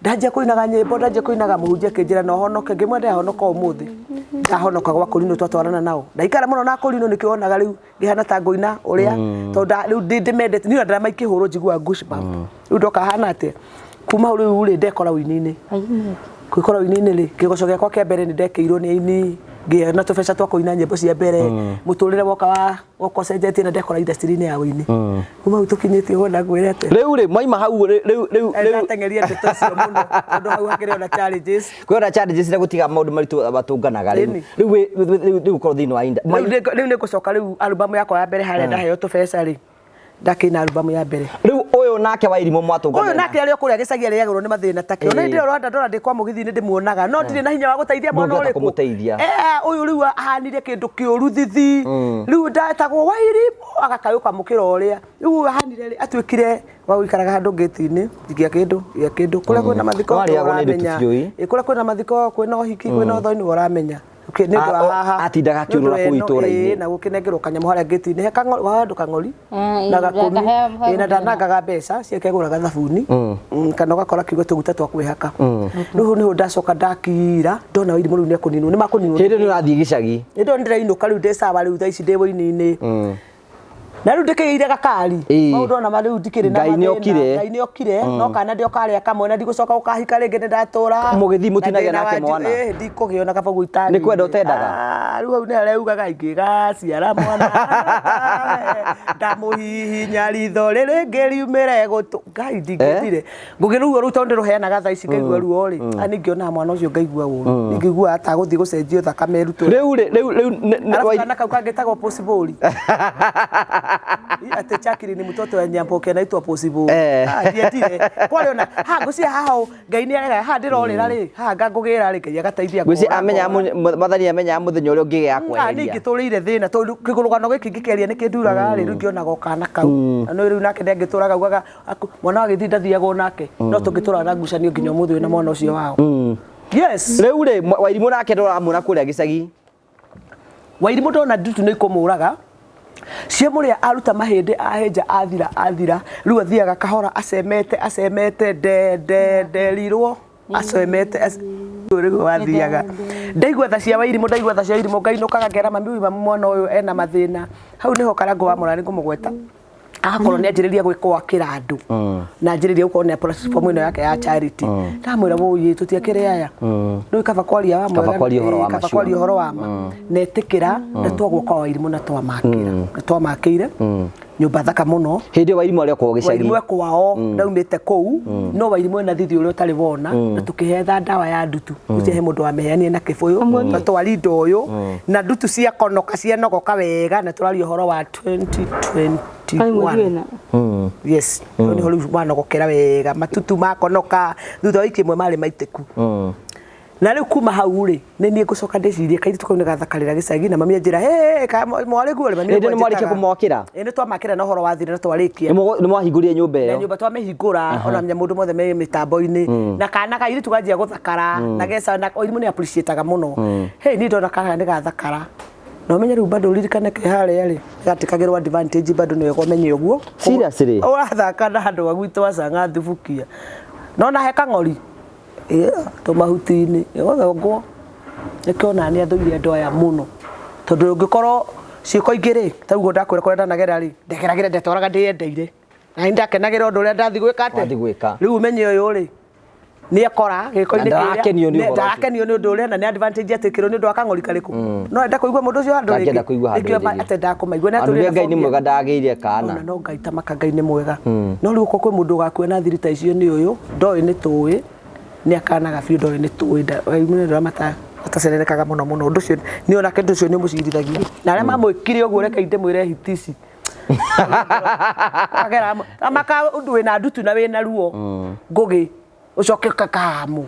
A: ndanjia kũinaga nyĩmbo ndanjia kũinaga mũhunjia akĩnjĩra na ũhonoke ngĩmwenda honoka ũmũthĩ ndahonoka gwa Akorino twatwarana nao ndaikara mũno na Akorino nĩkĩo wonaga rĩu ngĩhana ta ngũina ũrĩa tondũ rĩu ndĩmendete niĩ ona ndarama ikĩhũrwo njiguaga goosebump rĩu ndoka hana atĩa kuma hau rĩu rĩ ndekora ũini-inĩ kwikora ũini-inĩ rĩ kĩgoco gĩakwa kĩa mbere nĩ ndekĩirwo nĩ aini ngĩona na tũbeca twa kũina nyĩmbo cia mbere mũtũrĩre woka wa woka ũcenjetie na ndekora industry-inĩ ya ũini kuma hau tũkinyĩtie ũguo na ngwĩre atĩa
C: Rĩu rĩ mwaima hau rĩu rĩu rĩu
A: ndateng'eria ndeto icio mũno tondũ hau hakĩrĩ ona challenges
C: kwĩona challenges na gũtiga maũndũ maritũ matũnganaga rĩu rĩu rĩu ũkorwo thĩinĩ wa
A: rĩu nĩ ngũcoka rĩu albamu yakwa ya mbere harĩa ndaheo tũbeca rĩ ndakĩina albamu ya mbere
C: rĩu ũyũ nake wa irimũ mwatũngana
A: ũyũ nake arĩ o kũrĩa gĩcagi arĩagĩrwo nĩ mathĩna take ona hĩndĩ ĩyo Rwanda ndora ndĩ kwa mũgithi nĩ ndĩmuonaga no ndirĩ na hinya wa gũteithia mwana
C: Ndũngĩhota
A: ũrĩkũ
C: kũmũteithia.
A: Ũyũ rĩu ahanire kĩndũ kĩũru thithi rĩu ndetagwo Wairimũ agakayũka mũkĩra ũrĩa rĩu ahanire rĩ atuĩkire wa gũikaraga handũ ngĩti-inĩ gĩa kĩndũ gĩa kĩndũ kũrĩa kwĩna mathiko
C: No arĩagwo nĩ indo
A: ũramenya.
C: tũtiũĩ.
A: Kũrĩa kwĩna mathiko kwĩna ũhiki kwĩna ũthoni nĩwe ũramenya nĩ ũndũ wa haha
C: Atindaga akĩũrũra kũu itũũra-inĩ.
A: na gũkĩnengerwo kanyamũ harĩa ngĩti-inĩ he handũ kang'ori na gakũmi na ndanangaga mbeca ciake agũraga thabuni kana ũgakora kiugo tũguta twa kwĩhaka rĩu nĩho ndacoka ndakira ndona Wairimũ rĩu nĩekũninwo nĩ makũninwo
C: Hĩndĩ nĩ ũrathiĩ gĩcagi
A: nĩ ndona ndĩrainũka rĩu ndĩ sawa rĩu thaa ici ndĩ wũini-inĩ Na rĩu ndĩkĩgĩire gakari.
C: Ĩĩ.
A: Maũndũ ona ma rĩu ndikĩrĩ na
C: Ngai
A: mathĩna.
C: nĩokire.
A: Ngai nĩokire no kana ndio karĩa kamwe na ndigũcoka gũkahika rĩngĩ nĩ ndatũra.
C: Mũgĩthiĩ
A: Na
C: mũtinagĩa
A: ndĩna
C: nake
A: wanju-
C: mwana?
A: Ĩĩ, ndikũgĩa ona kaba gũitani.
C: Nĩ kwenda ũtendaga?
A: Rĩu hau nĩ harĩa ugaga ingĩgaciara mwana ndamũhihinya ritho rĩrĩ ngĩriumĩre gũtũ. Ngai ndingĩendire. Ngũgĩ ruo rũu tondũ ndĩrũheanaga thaa ici ngaigua ruo rĩ. Ningĩonaga mwana ũcio ngaigua ũru. Ningĩigua atagũthiĩ gũcenjio thakame ĩrutwo.
C: Rĩu rĩ rĩu rĩu
A: Alafu kana kau kangĩ getagwo possible. Ati Chakiri ni mtoto wa Nyamboke anaitwa possible.
C: Eh.
A: Ah, ndiendire. Kwari ona ha ngũcia haha ũ, Ngai nĩ arega ha ndĩrorĩra rĩ ha ngangũgĩra rĩ Ngai agateithia
C: Ngwĩciria
A: ngora,
C: amenya
A: ngora.
C: mwathani amenyaga mũthenya ũrĩa ũngĩgĩa
A: Ah, niĩ
C: kweheria.
A: ingĩtũrĩire thĩna tondũ kĩgũrũgano gĩkĩ ngĩkĩaria nĩ kĩnduraga rĩ rĩu ngĩonaga o kana kau na nĩ rĩu nake nĩangĩtũraga augaga mwana wa gĩthinda thiagwo nake no tũngĩtũraga na ngucanio nginya ũmũthĩ ũyũ na mwana ũcio wao. Yes.
C: Rĩu rĩ Wairimũ nake ndũramuona kũrĩa gĩcagi.
A: Wairimũ ndona ndutu nĩ ikũmũraga ciamũrĩa aruta mahĩndĩ ahĩnja athira athira rĩu athiaga kahora acemete acemete nde nde nderirwo acemete rĩu wathiaga ndaigua tha cia Wairimũ ndaigua tha cia Wairimũ ngainũkaga ngera mami ũyũ mami mwana ũyũ ena mathĩna hau nĩho Karangũ wa Mũrarĩ ngũmũgweta agakorwo nĩ anjĩrĩria gwĩkwo akĩra andũ na anjĩrĩria gũkorwo nĩ platform ĩno yake ya charity ndamwĩra wũi tũtiakĩrĩ aya rĩu kaba kwaria wa
C: Kaba
A: mwega
C: kwaria ũhoro wa
A: kaba
C: ma,
A: kwaria
C: sure.
A: ũhoro wa ma na etĩkĩra na twagwo kwa Wairimũ na twamakĩra na twamakĩire nyũmba thaka mũno
C: Hĩndĩ ĩyo Wairimũ arĩ o kwao gĩcagi.
A: Wairimũ e kwao ndaumĩte kũu no Wairimũ ena thithi ũrĩa ũtarĩ wona na tũkĩhetha ndawa ya ndutu ũcio he mũndũ wameheanire na kĩbũyũ na twarinda ũyũ na ndutu ciakonoka cianogoka wega na tũraria ũhoro wa 2021. Yes, hau nĩho rĩu manogokera wega matutu makonoka thutha wa wiki ĩmwe marĩ maitĩku. Na rĩu kuma hau rĩ nĩ niĩ ngũcoka ndĩcirie kairĩtu kau nĩgathakarĩra gĩcagi na mami anjĩra "Hey, ka mwarĩ guo rĩ mami
C: Hĩndĩ ĩyo
A: nĩguo
C: nĩ mwarĩkia
A: anjĩtaga."
C: kũmwakĩra?
A: Ĩĩ nĩ twamakĩra na ũhoro wathire na twarĩkia.
C: Nĩ mwahingũrire nyũmba
A: Na
C: ĩyo.
A: nyũmba twamĩhingũra ona mũndũ mothe me mĩtambo-inĩ na kana kairĩtu kanjia gũthakara na geca na Wairimũ nĩ appreciate-aga mũno. Hey, niĩ ndona kana nĩ gathakara na ũmenye rĩu bado ũririkane ke harĩa rĩ gatĩkagĩrwo advantage bado nĩ wega ũmenye ũguo.
C: Seriously?
A: Ũrathaka na andũ a gwitũ acanga thubukia no na he kang'ori tũmahuti-inĩ ĩgũthongwo nĩkĩo ona nĩ athũire andũ aya mũno tondũ ũngĩkorwo ciĩko ingĩ rĩ ta ũguo ndakwĩra kũrĩa ndanagera rĩ ndegeragĩra ndetwaraga ndĩyendeire na nĩ ndakenagĩra ũndũ ũrĩa ndathiĩ gwĩka atĩa
C: Wathiĩ gwĩka.
A: Rĩu ũmenye ũyũ rĩ nĩ ekora gĩko-inĩ
C: Na ndarakenio nĩ ũhoro ũcio.
A: ndarakenio nĩ ũndũ ũrĩa na nĩ advantage atĩkĩrwo nĩ ũndũ wa kang'ori karĩkũ no enda kũigua mũndũ ũcio handũ
C: Ndangĩenda kũigua handũ
A: Nĩkĩo
C: rĩngĩ.
A: atendaga kũmaigua nĩ
C: Andũ
A: atũrĩre
C: Ngai nĩ
A: phobia.
C: mwega ndagĩire kana.
A: Ona no Ngai tamaka Ngai nĩ mwega no rĩu okorwo kwĩ mũndũ ũgakua na thiri ta icio nĩ ũyũ ndoĩ nĩ tũĩ nĩ akanaga biũ ndoĩ nĩ tũĩ nĩ andũ arĩa matacererekaga mũno mũno ũndũ ũcio nĩ onake ũndũ ũcio nĩ ũmũcirithagia na arĩa mamwĩkire ũguo reke ndĩmwĩre hiti ici Agera amaka ũndũ wĩna ndutu na wĩna ruo ngũgĩ ũcoke ũkakamu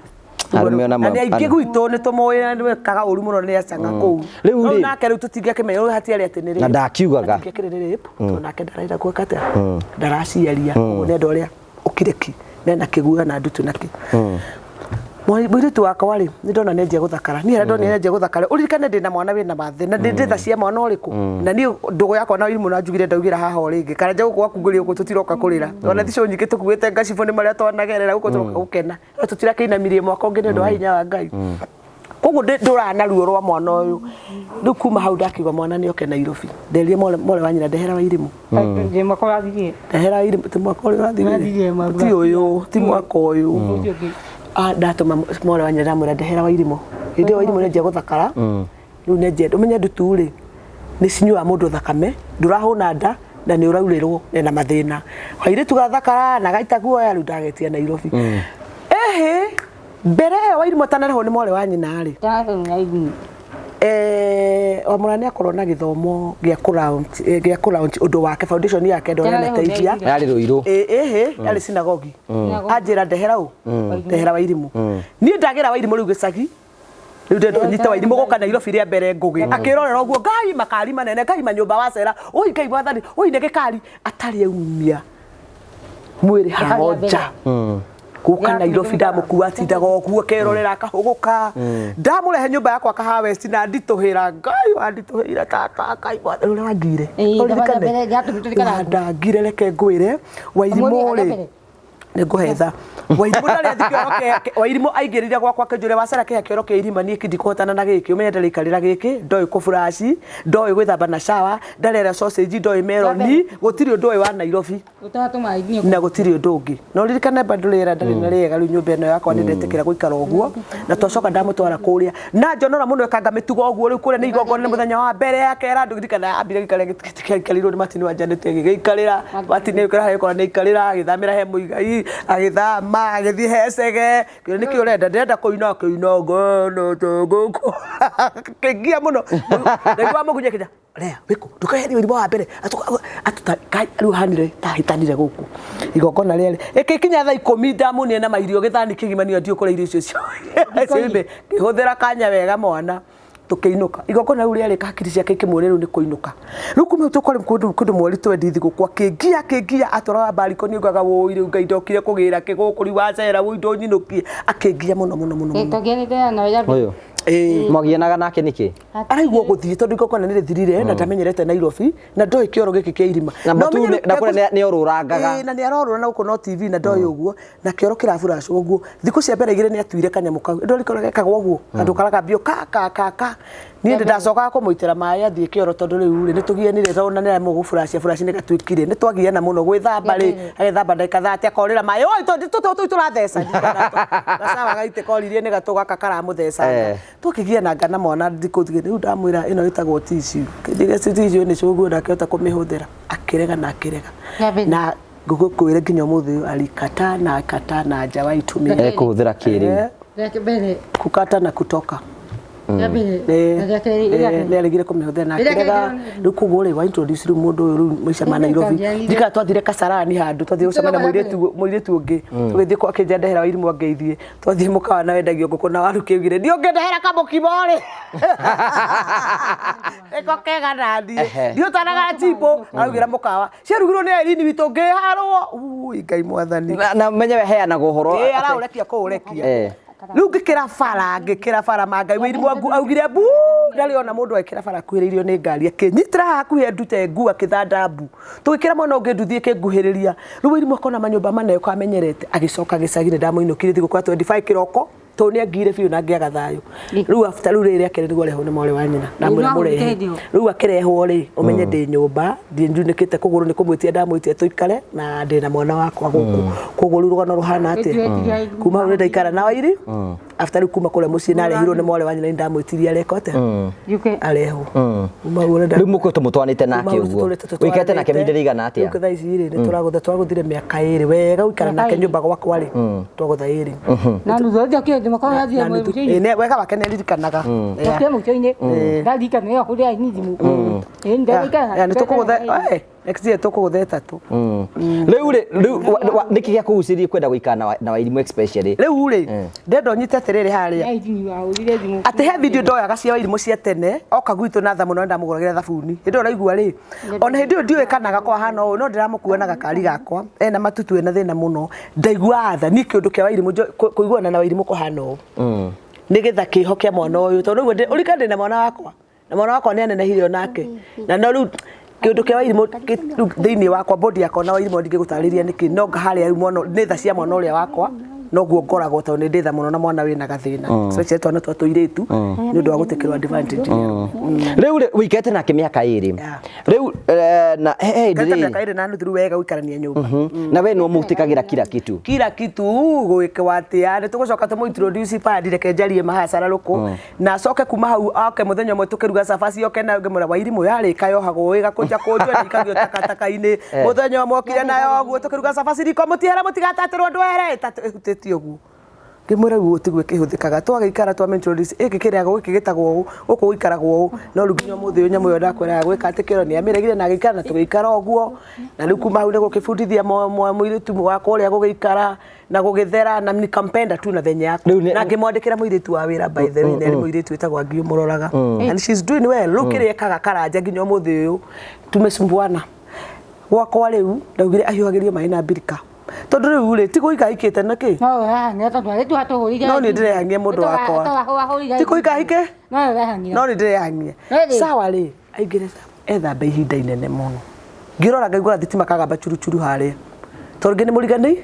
C: Arũme ona
A: na nĩ aingĩ gwitũ nĩ tũmoĩ na nĩ ũru mũno nĩ acanga kũu
C: Rĩu
A: No
C: rĩ-
A: nake rĩu tũtingĩakĩmenya rĩu hatiarĩ atĩ nĩ
C: Na ndakiugaga.
A: Hatingĩakĩrĩ nĩ rape tondũ nake ndaraenda gwĩka atĩa ndaraciaria ũguo nĩ andũ arĩa ũkirĩki nena kĩguoya na ndutu na kĩ Mũirĩtu wakwa rĩ nĩ ndona nĩ anjia gũthakara niĩ harĩa ndonire nĩ anjia gũthakara ũririkane ndĩna mwana wĩna mathĩna ndĩ ndĩ tha cia mwana ũrĩkũ na niĩ ndũgũ yakwa na Wairimũ na njugire ndaugĩra haha o rĩngĩ karanja gũkũ gwaku gũkũ tũtiroka kũrĩra ona thico nyingĩ tũkuĩte ngacibũ nĩ marĩa twanagerera gũkũ tũroka gũkena no tũtirakĩinamirie mwaka ũngĩ nĩ ũndũ wa hinya wa Ngai koguo ndũraga na ruo rwa mwana ũyũ rĩu kuma hau ndakiuga mwana nĩ oke Nairobi nderire mwarĩ wa nyina ndehera Wairimũ
B: Ndĩ mwaka ũrathirire.
A: ndehera Wairimũ ti mwaka ũrĩa
B: Ũrathirire
A: ũrathirire
B: mwaka
A: ti ũyũ ti mwaka ũyũ.
B: Ũcio ũngĩ.
A: Ah, ndatũma mwarĩ wa nyina ndamwĩra ndehera Wairimũ hĩndĩ ĩyo Wairimũ nĩanjia gũthakara rĩu nĩanjia ũmenye ndutu rĩ nĩ cinyuaga mũndũ thakame ndũrahũna nda na nĩ ũraurĩrwo ena mathĩna kairĩtu gathakara na gaita guoya rĩu ndagetia Nairobi ĩhĩ mbere ĩyo Wairimũ atanarehwo nĩ mwarĩ wa nyina rĩ Wamũra nĩ akorwo na gĩthomo gĩa kũ gĩa kũ ũndũ wake foundation yake ndorĩa anateithia
C: Yarĩ Rũirũ.
A: Ĩhĩ yarĩ synagogue anjĩra ndehera ũ ndehera Wairimũ niĩ ndagĩra Wairimũ rĩu gĩcagi rĩu ndenda nyite Wairimũ gũka Nairobi rĩa mbere ngũgĩ akĩrorera ũguo Ngai makari manene Ngai manyũmba wacera ũi Ngai mwathani ũi nĩ gĩkari atarĩ aumia mwĩrĩ haho nja gũka Nairobi ndamũkua atindaga ũguo akerorera akahũgũka ndamũrehe nyũmba yakwa Kahawa West na nditũhĩra Ngai wanditũhĩire tata Ngai mwathani ũrĩa wangire
B: Ĩĩ,
A: Ũririkane?
B: mbere, ndatũmĩte Karangũ.
A: wandangire reke ngwĩre Wairimũ
B: Amũrĩ,
A: rĩ
B: mbere.
A: Nĩ ngũhetha Wairimũ ndarĩ athi kĩoro Wairimũ aingĩrire gwakwa akĩnjũria wacera kĩha kĩoro kĩa irima niĩ ndikũhotana na gĩkĩ ũmenye ndarĩikarĩra gĩkĩ ndoĩ kũburaci ndoĩ gwĩthamba na shower ndarera sausage ndoĩ meroni gũtirĩ ũndũ oĩ wa Nairobi na gũtirĩ ũndũ ũngĩ no ririkane bado rĩera ndarĩ na rĩega rĩu nyũmba ĩno yakwa nĩ ndetĩkĩra gũikara ũguo na twacoka ndamũtwara kũrĩa na njonora mũno ĩkanga mĩtugo ũguo rĩu kũrĩa nĩ igongona nĩ mũthenya wa mbere akera andũ ririkana ambire gũikara gĩtĩ kĩaikarĩirwo nĩ Martin wa Janet agĩgĩikarĩra Martin agĩkora harĩa gũkorwo nĩ aikarĩra agĩthamĩra he Mũigai agĩthama agĩthiĩ he Cege kĩũria nĩkĩ ũrenda ndĩrenda kũina akĩina ngeno tũgũkũ kĩngia mũno ndaigua mũgunyia kĩnja Rea, wĩkũ ndũkaherie ũrimũ wa mbere rĩu hanire tahĩtanire gũkũ igongona rĩarĩ ĩkĩkinya thaa 10 ndamuonire na mairio gĩthani kĩgima niĩ ndiũ kũrĩa irio icio ciothe ngĩhũthĩra kanya wega mwana tũkĩinũka igongona rĩu rĩarĩ hakiri ciake ikĩmwĩra rĩu nĩ kũinũka rĩu kuma hau tũkwarĩ kũndũ kũndũ mweri twendi thigũkũ akĩngia akĩngia atwaraga mbarikoni augaga wũi rĩu Ngai ndokire kũgĩra kĩ gũkũ rĩu wacera wũi ndũnyinũkie akĩngia mũno mũno mũno mũno
C: Ũyũ.
A: Ĩĩ.
C: Mwagianaga nake nĩkĩ?
A: Araigua gũthiĩ tondũ igongona nĩ rĩthirire na ndamenyerete Nairobi na ndoĩ kĩoro gĩkĩ kĩa irima
C: Na
A: Na
C: matu
A: ũmenye rĩu
C: na kũrĩa nĩ orũrangaga.
A: Ĩĩ, na nĩ arorũra na gũkũ no TV na ndoĩ ũguo na kĩoro kĩraburacwo ũguo thikũ cia mbere igĩrĩ nĩ atuire kanyamũ kau ndori koro gekagwo ũguo kandũ karagambio ka ka ka ka niĩ ndĩ ndacokaga kũmũitĩra maĩ athiĩ kĩoro tondũ rĩu rĩ nĩ tũgianire tondũ na nĩ mũgũburacia buraci nĩ gatuĩkire nĩ twagiana mũno gwĩthamba rĩ agethamba ndagĩka 30 akorĩra maĩ oi tũtũ tũratheca gacawa gaitĩka oririe nĩ gatũ gaka karamũtheca tũkĩgiana na mwana thikũ thigĩ rĩu ndamwĩra ĩno ĩtagwo tissue kĩndigeci tissue nĩ cũguo ndakĩhota kũmĩhũthĩra akĩrega na akĩrega na ngũkwĩre nginya ũmũthĩ ũyũ alikata na akata na hajawahi tumia
C: Ekũhũthĩra kĩ rĩu?
A: Kukata na kutoka nĩ aregire kũmĩhũthĩra na akĩrega rĩu koguo rĩ wa introduce rĩu mũndũ ũyũ rĩu maica ma Nairobi ndikana twathire Kasarani handũ twathire gũcemania na mũirĩtu ũngĩ tũgĩthiĩ kwa akĩnja ndehera Wairimũ angeithie twathiĩ mũkawa na wendagio ngũkũ na waru kĩugire ndiĩ ũngĩndehera kamũkimo rĩ nĩko kega naniĩ ndiĩ ũtanaga njimbo araugĩra mũkawa ciarugirwo nĩ Irene witũ ngĩharwo ui Ngai mwathani
C: Na menye we heanaga ũhoro.
A: Ĩĩ araũrekia kũũrekia rĩu ngĩkĩra bara ngĩkĩra bara ma Ngai Wairimũ augire mbu ndarĩ ona mũndũ agĩkĩra bara akuhĩrĩirio nĩ ngari akĩnyitĩra haha hakuhĩ andute ngu akĩthanda mbu tũgĩkĩra mwena ũngĩ nduthi ĩkĩnguhĩrĩria rĩu Wairimũ akona manyũmba manene ko amenyerete agĩcoka gĩcagi nĩ ndamũinũkirie thigũkũ ya 25 kĩroko tondũ nĩ angire biũ na ngĩaga thayũ rĩu after rĩu rĩrĩ rĩa kerĩ nĩguo arehwo nĩ mwarĩ wa nyina ndamwĩra mũrehe rĩu akĩrehwo rĩ ũmenye ndĩ nyũmba ndiĩ njunĩkĩte kũgũrũ nĩ kũmwĩtia ndamwĩtia tũikare na ndĩ na mwana wakwa gũkũ koguo rĩu rũgano rũhana atĩa kuma hau nĩ ndaikara na Wairi after rĩu kuma kũrĩa mũciĩ narehirwo nĩ mwarĩ wa nyina nĩ ndamwĩtirie areka atĩa arehwo kuma hau
C: Rĩu mũkoretwo mũtwanĩte nake ũguo ũikarĩte nake ihinda rĩigana atĩa?
A: Rĩu thaa ici rĩ nĩ tũragũtha twagũthire mĩaka ĩrĩ wega gũikara nake nyũmba gwakwa rĩ twagũtha ĩrĩ
B: Na nuthu ndio makao
A: Na nuthu. Ĩĩ, wega wake nĩ aririkanaga nĩ tũkũgũtha next year tũkũgũtha ĩtatũ.
C: Rĩu rĩ rĩu nĩkĩ gĩakũgucĩrĩirie kwenda gũikara na Wairimũ especially?
A: Rĩu rĩ ndenda ũnyite atĩrĩrĩ harĩa atĩ he video ndoyaga cia Wairimũ cia tene oka gwitũ na tha mũno ndamũgũragĩra thabuni hĩndĩ ĩyo ũraigua rĩ ona hĩndĩ ĩyo ndiũĩ kana gakwa hana ũũ no ndĩramũkua na gakari gakwa ena matutu ena thĩna mũno ndaiguaga tha niĩ kĩũndũ kĩa Wairimũ kũiguana na Wairimũ kũhana ũũ nĩgetha kĩho kĩa mwana ũyũ tondũ ũguo ũrika ndĩ na mwana wakwa na mwana wakwa nĩ anenehire onake na no rĩu kĩũndũ kĩa Wairimũ rĩu thĩinĩ wakwa body yakwa na Wairimũ ndingĩgũtarĩria nĩkĩ no harĩa rĩu mwana nĩ tha cia mwana ũrĩa wakwa noguo ngoragwo tondũ nĩ ndĩ tha mũno na mwana wĩna gathĩna especially twana twa tũirĩtu nĩ ũndũ wa gũtĩkĩrwo advantage.
C: Rĩu rĩ ũikarĩte nake mĩaka ĩrĩ rĩu na he
A: Ngarĩte
C: hĩndĩ
A: mĩaka ĩrĩ na nuthu rĩu wega gũikarania nyũmba
C: na we nĩwe mũtĩkagĩra kila kitu
A: kila kitu gwĩkwo atĩa nĩ tũgũcoka tũmũ introduce padi reke njarie mahacara rũkũ na acoke kuma hau oke mũthenya ũmwe tũkĩruga cabaci oke na ngĩmwĩra Wairimũ yarĩka yohagwo ĩgakũnja kũnjwo na ĩikagio takataka-inĩ mũthenya ũmwe okire nayo ũguo tũkĩruga cabaci riko mũtihere mũtigatatĩrwo andũ ere ĩhutĩtie ũguo ngĩmwĩra rĩu ũũ tiguo ĩkĩhũthĩkaga twagĩikara twam introduce ĩkĩ kĩrĩagwo gĩkĩ gĩtagwo ũũ gũkũ gũikaragwo ũũ no rĩu nginya ũmũthĩ ũyũ nyamũ ĩyo ndakwĩraga gwĩka atĩ kĩro nĩ amĩregire na agĩikara na tũgĩikara ũguo na rĩu kuma hau nĩ gũkĩbundithia mũirĩtu wakwa ũrĩa gũgĩikara na gũgĩthera na nikampenda tu na venye yako na ngĩmwandĩkĩra mũirĩtu wa wĩra by the way nĩ arĩ mũirĩtu wĩtagwo Angi ũmũroraga and she's doing well rĩu kĩrĩa ekaga karanja nginya ũmũthĩ ũyũ tumesumbuana gwakwa rĩu ndaugire ahiũhagĩrio maĩ na mbirika tondũ rĩu rĩ ti kũhika hikĩte na kĩ no nĩ ndĩrehang'ia mũndũ wakwa ti kũhika hike no nĩ ndĩrehang'ia sawa rĩ aingĩre ethambe ihinda inene mũno ngĩrora ngaigua thitima kagamba churuchuru harĩa tondũ ngĩ nĩ mũriganĩi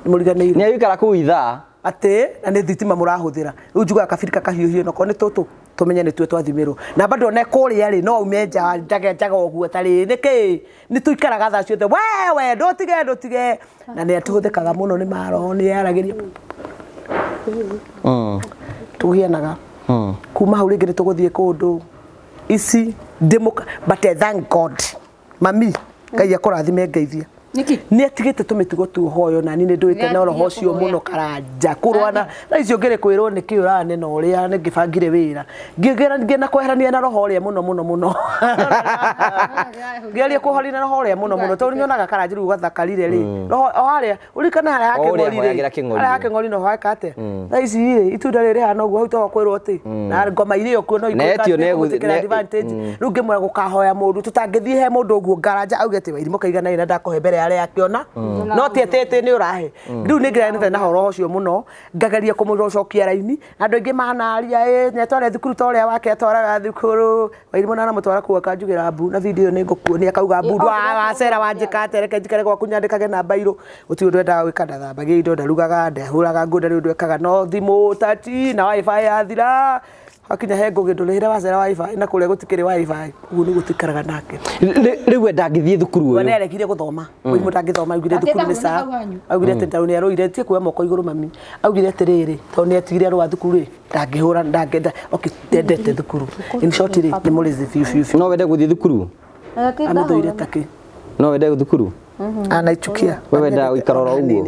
A: Nĩ mũriganĩirwo.
C: Nĩ agũikara kũu ithaa.
A: Atĩ na nĩ thitima mũrahũthĩra. Rĩu njugaga kabirika kahiũhio nokorwo nĩ tũtũ tũmenye nĩ tuo twathimĩrwo na bado one kũrĩa rĩ no ume nja njage njaga ũguo tarĩ nĩkĩ nĩ tũikaraga thaa ciothe wewe ndũtige ndũtige na nĩ atũhũthĩkaga mũno nĩ maroho nĩ yaragĩria tũgianaga kuma hau rĩngĩ nĩ tũgũthiĩ kũndũ ici ndĩmũka but I thank God mami Ngai akũrathime ngeithia.
B: Nĩkĩ?
A: Nĩ atigĩte tũmĩtugo tuohoyo na niĩ nĩ ndũĩte na roho ũcio mũno karanja kũrũa na icio ngĩrĩ kwĩrwo nĩ kĩ ũranena ũrĩa nĩ ngĩbangire wĩra ngĩgera ngĩna kweherania na roho ũrĩa mũno mũno mũno ngĩgeria kũhoria na roho ũrĩa mũno mũno tondũ nyonaga karanja rĩu gathakarire rĩ roho o harĩa ũririkana harĩa
C: O ũrĩa
A: hakĩng'ori
C: ahoyagĩra
A: rĩ
C: kĩng'ori.
A: harĩa hakĩng'ori no hoeka atĩa thaa ici rĩ itunda rĩrĩ rĩhana ũguo hau toho kwĩrwo atĩ na ngoma irĩ okuo no
C: Na etio nĩ
A: ikũgũtĩkĩra advantage rĩu ngĩmwĩra gũkahoya mũndũ tũtangĩthiĩ he mũndũ ũguo ngaranja auge atĩ wairimũ kaigana ĩna ndakũhe mbere ya arĩa akĩona no ti atĩ atĩ nĩ ũrahe rĩu nĩ ngiranĩte na horo ũcio mũno ngageria kũmũcokia raini na andũ aingĩ manaria ĩ nĩ thukuru ta ũrĩa wake atwaraga thukuru wairimũ na anamũtwara kũu akanjugĩra mbu na video nĩ ngũkuonia akauga mbu wacera wanjĩka atĩa reke njikare gwaku nyandĩkage na mbairũ gũtirĩ ũndũ endaga gwĩka ndathambagia indo ndarugaga ndehũraga nguo ndarĩ ũndũ ekaga no thimũ tati na wifi yathira hakinya he ngũgĩ ndũrĩhĩre wacera wifi na kũrĩa gũtikĩrĩ wifi ũguo nĩguo tũikaraga nake.
C: Rĩu we ndangĩthiĩ thukuru
A: We
C: ũyũ.
A: nĩaregire gũthoma mũrimũ ndangĩthoma augire
B: Atĩ
A: thukuru nĩ
B: ndahũra
A: saa
B: hau hanyu.
A: augire atĩ tondũ nĩarũire tie kuoya moko igũrũ mami augire atĩrĩrĩ tondũ nĩatigire arũa thukuru rĩ ndangĩhũra ndangĩenda okay ndendete thukuru in short rĩ nĩ mũrĩzi biũ biũ biũ.
C: No wende gũthiĩ thukuru?
A: Amĩthũire takĩ.
C: No wende thukuru?
A: Anaichukia.
C: We wendaga gũikara oro ũguo?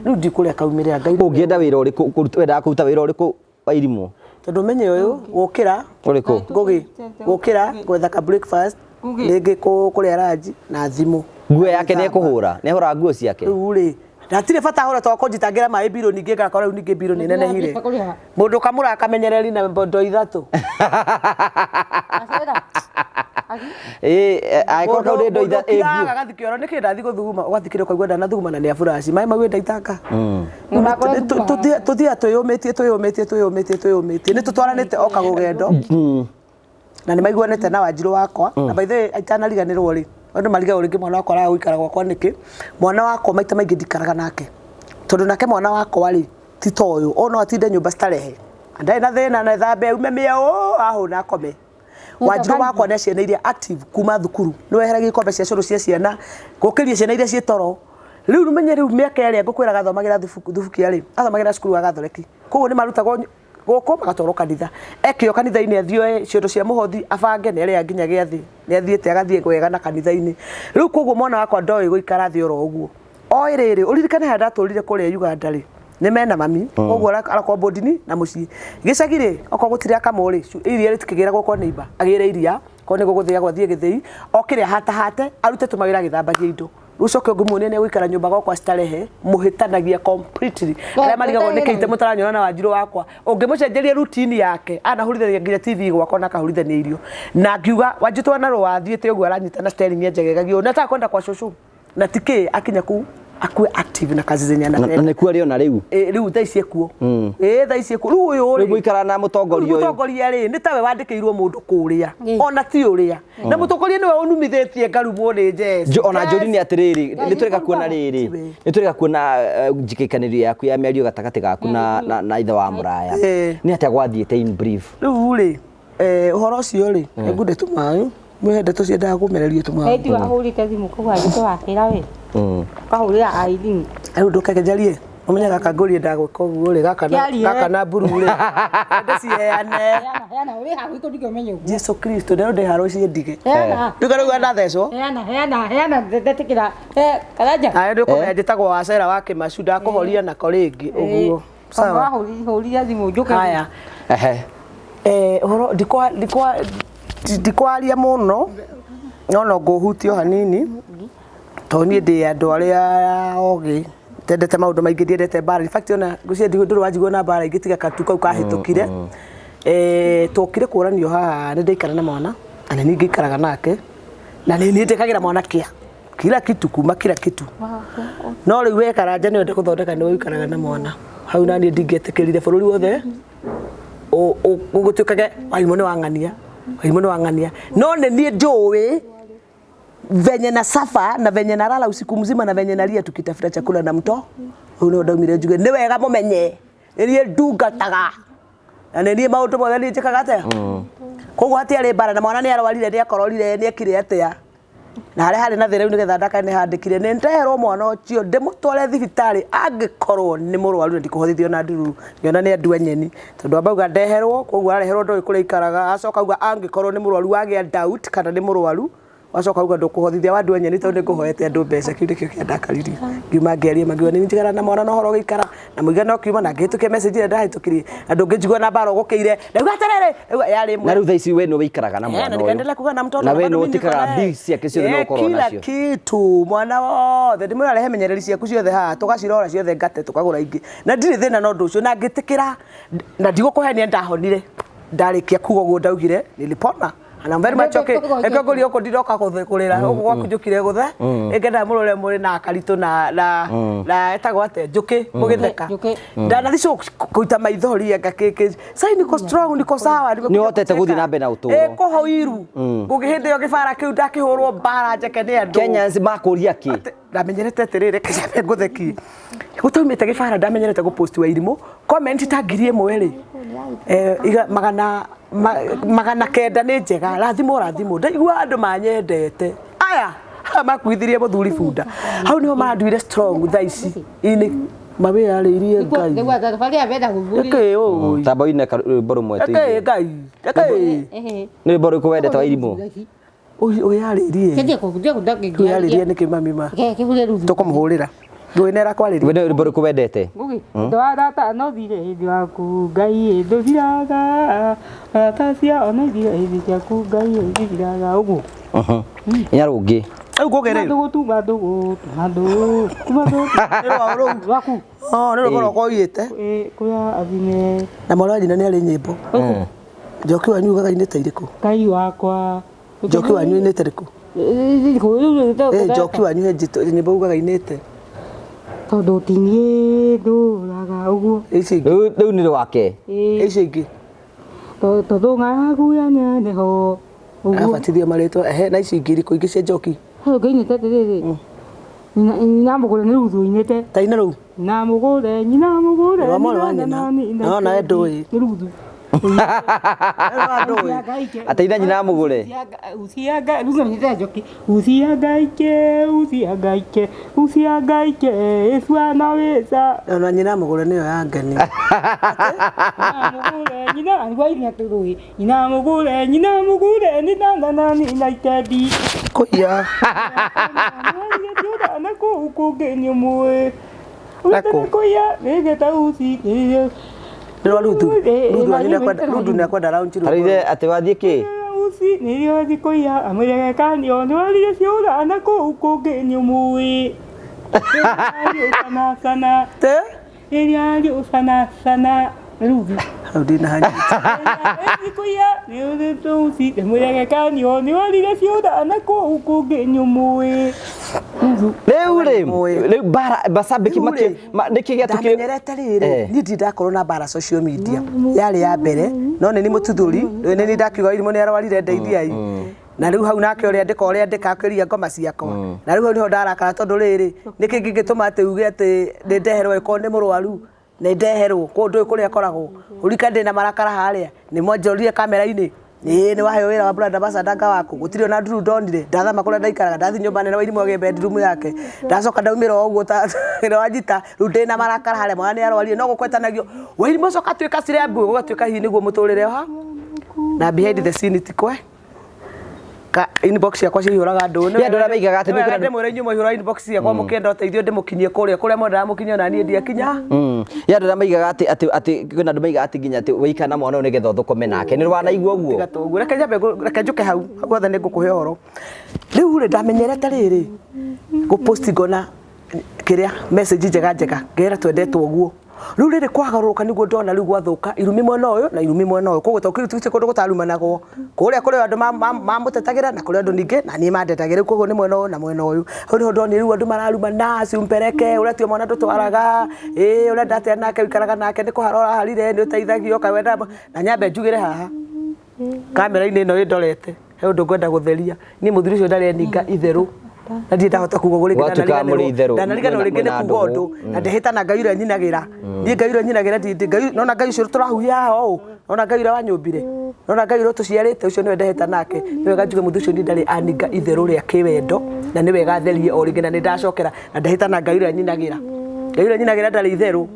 A: Rĩu ndikũrĩa kaumĩrĩra Ngai.
C: Ũngĩenda wĩra ũrĩkũ wendaga kũruta wĩra ũrĩkũ Wairimũ?
A: Tondũ menye ũyũ gũkĩra
C: Ũrĩkũ?
A: ngũgĩ gũkĩra gwetha ka breakfast rĩngĩ kũrĩa ranji na thimũ.
C: Nguo yake nĩ ekũhũra? Nĩ ahũraga nguo ciake?
A: Rĩu rĩ hatirĩ bata hũra tondũ kũnjitangĩra maĩ mbirũ ningĩ ngakora rĩu ningĩ mbirũ nĩ nenehire mũndũ kamũra akamenyereri na ndo ithatũ.
C: Ĩĩ angĩkorwo kau nĩ ndo
A: Mũndũ
C: itha ĩ
A: ũkiraga
C: nguo.
A: agathiĩ kĩoro nĩkĩ ndathiĩ gũthuguma ũgathikĩra ũkaigua ndanathuguma na nĩ aburaci maĩ mau ndaitanga. Tũthiaga twĩyũmĩtie twĩyũmĩtie twĩyũmĩtie twĩyũmĩtie nĩ tũtwaranĩte o karũgendo na nĩ maiguanĩte na wanjirũ wakwa na by the way itanariganĩrwo rĩ andũ marigagwo rĩngĩ mwana wakwa araga gũikara gwakwa nĩkĩ mwana wakwa maita maingĩ ndikaraga nake tondũ nake mwana wakwa rĩ ti ta ũyũ o no atinde nyũmba starehe ndarĩ na thĩna na thambe aume mĩao ahũna akome. Wanjirũ wakwa nĩ ciana iria active kuma thukuru nĩ weheragia ikombe cia cũrũ cia ciana gũkĩria ciana iria ciĩ toro rĩu menye rĩu mĩaka ĩrĩa ngũkwĩraga athomagĩra thubukia rĩ athomagĩra cukuru wa gathoreki koguo nĩ marutagwo gũkũ magatwarwo kanitha ekĩo kanitha-inĩ athiĩ oe ciondo cia mũhothi abange nĩ arĩa nginya gĩathĩ nĩ athiĩte agathiĩ wega na kanitha-inĩ rĩu koguo mwana wakwa ndoĩ gũikara thĩ oro ũguo oĩ rĩrĩ ũririkane harĩa ndatũrire kũrĩa Uganda rĩ nĩ mena mami koguo arakorwo bondini na mũciĩ gĩcagi rĩ okorwo gũtirĩ akamũ rĩ iria rĩtikĩgĩragwo kwa neighbor agĩre iria korwo nĩ gũgũthĩagwo athiĩ gĩthĩi okĩre ahatahate arute tũmawĩra agĩthambagia indo rĩu ũcoke ũngĩmuonia nĩ egũikara nyũmba gwakwa starehe mũhĩtanagia completely arĩa marigagwo nĩ kĩite mũtaranyona na wanjirũ wakwa ũngĩmũcenjeria routine yake anahũrithania nginya TV gwakwa na akahũrithania irio na ngiuga wanjirũ twana rũa athiĩte ũguo aranyita na steering enjegegagia ũũ nataka kwenda kwa cũcũ na tikĩ akinya kũu akue active na kazi zenye
C: Na
A: anapenda.
C: nĩ kuo arĩ ona rĩu?
A: Ĩ, rĩu thaa ici ekuo ĩ thaa ici ekuo rĩu ũyũ
C: Rĩu
A: rĩ
C: mũikaraga na mũtongoria
A: rĩu
C: ũyũ?
A: mũtongoria rĩ nĩ tawe wandĩkĩirwo mũndũ kũrĩa ona ti ũrĩa na mũtongoria nĩwe ũnumithĩtie ngarumwo nĩ Jess.
C: Ona njũri nĩ atĩrĩrĩ nĩ tũreka kuona rĩrĩ
A: Tiwe.
C: nĩ tũreka kuona njikĩkanĩrio yaku ya mĩario gatagatĩ gaku na ithe wa mũraya
A: Ĩ.
C: nĩ atĩa gwathiĩte in brief?
A: Rĩu rĩ ũhoro ũcio rĩ nĩngunde tũmaĩ mwĩhe ndeto ciendaga kũmererio tũmaĩ.
B: Eti wahũrĩte thimũ kũu agĩtwakĩra we ũkahũrĩra Aileen.
A: Rĩu ndũkeke njarie ũmenye gaka ngũrie ndagwĩka ũguo rĩ gaka na
B: Kĩarie.
A: gaka na mburu rĩ ndĩciheane.
B: Heana heana ũrĩ hau ikũndigĩ ũmenye ũguo.
A: Jesu Kristo nderwo ndĩharwo ciendige
B: Heana.
A: rĩu rĩu ndathecwo.
B: Heana heana heana ndetĩkĩra karanja.
A: Aya nĩ ũkũmenya njĩtagwo wacera wa kĩmacu ndakũhoria nako rĩngĩ ũguo sawa.
B: Wahũrire thimũ njũke.
A: Haya.
C: Ehe.
A: Ũhoro ndikwaria mũno no no ngũhutio hanini tondũ niĩ ndĩ andũ arĩa ogĩ ndendete maũndũ maingĩ ndiendete mbara in fact ona ngwĩciria ndũrĩ wanjigua na mbara ingĩ tiga katu kau kahĩtũkire. Twokire kũranio haha nĩ ndaikara na mwana na nĩ niĩ ngĩikaraga nake na nĩ niĩ njĩkagĩra mwana kĩa kila kitu kuma kila kitu no rĩu we karanja nĩ wende gũthondeka nĩwe ũikaraga na mwana hau na niĩ ndingĩetĩkĩrire bũrũri wothe ũgũtuĩkage warimũ nĩ wang'ania warimũ nĩ wang'ania no nĩ niĩ njũĩ Venye na safa na venye nalala usiku mzima na venye nalia tukitafuta chakula na mto rĩu nĩho ndaumire njuge nĩ wega mũmenye nĩ niĩ ndungataga na nĩ niĩ maũndũ mothe niĩ njĩkaga atĩa. Koguo hatiarĩ mbara na mwana nĩ arwarire, nĩ akororire, nĩ ekire atĩa, na harĩa harĩ na thĩna rĩu nĩgetha ndakane nĩ handĩkire nĩ ndeherwo mwana ũcio ndĩmũtware thibitarĩ angĩkorwo nĩ mũrwaru na ndikũhothithio na ndururu ngĩona nĩ andũ enyeni tondũ ambauga ndeherwo koguo areherwo ndoĩ kũrĩa ikaraga acoka auga angĩkorwo nĩ mũrwaru wagĩa doubt kana nĩ mũrwaru wacoka auga ndũkũhothithia wa andũ enyeni tondũ nĩngũhoete andũ mbeca. Kĩu nĩkĩo kĩandakaririe ngiuma ngĩaria mangiuga nĩ njigara na mwana na ũhoro ũgĩikara na mũigana ũkiuma na ngĩhĩtũkia message ĩrĩa ndahĩtũkirie na ndũngĩnjigua na mbara ũgũkĩire ndauga atĩrĩrĩ ndauga yarĩ ĩmwe.
C: Na rĩu thaa ici we nĩwe wĩikaraga na
A: Eh,
C: mwana
A: na
C: ũyũ.
A: nikaendelea kukaa na mtoto
C: Na we
A: bado
C: nĩwe
A: mimi niko
C: ũtĩkaga
A: naye.
C: bills ciake ciothe
A: Eh,
C: nĩwe ũkoragwo
A: kila
C: nacio.
A: kitu mwana wothe ndimwĩra rehe menyereri ciaku ciothe haha tũgacirora ciothe ngate tũkagũra ingĩ na ndirĩ thĩna na ũndũ ũcio na ngĩtĩkĩra na ndigũkũhenia ndahonire ndarĩkia kuga ũguo ndaugire nilipona. And I'm very much okay. Reke ngũrie gũkũ ndiroka kũrĩra gũkũ gwaku njũkire gũthe nĩngenda mũrore mũrĩ na karitũ na na na etagwo atĩa njũkĩ mũgĩtheka
B: Njũkĩ.
A: ndanathi kũita maithori anga kĩkĩ sai niko strong, niko sawa, nimekuja
C: Nĩũhotete
A: kucheka.
C: gũthiĩ na mbere na ũtũũro.
A: Eh, kũhoiru ngũgĩ hĩndĩ ĩyo gĩbara kĩu ndakĩhũrwo mbara njeke nĩ andũ.
C: Kenyans makũria kĩ?
A: Ndamenyerete atĩrĩrĩ reke nyambe ngũthekie gũtaumĩte gĩbara ndamenyerete gũpost wa irimũ comment ta 1000 rĩ, eh, magana 900 nĩ njega rathimwo rathimwo ndaigua andũ manyendete aya aya makuithirie mũthuri bunda hau niho manduire strong thaa ici inĩ mawĩyarĩirie Ngai ĩkĩ ũĩ
C: Tamba ũine rwĩmbo rũmwe
A: ĩkĩ
C: tũigue.
A: Ngai ĩkĩ
C: Nĩ rwĩmbo rũrĩkũ wendete wa irimũ?
A: Ũyarĩrie ũyarĩrie nĩkĩ mami ma tũkũmũhũrĩra ndũĩ nĩ arakwarĩria.
C: We nĩ rwĩmbo rũrĩkũ wendete?
B: Ngugi, ndwarata no thire hĩndĩ waku Ngai ndũthiraga arata cia no thire hĩndĩ ciaku Ngai ndũthiraga ũguo.
C: Inya rũngĩ.
A: Rĩu ngũgĩ rĩ
B: Ndũgũ tuma ndũgũ tuma ndũgũ tuma ndũgũ
A: nĩ rwa rũu
B: waku.
A: Oh, nĩ rwĩmbo rwakwa ũiyĩte.
B: Ĩ kũrĩa athime.
A: Na mwana wa nyina nĩ arĩ nyĩmbo. Njoki wanyu ugaga inĩte irĩkũ?
B: Ngai wakwa.
A: Njoki wanyu inĩte rĩkũ? Eh, njoki wanyu he nyĩmbo ugaga inĩte.
B: Tondũ ti niĩ ndũraga ũguo.
A: Ici ingĩ.
C: Rĩu nĩ rwake.
A: Ici ingĩ.
B: Tondũ ng'aragu ya nyeneho ũguo.
A: Abatithio marĩtwa ehe na ici ingĩ irĩkũ ingĩ cia njoki?
B: Hau ngĩinĩte atĩrĩrĩ nyina mũgũre nĩ Ruthu ũinĩte.
A: Ta ina rũu.
B: Nyina mũgũre nyina mũgũre
A: Rwa mwarĩ wa nyina. No nawe ndũĩ.
B: Nĩ Ruthu.
C: Ateitha nyina mũgũre.
B: Usihangaike, Ruthu anyitĩte njoki. Usihangaike, usihangaike, usihangaike, Yesu anaweza.
A: Ona nyina mũgũre nĩyo ya ngeni.
B: Nyina mũgũre, nyina alikuwa ina tũrũĩ. Nyina mũgũre, nyina mũgũre, nĩ na na na itendi.
A: Kũiya.
B: Na kũu kũngĩ nĩ ũmũĩ.
A: Nakũ?
B: Kũiya, nĩgĩta uci.
A: Nĩ rwa Ruthu. Ruthu wanyu nĩakwenda Ruthu nĩakwenda raunji
C: Ta rĩu atĩ wathiĩ kĩ?
B: Uci nĩrĩo thikũiya amwĩregekanio nĩwarire ciũra na kũu kũngĩ nĩ ũmũĩ. Sana sana.
A: Te?
B: Ĩrĩa rĩu sana sana. Ruthu.
A: Hau ndinahanyita.
B: Thikũiya nĩũrĩtũ uci amwĩregekanio nĩwarire ciũra na kũu kũngĩ nĩ ũmũĩ. Ruthu.
C: Rĩu rĩ, rĩu mbara Basambĩki
A: Rĩu
C: makĩ
A: rĩ,
C: nĩkĩ gĩatũkire?
A: Ndamenyerete rĩrĩ
C: Eh.
A: niĩ ndirĩ ndakorwo na mbara social media yarĩ ya mbere no nĩ ni mũtuthũri nĩ ni ndakiuga irimũ nĩ arwarire ndeithiai na rĩu hau nake ũrĩa ndĩka ũrĩa ndĩka akĩria ngoma ciakwa na rĩu hau nĩho ndarakara tondũ rĩrĩ nĩkĩ kĩngĩtũma atĩ uge atĩ nĩ ndeherwo ĩkorwo nĩ mũrwaru nĩ ndeherwo kũu ndũĩ kũrĩa akoragwo ũrika ndĩna marakara harĩa nĩ mwanjorire kamera-inĩ ĩĩ nĩ waheo wĩra wa brand ambassador anga waku gũtirĩ ona nduru ndonire ndathama kũrĩa ndaikaraga ndathi nyũmba nene Wairimu agĩe bedroom yake ndacoka ndaumĩra o ũguo ta wanyita rĩu ndĩna marakara harĩa mwana nĩ arwarire no gũkwetanagio Wairimu ũcoka atuĩka celeb gũgatuĩka hihi nĩguo mũtũrĩre ha na behind the scene ti kwe ka inbox yakwa cihũraga andũ.
C: Nĩ andũ arĩa maigaga atĩ nĩ kwĩna-
A: ndĩmwĩre inyuĩ mwaihũra inbox yakwa mũkĩenda ũteithio ndĩmũkinyie kũrĩa kũrĩa mwendaga mũkinye na niĩ ndiakinya.
C: Ya andũ arĩa maigaga atĩ atĩ atĩ kwĩna andũ maigaga atĩ nginya atĩ wĩikara na mwana ũyũ nĩgetha ũthũkũme nake. Nĩ wanaigua ũguo?
A: Tiga tũguo reke nyambe reke njũke hau hau hothe nĩ ngũkũhe ũhoro rĩu rĩ ndamenyerete rĩrĩ gũpost ngona kĩrĩa message njega njega ngera twendetwo ũguo rĩu rĩrĩ kwagarũrũka nĩguo ndona rĩu gwathũka irumi mwena ũyũ na irumi mwena ũyũ koguo tondũ kĩu kũndũ gũtarumanagwo kũrĩa kũrĩ andũ mamũtetagĩra na kũrĩ andũ ningĩ na niĩ mandetagĩra rĩu koguo nĩ mwena ũyũ na mwena ũyũ hau nĩho ndonire rĩu andũ mararumana ciumpereke ũrĩa tio mwana ndũtwaraga ĩĩ ũrenda atĩa nake ũikaraga nake nĩ kũhara ũraharire nĩ ũteithagio kawenda na nyambe njugĩre haha kamera-inĩ ĩno ĩndorete He ũndũ ngwenda gũtheria. Niĩ mũthuri ũcio ndarĩ aninga itherũ. Na ndirĩ ndahota kuga ũguo rĩngĩ.
C: Gwatuĩka mũrĩ itherũ,
A: Ndanariganĩrwo rĩngĩ nĩ
C: mwĩna
A: kuga
C: ndũgũ.
A: ũndũ. Na ndehĩta na Ngai ũrĩa nyinagĩra. Niĩ Ngai ũrĩa nyinagĩra Ngai nona Ngai ũcio tũrahuhia haha ũũ. Nona Ngai ũrĩa wanyũmbire. Nona Ngai ũrĩa ũtũciarĩte ũcio nĩwe ndehĩta nake. Nĩ wega njuge mũthuri ũcio niĩ ndarĩ aninga itherũ rĩa kĩwendo. Na nĩ wega therie o rĩngĩ na nĩ ndacokera na ndehĩta na Ngai ũrĩa nyinagĩra. Ngai ũrĩa nyinagĩra ndarĩ itherũ.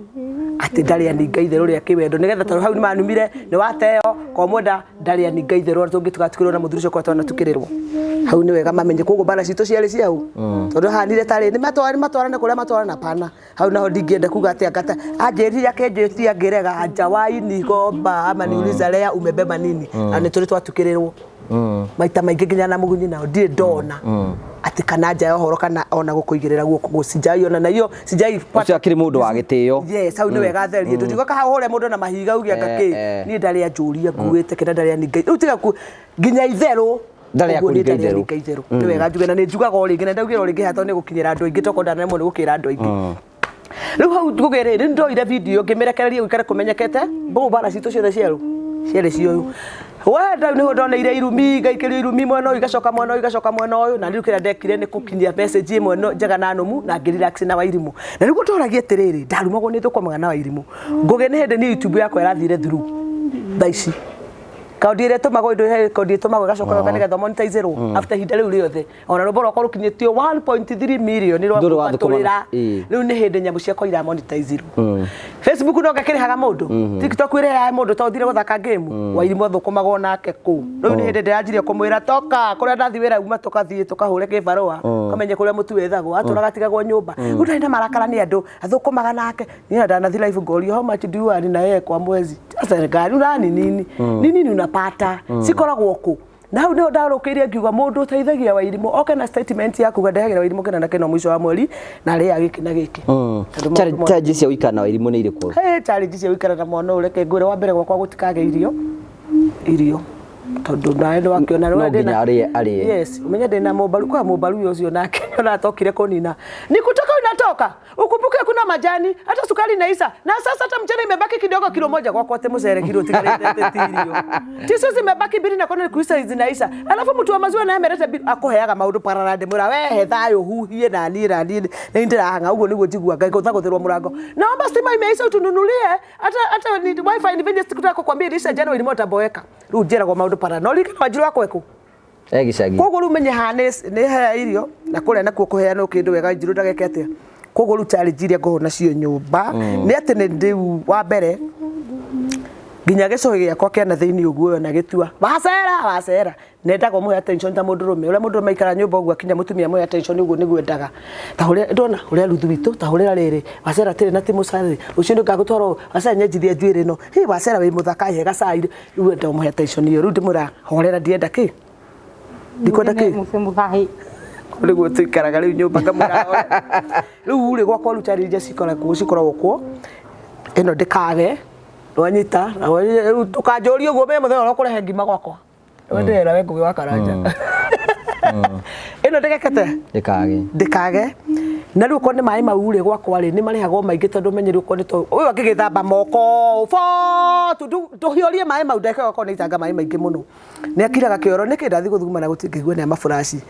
A: Atĩ ndarĩ aninga itherũ rĩa kĩwendo nĩgetha tondũ hau nĩmanumire nĩ wateo komwenda ndarĩ aninga itherũ ona tũngĩtugatukĩrwo na mũthuri ũcio kwa twanatukĩrĩrwo hau nĩ wega mamenye koguo mbara citũ ciarĩ ciau tondũ hanire tarĩ nĩ matwarane kũrĩa matwarana pana hau naho ndingĩenda kuga atĩ angata anjĩrire akenjĩtia ngĩrega hajawahi nigomba ama niuliza lea umebeba nini na nĩ tũrĩ twatukĩrĩrwo maita maingĩ nginya na mũgunyi nao ndirĩ ndona atĩ kana nja ya ũhoro kana ona gũkũigĩrĩra guoko sijai ona na hiyo sijai
C: Ũcio akĩrĩ mũndũ wa gĩtĩo.
A: Yes, hau nĩ wega therie ndũtigoka hau hũre mũndũ na mahiga uge anga kĩ niĩ ndarĩ anjũria nguĩte kĩrĩa ndarĩ aninga rĩu tiga ku nginya itherũ.
C: Ndarĩ
A: Ũguo niĩ
C: akũringa
A: ndarĩ
C: itherũ.
A: aninga itherũ. Nĩ wega njuge na nĩ njugaga o rĩngĩ na ndaugire o rĩngĩ haha tondũ nĩ gũkinyĩra andũ aingĩ tokorwo ndanaremwo nĩ gũkĩra andũ aingĩ. Rĩu hau ngũgĩ rĩ, nĩ ndoire video ngĩmĩrekereria gũikare kũmenyekete mbũgũ mbara citũ ciothe cierũ ciarĩ cioyũ we ndau nĩho ndoneire irumi ngaikĩrio irumi mwena ũyũ igacoka mwena ũyũ igacoka mwena ũyũ na rĩu kĩrĩa ndekire nĩ gũkinyia message ĩmwe no njega na nũmu na ngĩrelax na Wairimũ. Na nĩguo ndoragia atĩrĩrĩ, ndarumagwo nĩ thũkũmaga na Wairimũ. Ngũgĩ nĩ hĩndĩ niĩ YouTube yakwa ĩrathire through thaa ici kaũndi ĩrĩa ĩtũmagwo indo he kaũndi ĩtũmagwo ĩgacoka ĩgoka nĩgetha monetizerwo after ihinda rĩu rĩothe ona rwĩmbo rwakwa rũkinyĩtio 1.3 million rwa
C: Ndũrĩ wa thũkũma.
A: kũbatũrĩra.
C: Ĩĩ.
A: Rĩu nĩ hĩndĩ nyamũ ciakwa ira monetizerwo. Facebook no ngakĩrĩhaga mũndũ, TikTok ĩrĩhaga mũndũ to ũthire gũthaka game. Wairimũ athũkũmagwo nake kũu. Rĩu nĩ hĩndĩ ndĩranjirie kũmwĩra toka kũrĩa ndathiĩ wĩra uma tũkathiĩ tũkahũre kĩbarũa kamenye kũrĩa mũtu wethagwo atũraga atigagwo nyũmba. Rĩu ndarĩ na marakara nĩ andũ athũkũmaga nake. Niĩ na ndanathi live ngorio how much do you earn na yeye kwa mwezi. Sasa ngari urani nini ni nini unapata cikoragwo kũ. Na hau nĩho ndarũkĩirie ngiuga mũndũ ũteithagia Wairimũ oke na statement ya kuga ndehagĩra Wairimũ kĩna na kĩna mũico wa mweri na arĩaga gĩkĩ na gĩkĩ. Tondũ maũndũ mothe-
C: Challenge cia gũikara na Wairimũ nĩ irĩkũ?
A: Hey, challenge cia gũikara na mwana ũyũ reke ngwĩre wa mbere gwakwa gũtikage irio irio tondũ nawe nĩwakĩona
C: No nginya arĩe arĩe.
A: Yes, umenye ndĩna mũmbaru kwa mũmbaru ũcio nake ona atokire kũnina. Ni kutoka unatoka ukumbuke kuna majani hata sukari inaisha na sasa hata mchele imebaki kidogo kilo moja gwakwa te mcele kilo tigarĩte ti irio ticio zimebaki mbili na kona kuisa zinaisha alafu mtu wa maziwa naye ameleta mbili akũheaga maũndũ parara ndĩmwĩra wehe thayũ huhie na niĩ na niĩ nĩ ndĩrahang'a ũguo nĩguo njigua ngũthagũthĩrwo mũrango naomba stima imeisha utununulie hata hata ni wifi ni venye sikutaka kukwambia ilisha jana ilimo utaboeka rĩu njĩragwo maũndũ parara no ririkana Wanjiru wakwa ekũ
C: E gĩcagi.
A: Koguo rĩu menye haha nĩ hea irio na kũrĩa nakuo kũheanwo kĩndũ wega Wanjiru ndageke atĩa. Koguo rĩu challenge iria ngoragwo nacio nyũmba nĩ atĩ nĩ rĩu wa mbere nginya gĩcũhĩ gĩakwa kĩa na thĩinĩ ũguo na gĩtua wacera wacera nendaga ũmũhe attention ta mũndũrũme ũrĩa mũndũrũme aikara nyũmba ũguo akinya mũtumia amũhe attention ũguo nĩguo endaga. Ta hũrĩra ndona hũrĩra ruthu witũ ta hũrĩra rĩrĩ wacera tĩrĩ na ti mũcere rũciũ nĩ ngagũtwara ũũ wacera nyenjithia njuĩrĩ ĩno hi wacera wĩ mũthaka he gacai rĩu enda ũmũhe attention ĩyo rĩu ndĩmwĩra horera ndienda kĩ ndikwenda kĩ
B: Mũthahi.
A: nĩguo tũikaraga rĩu nyũmba ngamwĩra hore. Rĩu rĩ gwakwa rĩu challenge cikoragwo cikoragwo kuo ĩno ndĩkage wanyita rĩu ndũkanjũrie ũguo me mũthenya ũrĩa ũkũrehe ngima gwakwa wendera we Ngũgĩ wa Karanja ĩno ndĩgekete
C: Ndĩkage.
A: ndĩkage na rĩu okorwo nĩ maĩ mau rĩ gwakwa rĩ nĩ marĩhagwo maingĩ tondũ menye rĩu okorwo nĩ to ũyũ angĩgĩthamba moko fotu ndũhiũrie maĩ mau ndagĩka okorwo nĩ itanga maĩ maingĩ mũno nĩ akiraga kĩoro nĩkĩ ndathiĩ gũthuguma na gũtingĩigua nĩ amaburaci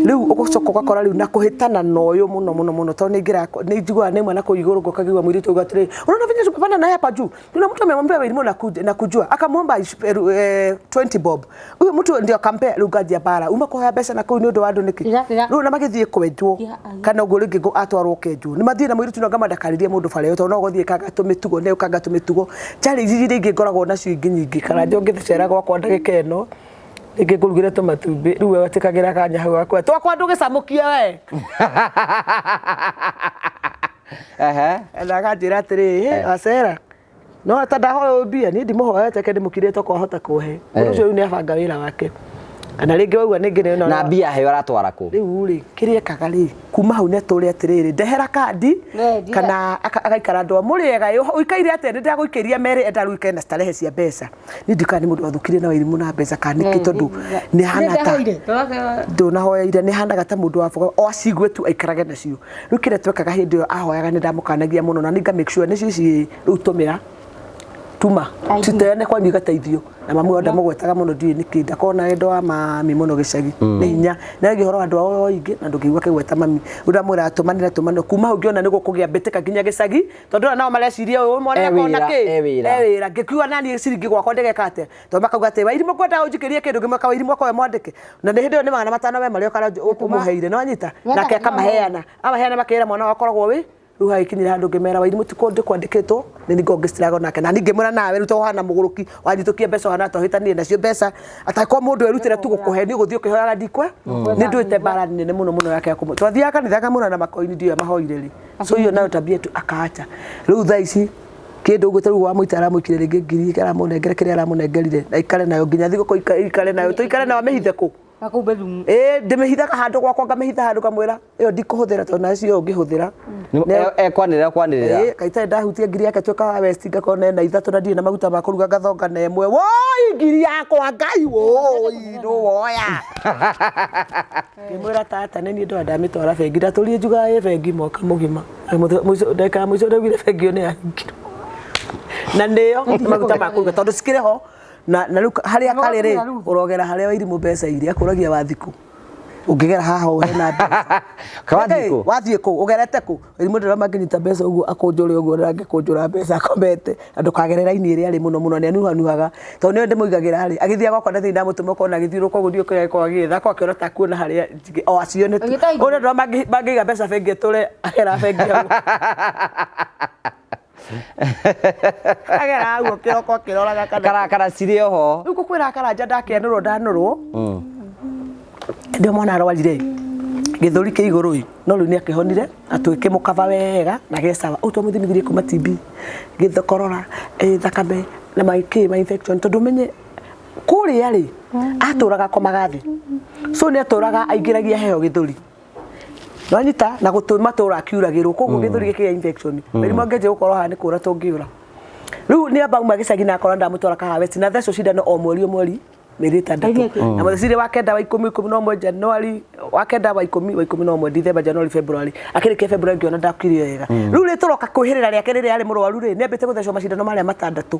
A: rĩu ũgũcoka ũgakora rĩu na kũhĩtana na ũyũ mũno mũno mũno tondũ nĩ ingĩra nĩ njiguaga nĩ mwana kũu igũrũ ngoka ngĩigua mũirĩtu auga atĩrĩ unaona venye tumepanda naye hapa juu kuna mtu amemwambia Wairimu na kujua akamwomba 20 bob huyo mtu ndio akampea rĩu nganjia bara uma kũhoya mbeca na kũu nĩ ũndũ wa andũ nĩkĩ
B: Tiga, tiga.
A: rĩu na magĩthiĩ kwenjwo
B: Tiga,
A: kana ũguo rĩngĩ atwarwo kenjwo nĩ mathiĩ na mũirĩtu na ngama ndakarĩrie mũndũ bara ĩyo tondũ no gũthiĩ kanga tũmĩtugo nĩ kanga tũmĩtugo challenge iria ingĩ ngoragwo nacio ingĩ nyingĩ Karanja ũngĩcera gwakwa ndagĩka ĩno rĩngĩ ngũrugĩre tũmatumbĩ rĩu we wetĩkagĩra kanya hau gakwa twakwa ndũgĩcamũkie we.
C: Ehe.
A: Na akanjĩra atĩrĩ "Hĩ, wacera no ta ndahoya mbia niĩ ndimũhoete ke ndĩmũkirĩte okorwo ahota kũhe mũndũ ũcio rĩu nĩ abanga wĩra wake kana rĩngĩ waigua nĩngĩ nĩ
C: Na mbia heo aratwara kũ?
A: Rĩu rĩ kĩrĩa ekaga rĩ kuma hau nĩ atũre atĩrĩrĩ ndehera kandi
B: We, ndiga-
A: kana agaikara andũ a mũrĩega ũikaire atĩa nĩ ndagũikĩria merĩ enda rĩu ikare na starehe cia mbeca niĩ ndikaga nĩ mũndũ wathũkire na Wairimũ na mbeca kana nĩkĩ tondũ nĩ hana ta ndũnahoyaire nĩ hanaga ta mũndũ waboga o acigue tu aikarage nacio rĩu kĩrĩa twekaga hĩndĩ ĩyo ahoyaga nĩ ndamũkanagia mũno na nĩ nga make sure nĩcio ici rĩu tũmĩra Tuma
B: I do.
A: citeane kwanyu igateithio na mamu wao ndamũgwetaga mũno ndiũĩ nĩkĩ ndakona wendo wa mami mũno gĩcagi nĩ hinya na rĩngĩ ũhoro wa andũ ao aingĩ na ndũngĩigua akĩgweta mami rĩu ndamwĩra tũmanĩre tũmanĩre kuma hau ngĩona nĩ gũkũgĩa mbĩtĩka nginya gĩcagi tondũ ona nao mareciria ũyũ mwana
C: E
A: akona
C: wĩra,
A: kĩ
C: e wĩra.
A: e wĩra ngĩkiuga nani ciringi gwakwa ndĩgeka atĩa tondũ makauga atĩ Wairimũ ngwenda ũnjikĩrie kĩndũ ngĩmwĩka Wairimũ akoe mwandĩke na nĩ hĩndĩ ĩyo nĩ 500 we marĩa ũkara ũmũheire nĩ wanyita nake akamaheana amaheana makĩra mwana wao akoragwo wĩ rĩu hagĩkinyĩra handũ ngĩmera Wairimũ ti kũndũ kwandĩkĩtwo nĩ ningĩ ngĩcirago nake na ningĩ mwĩra nawe rĩu to ũhana mũgũrũki wanyitũkia mbeca ũhana ta ũhĩtanie nacio mbeca atakorwo mũndũ erutĩra tu gũkũhe nĩ ũgũthiĩ ũkĩhoyaga ndikwe nĩ nduĩte mbara nene mũno mũno yake ya kũmũ twathiaga kanitha ngamũra na makoini ndiũĩ amahoire rĩ so hiyo nayo tabia tu akaacha rĩu thaa ici kĩndũ ũguo tarĩu wamũita aramũikire rĩngĩ ngiri aramũnengera kĩrĩa aramũnengerire na ikare nayo nginya thigũkũ ikare nayo tũikare nayo amĩhithe kũ
B: Na kũu bedroom.
A: ĩĩ ndĩmĩhithaga handũ gwakwa ngamĩhitha handũ ngamwĩra ĩyo ndikũhũthĩra tondũ nayo cio ũngĩhũthĩra
C: Ekwanĩrĩra kwanĩrĩra
A: Ĩĩ, kaita ndahutia ngiri yake tuĩka wa west ngakorwo ena ithatũ na ndirĩ na maguta ma kũruga ngathonga na ĩmwe woi ngiri yakwa ngai woi nũwoya ngĩmwĩra tata nĩ niĩ ndona ndamĩtwara bengi ndatũrie njugaga ĩ bengi mwaka mũgima ndagĩka ya mũico ndaugire bengi ĩyo nĩ yahingirwo na nĩyo nĩ maguta ma kũruga tondũ cikĩrĩ ho na na rĩu harĩa karĩ rĩ ũrogera harĩa Wairimũ mbeca iria akũragia wathikũ ũngĩgera haha ũhe na mbeca
C: Wathiĩ kũ?
A: wathiĩ kũ ũgerete kũ Wairimũ ndĩrona mangĩnyita mbeca ũguo akũnjũre ũguo ndangĩkũnjũra mbeca akomete na ndũkagerera raini ĩrĩa arĩ mũno mũno nĩ anuhanuhaga tondũ nĩwe ndĩmũigagĩra rĩ agĩthiĩ gwakwa ndathii ndamũtũma ũkona agĩthiũrũrũka ũguo ndiũĩ kũrĩa agĩkorwo agĩetha akorwo akĩona ta kuona harĩa njigĩ- o acione tu
B: Ũgĩta igũrũ.
A: ũrĩa ndĩrona mangĩiga mbeca bengi ĩtũre agera bengi hau agera hau kĩroko akĩroraga kana
C: Karakara cirĩ oho
A: rĩu ngũkwĩra karanja ndakĩanũrwo ndanũrwo ndĩ mwana arwarire gĩthũri kĩ igũrũ ĩ no rĩu nĩ akĩhonire na tũgĩkĩmũkaba wega na ge sawa ũũ twamũthimithirie kuma TB gĩthokorora ĩ, thakame na maikĩ ma infection tondũ ũmenye kũrĩa rĩ atũraga akomaga thĩ so nĩ atũraga aingĩragia heho gĩthũri nwanyita na gũtũ matũra akiuragĩrwo koguo gĩthũri gĩkĩgĩa infection mĩrimũ angĩanjia gũkorwo haha nĩ kũra tũngĩũra rĩu nĩ amba uma gĩcagi na akora ndamũtwara kahawa West na thecwo cindano o mweri o mweri mĩeri ĩtandatũ na mũthecire wa kenda wa ikũmi 11 Januari wa kenda wa ikũmi wa 11 Dithemba Januari February akĩrĩkia February ngĩona ndakire wega rĩu rĩ tũroka kwĩhĩrĩra rĩake rĩrĩa arĩ mũrwaru rĩ nĩ ambĩte gũthecwo macindano marĩa matandatũ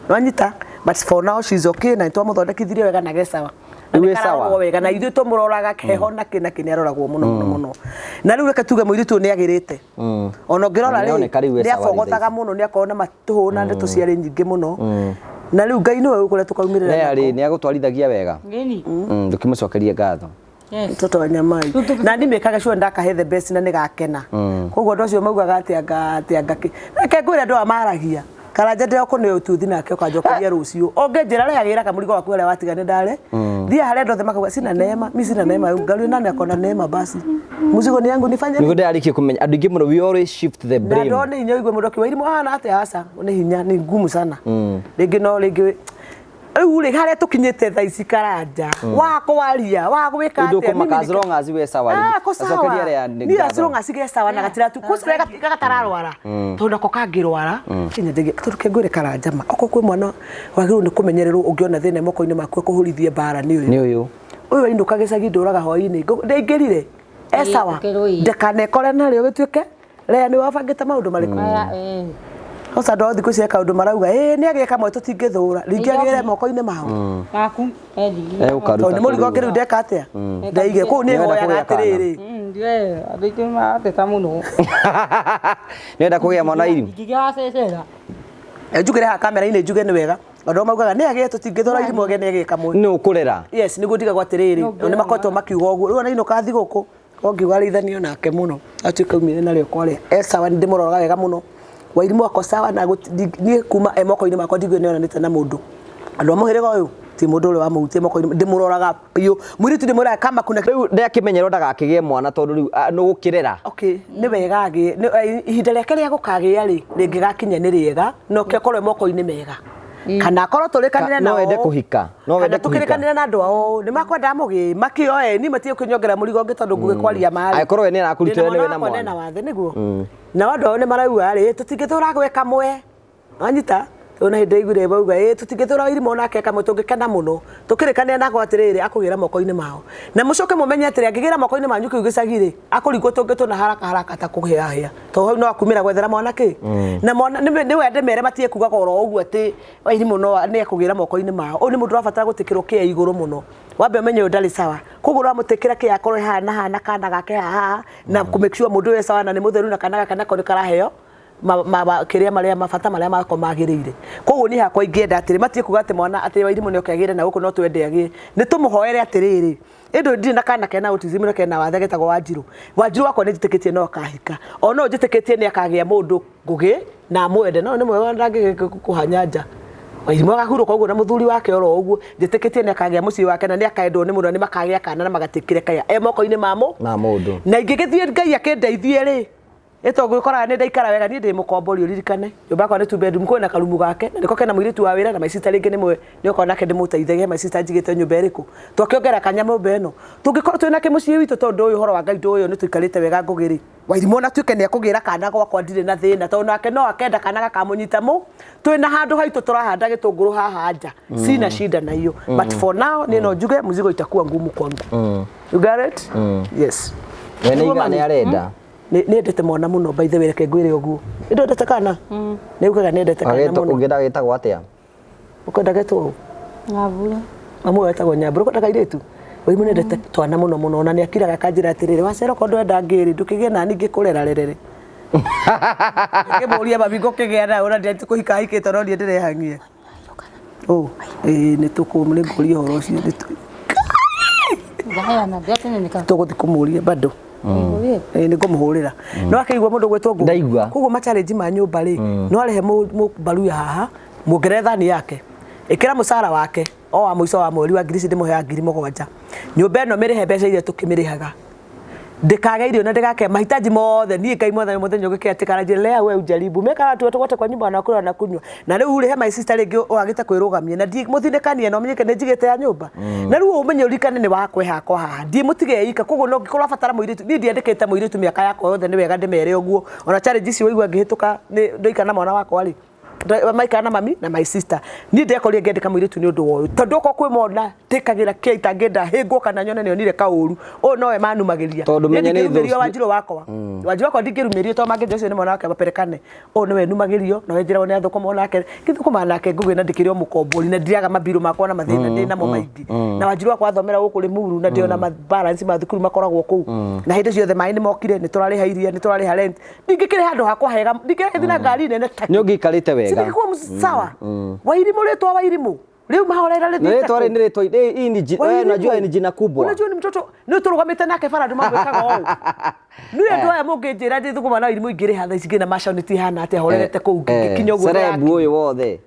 A: nwanyita but for now she's okay na nĩtwamũthondekithirie wega na ge sawa Na
C: Rĩu
A: nĩ
C: ĩ sawa?
A: kararorwo wega na ithuĩ tũmũroraga keho na kĩ na kĩ nĩ aroragwo mũno mũno mũno na rĩu reke tuge mũirĩtu ũyũ nĩ agĩrĩte ona ũngĩrora
C: Na
A: rĩ
C: nĩaroneka rĩu e
A: nĩ
C: sawa rĩ thaa
A: abogothaga mũno nĩ akorwo na matũhũ na ndeto ciarĩ nyingĩ mũno na rĩu Ngai nĩwe ũkũrĩa tũkaumĩrĩra
C: Lea rĩ nĩ agũtwarithagia wega
B: Ngeni.
C: Ndũkĩmũcokerie ngatho
B: Yes.
A: mtoto wa nyamai na ndimĩkaga sure ndakahe the best na nĩgakena koguo andũ acio maugaga atĩ anga atĩ anga kĩ reke ngwĩre andũ aya maragia karanja ndĩrokũ nĩ ũtuthi nake ũkanjokeria rũciũ ũngĩnjĩra rĩa gĩra kamũrigo waku harĩa watiga nĩ ndare thiĩ harĩa andũ othe makauga sina neema mi sina neema ngarĩ nani akona neema basi mũcigo nĩ yangu nifanye
C: nĩguo ndĩrarĩkia kũmenya andũ aingĩ mũno we always shift the
A: na
C: blame
A: andå nä hinya ũigue mũndũ akiuga irimũ ahana atĩa aca nĩ hinya nĩ ngumu sana rĩngĩ no rĩngĩ rĩu rĩ harĩa tũkinyĩte thaa ici karanja wa kwaria wa gwĩka
C: Rĩu
A: atĩa
C: ndũkũmaka as long as we sawa rĩ.
A: Ah, ko sawa.
C: Acokeria Lea nĩ
A: Niĩ
C: ngatho.
A: as long as ge sawa na gatiratu kũcira gatararwara tondũ nako kangĩrwara kinyanjagia tondũ kengwĩre karanja ma okorwo kwĩ mwana wagĩrĩirwo nĩ kũmenyererwo ũngĩona thĩna moko-inĩ maku akũhũrithie mbara nĩ ũyũ
C: nĩ ũyũ
A: ũyũ ainũka gĩcagi ndũraga hwainĩ ndaingĩrire e sawa
B: ũkĩrwo ĩ.
A: ndakanekore narĩo gĩtuĩke Lea nĩ wabangĩte maũndũ marĩkũ
B: Aya, eh.
A: Oca andũ a thikũ ici he kaũndũ marauga ĩ nĩ agĩe kamwe tũtingĩthũra rĩngĩ agĩre moko-inĩ mao
B: Maku. Ethi.
C: Egũkaruta
A: tondũ nĩ mũrigo
C: kũrĩ
A: ũngĩ rĩu ndeka atĩa ndaige kũu nĩ
C: Nĩwenda
A: hoyaga
C: kũgĩa kana?
A: atĩrĩrĩ
B: Ndiwe, andũ aingĩ marateta mũno.
C: nĩwenda kũgĩa mwana irimũ
B: Ingĩgĩa cecera.
A: njugĩre haha kamera-inĩ njuge nĩ wega andũ arĩa maugaga nĩ agĩe tũtingĩthũra irimũ agĩe nĩ agĩe kamwe
C: nĩ ũkũrera
A: yes nĩguo ndigagwo atĩrĩrĩ nĩ makoretwo makiuga ũguo rĩu ona inũka thigũkũ ongiuga arĩithanio nake mũno atuĩke umire narĩo kwarĩa e sawa nĩ ndĩmũroraga wega mũno Wairimũ ako sawa na niĩ kuma e moko-inĩ makwa ndigũĩ nĩonanĩte na mũndũ andũ a mũhĩrĩga ũyũ ti mũndũ ũrĩa wamũhutie moko-inĩ ndĩmũroraga biũ mũirĩtu ndĩmwĩraga kama kuna
C: rĩu ndakĩmenyerwo ndagakĩgĩe mwana tondũ rĩu nĩ ũgũkĩrera
A: okay nĩ wega agĩe ihinda rĩake rĩa gũkagĩa rĩ rĩngĩgakinya nĩ rĩega no kĩo akorwo e moko-inĩ mega kana akorwo tũrĩkanĩre
C: Ka- no
A: nao
C: wende kũhika, no wende
A: kana
C: kũhika.
A: tũkĩrĩkanĩre na andũ ao nĩ makwenda mũgĩ makĩoe niĩ matige kũnyongera mũrigo ũngĩ tondũ ngũgĩ kwaria marĩ
C: Angĩkorwo we nĩ arakũrutĩra nĩ we na mwana.
A: na wathe nĩguo nao andũ ao nĩ marauga rĩ tũtingĩtũra gwĩ kamwe wanyita Ona hĩndĩ aiguire bauga ĩ tũtingĩtũra Wairimũ onake kamwe tũngĩkena mũno tũkĩrĩkania nako atĩrĩrĩ akũgĩra moko-inĩ mao na mũcoke mũmenye atĩrĩ angĩgĩra moko-inĩ manyu kĩu gĩcagi rĩ akũringwo tũngĩ tũna haraka haraka ta kũhĩahĩa tondũ hau no akumĩra gwethera mwana kĩ na mwana nĩ wende mere matige kugaga oro ũguo atĩ Wairimũ no nĩ ekũgĩra moko-inĩ mao. Ũyũ nĩ mũndũ ũrabatara gũtĩkĩrwo kĩa igũrũ mũno wambe ũmenye ũyũ ndarĩ sawa koguo ũramũtĩkĩra kĩa akorwo haha na haha na kana gake haha na kũ make sure mũndũ ũyũ e sawa na nĩ mũtheru na kana gake nako nĩ karaheo kĩrĩa marĩa mabata marĩa mako magĩrĩire. Koguo niĩ hakwa ingĩenda atĩrĩ matige kuga atĩ mwana atĩ Wairimũ nĩ oke agĩre na gũkũ no twende agĩe, nĩ tũmũhoere atĩrĩrĩ ĩndũ ndirĩ na kana kena autism na kena wathe getagwo Wanjirũ. Wanjirũ wakwa nĩ njĩtĩkĩtie no akahika o no njĩtĩkĩtie nĩ akagĩa mũndũ Ngũgĩ na amwende no nĩ mwega ndangĩkũhanya nja. Wairimũ agahurũka ũguo na mũthuri wake oro ũguo njĩtĩkĩtie nĩ akagĩa mũciĩ wake na nĩ akendwo nĩ mũndũ na nĩ makagĩa kana na magatĩkĩre kaya e moko-inĩ ma mũ
C: Ma mũndũ.
A: Na ingĩgĩthiĩ Ngai akĩndeithie rĩ ĩ tondũ ũkoraga nĩ ndaikara wega niĩ ndĩ mũkombori ũririkane nyũmba yakwa nĩ two bedroom kwĩna karumu gake na nĩko kena mũirĩtu wa wĩra na my sister rĩngĩ nĩmwe nĩokorwo nake ndĩmũteithagia my sister njigĩte nyũmba ĩrĩkũ twakĩongera kanya nyũmba ĩno tũngĩkorwo twĩna kĩmũciĩ witũ tondũ ũyũ ũhoro wa Ngai ndũĩ nĩ tũikarĩte wega Ngũgĩ rĩ Wairimũ ona tuĩke nĩ ekũgĩra kana gwakwa ndirĩ na thĩna tondũ nake no akenda kana gakamũnyita mũ twĩna handũ haitũ tũrahanda gĩtũngũrũ haha nja sina shida na hiyo but for now niĩ no njuge mzigo itakuwa ngumu kwangu. You got it? Yes.
C: We nĩ
A: Nĩguo
C: iga
A: mami.
C: nĩ arenda.
A: Nĩ nĩendete mwana mũno by the way reke ngwĩre ũguo nĩ ndwendete kana nĩ ugaga nĩendete kana
C: Agetwo
A: mũno.
C: ũngĩenda getagwo atĩa?
A: Ũkwenda getwo ũ?
B: Nyambura.
A: Mamu ũyũ etagwo Nyambura. Ũkwenda kairĩtu? Wairimũ nĩendete twana mũno mũno ona nĩ akiraga akanjĩra atĩrĩrĩ wacera okorwo ndwenda ngĩrĩ ndũkĩgĩe nani ngĩkũrera rerere. Ngĩmũria mami ngũkĩgĩa naũ na ndiati kũhika hikĩte no niĩ ndĩrehang'ia. Ũ ĩĩ nĩ tũkũmũria ũhoro ũcio nĩ
B: Ndaheana ndĩatene nĩka.
A: tũgũthiĩ kũmũria bado. Ĩĩ nĩ ngũmũhũrĩra. No akĩigua mũndũ gwĩtwo Ngũgĩ.
C: Ndaigua.
A: Koguo ma challenge ma nyũmba rĩ no arehe mũbaruya haha muongerere thani yake ĩkĩra mũcara wake o wa mũico wa mweri wa ngiri ici ndĩmũheaga 7,000 nyũmba ĩno mĩrĩhe mbeca iria tũkĩmĩrĩhaga ndĩkage irio na ndĩgake mahitaji mothe niĩ Ngai mwathani mũthenya ũngĩ kĩ atĩ lea we ujaribu meka watu watu wote kwa nyumba wanakula wanakunywa na rĩu rĩ he my sister rĩngĩ wagĩte kwĩrũgamia na mũthinĩkanie na ũmenyeke nĩ njigĩte ya nyũmba na rĩu ũmenye ũririkane nĩ wakwe hakwa haha ndiĩ mũtige ika koguo no ngĩkorwo abatara mũirĩtu niĩ ndiandĩkĩte mũirĩtu mĩaka yakwa yothe nĩ wega ndĩmere ũguo ona challenge ici waigua ngĩhĩtũka nĩ ndoikara na mwana wakwa rĩ maikara na mami na my sister niĩ ndekorire ngĩandĩka mũirĩtu nĩ ũndũ wa ũyũ tondũ okorwo kwĩ mwana ndĩkagĩra kĩa itangĩenda hĩngwo kana nyone nĩ onire kaũru ũyũ nowe manumagĩria.
C: Tondũ
A: Niĩ
C: menya nĩ
A: ndingĩrumĩrio
C: thũ-
A: Wanjirũ wakwa Wanjirũ wakwa ndingĩrumĩrio tondũ mangĩnjĩra ũcio nĩ mwana wake maperekane ũyũ nĩwe numagĩrio nowe njĩragwo nĩ athũkũma onake ngĩthũkũma nake Ngũgĩ na ndĩkĩrĩ o mũkombori na ndiraga mabirũ makwa na mathĩna ndĩ namo maingĩ na Wanjirũ wakwa athomera gũkũ Limuru na ndĩona ma balance ma thukuru makoragwo kũu na hĩndĩ ciothe maĩ nĩ mokire nĩ tũrarĩha iria nĩ tũrarĩha rent ndingĩkĩrĩ handũ hakwa hega ndingĩragĩthiĩ na ngari nene ta
C: Nĩ ũngĩikarĩte wega.
A: Singĩkuwa sawa Wairimũ rĩtwa Wairimũ rĩu mahorera
C: Na
A: rĩthiĩte
C: rĩtwa rĩ
A: kũ?
C: nĩ rĩtwa hii ni jina, wewe unajua ni jina kubwa.
A: Unajua ni mtoto nĩ tũrũgamĩte nake bara andũ mamwĩkaga ũũ nĩ andũ aya mũngĩnjĩra ndĩ thũkũma na Wairimũ ingĩrĩha thaa ici ngĩna maconiti hana atĩa horerete kũu ngĩkinya ũguo
C: Celeb ũyũ wothe.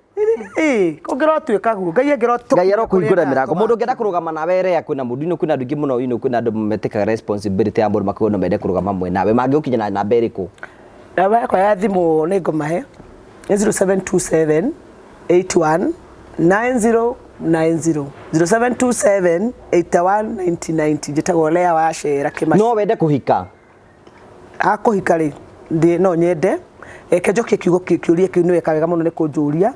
A: Ĩĩ kũngĩrotuĩka guo Ngai angĩrotũkinyia
C: Ngai arokũhingũra
A: kũrĩa
C: mĩrango mũndũ ũngĩenda
A: tũgakinya.
C: kũrũgama nawe rea kwĩna mũndũ ino kwĩna andũ aingĩ mũno ino kwĩna andũ metĩkaga responsibility ya mũndũ makauga no mende kũrũgama hamwe nawe mangĩgũkinya na namba ĩrĩkũ?
A: Namba yakwa ya thimũ nĩ ngũmahe nĩ 0727 81 9090 0727 81 9090 njĩtagwo Lea Wacera Kĩmaci.
C: No wende kũhika?
A: Akũhika rĩ ndĩ no nyende reke njokie kiugo kĩũria kĩu nĩ weka wega mũno nĩ kũnjũria.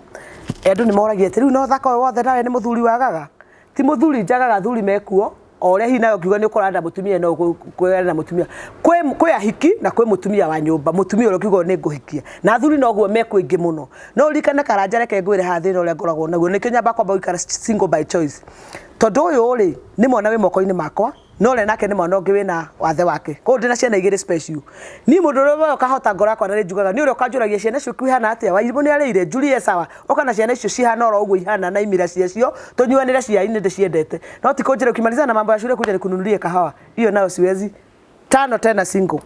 A: Andũ nĩ moragia atĩ rĩu no thaka ũyũ wothe nawe nĩ mũthuri wagaga ti mũthuri njagaga athuri mekuo o ũrĩa hihi nawe ũkiuga nĩ ũkũranda mũtumia no ũkwĩranda mũtumia kwĩ ahiki na kwĩ mũtumia wa nyũmba mũtumia ũrĩa ũkiuga nĩ ngũhikia na athuri noguo mekuo aingĩ mũno no ũririkane Karanja reke ngwĩre haha thĩna ũrĩa ngoragwo naguo nĩkĩo nyambaga kwamba gũikara single by choice tondũ ũyũ rĩ nĩ mwana wĩ moko-inĩ makwa no ũrĩa nake nĩ mwana ũngĩ wĩna wathe wake koguo ndĩna ciana igĩrĩ special niĩ mũndũ ũrĩa ũkahota ngoro yakwa na nĩ njugaga nĩ ũrĩa ũkanjũragia ciana icio ihana atĩa Wairimũ nĩ arĩire njurie sawa ũka na ciana icio cihana oro ũguo ihana na imira ciacio tũnyuanĩre ciai nĩ ndĩciendete no ti kũnjĩra ukimalizana na mambo ya shule kuja nikununulie kahawa hiyo nayo siwezi tano tena single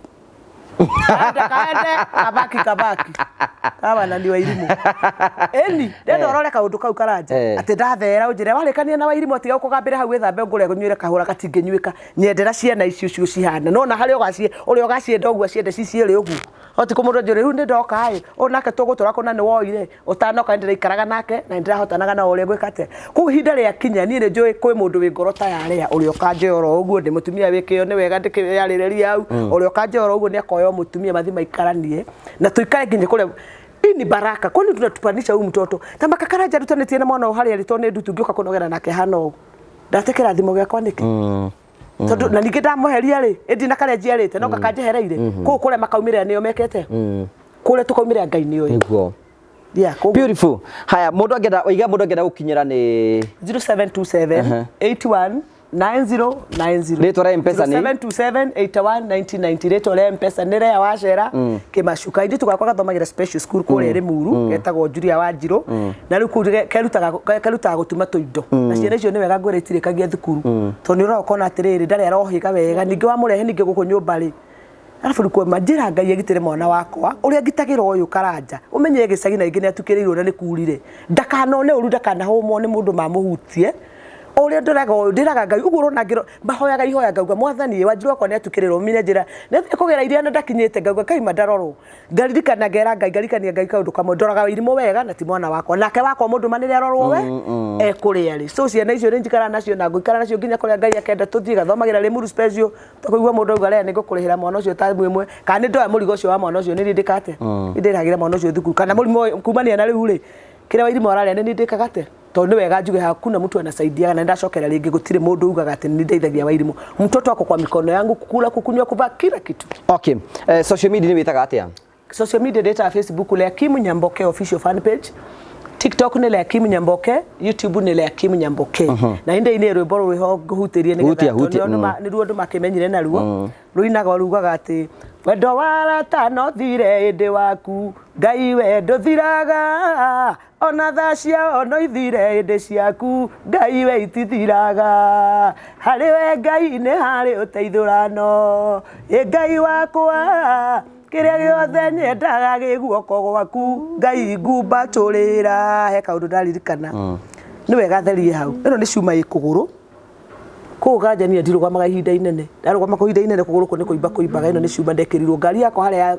A: kaende kaende kabaki kabaki kaba na ni Wairimũ eni ndenda ũrore kaũndũ kau Karanja atĩ ndathera ũnjĩre warĩkania na Wairimũ atiga gũkũgambĩra hau wĩthambe ngũre ngũnyuĩre kahũra gatingĩnyuĩka nyendera ciana icio cio cihana nona harĩa ũgacie ũrĩa ũgacienda ũguo aciende ci cierĩ ũguo no ti kũmũndũ anjĩre rĩu nĩ ndoka ĩ ũyũ nake tũgũtũra kũna nĩ woire ũtanoka nĩ ndĩraikaraga nake na nĩ ndĩrahotanaga na ũrĩa ngwĩka atĩa kũu ihinda rĩakinya niĩ nĩ njũĩ kwĩ mũndũ wĩ ngoro ta ya Lea ũrĩa ũkanjoya oro ũguo ndĩ mũtumia wĩ kĩo nĩ wega ndĩkĩyarĩrĩria hau ũrĩa ũkanjoya oro ũguo nĩ akoya mũtumia mathi maikaranie na tũikare nginya kũrĩa Hii ni baraka. Kwani tunatupanisha huyu mtoto ta makakaraja rutanĩtie na mwana harĩa arĩ, tondũ nĩ ndutu ngĩũka kũnogera nake hana ũũ, ndate kĩrathimo gĩakwa nĩkĩ? Tondũ na ningĩ ndamweheria rĩ, ĩndi na karĩa njiarĩte no kakanjehereire kũu kũrĩa makaumĩrĩra nĩo mekete kũrĩa tũkaumĩrĩra Ngai nĩoĩ.
C: Nĩguo.
A: Yeah, koguo
C: Beautiful. Haya, mũndũ angĩenda oiga, mũndũ angĩenda gũkinyĩra nĩ
A: 0727 81 9090.
C: Rĩtwa rĩa M-Pesa nĩ?
A: 0727 81 9090. Rĩtwa rĩa M-Pesa nĩ Rea Wacera Kĩmacuka. Ithuĩ tũgakwa gathomagĩra special school kũrĩa Rĩmuru, getagwo Julia Wanjirũ, na rĩu kũu kerutaga gũtuma tũindo, na ciana icio nĩ wega ngwĩra itirĩkagia thukuru, tondũ nĩ ũroka ũkona atĩrĩrĩ, ndarĩ arohĩga wega. Ningĩ wamũrehe ningĩ gũkũ nyũmba rĩ, arabu rĩu kwema njĩra Ngai agitĩre mwana wakwa ũrĩa ngitagĩra ũyũ Karanja, ũmenye gĩcagi na ingĩ nĩ atukĩrĩirwo na nĩ kurire, ndakanone ũru, ndakanahũmwo nĩ mũndũ mamũhutie. Ũrĩa ndĩraga ũyũ, ndĩraga Ngai ũguo ũrona ngĩro mahoyaga ihoya, ngauga mwathani Wanjiru wakwa nĩ atukĩrĩrwo mine njĩra nĩ kũgera iria na ndakinyĩte, ngauga kaima ndarorwo, ngaririkana ngera Ngai, ngaririkania Ngai kaũndũ kamwe, ndoraga irimũ wega na ti mwana wakwa, nake wakwa mũndũ manĩre arorwo we ekũrĩa rĩ. So ciana icio nĩ njikara nacio na ngũikara nacio nginya kũrĩa Ngai akenda tũthiĩ. Gathomagĩra Rĩmuru special, tũkũigua mũndũ auga rĩa nĩ ngũkũrĩhĩra mwana ũcio ta ĩmwe, kana nĩ ndoya mũrigo ũcio wa mwana ũcio, nĩ niĩ ndĩka atĩa, nĩ ndĩrehagĩra mwana ũcio thukuru kana mũrimũ kumania na rĩu rĩ, kĩrĩa Wairimũ ararĩa nĩ niĩ ndĩkaga atĩa? Tondũ nĩ wega njuge hakuna mtu anasaidiaga, na ndacokera rĩngĩ, gũtirĩ mũndũ ugaga atĩ nĩ ndeithagia Wairimũ. Mtoto wako kwa mikono yangu, kukula, kukunywa, kuvaa, kila kitu.
C: Okay, social media nĩ wĩtaga atĩa?
A: Social media data, Facebook Leakim Nyamboke official fan page, TikTok nĩ Leakim Nyamboke, YouTube nĩ Leakim Nyamboke, na inde ine rwĩmbo rwĩho ngũhutĩrie.
C: Hutia, hutia,
A: Nĩruo andũ makĩmenyire naruo, rũinaga rugaga atĩ wendo wa arata no thire, ĩndĩ waku Ngai we ndũthiraga, ona thaa ciao no ithire, ĩndĩ ciaku Ngai we itithiraga. Harĩ we Ngai nĩ harĩ ũteithũrano, ĩ Ngai wakwa, kĩrĩa gĩothe nyendaga gĩ guoko gwaku Ngai ngumbatũrĩra. He kaũndũ ndaririkana, nĩ wega therie hau. Ĩno nĩ cuma ĩ kũgũrũ kũu ganja, niĩ ndirũgamaga ihinda inene, ndarũgama kwa ihinda inene kũgũrũ kũ nĩ kũimba kũimbaga. Ĩno nĩ cuma ndekĩrirwo ngari yakwa harĩa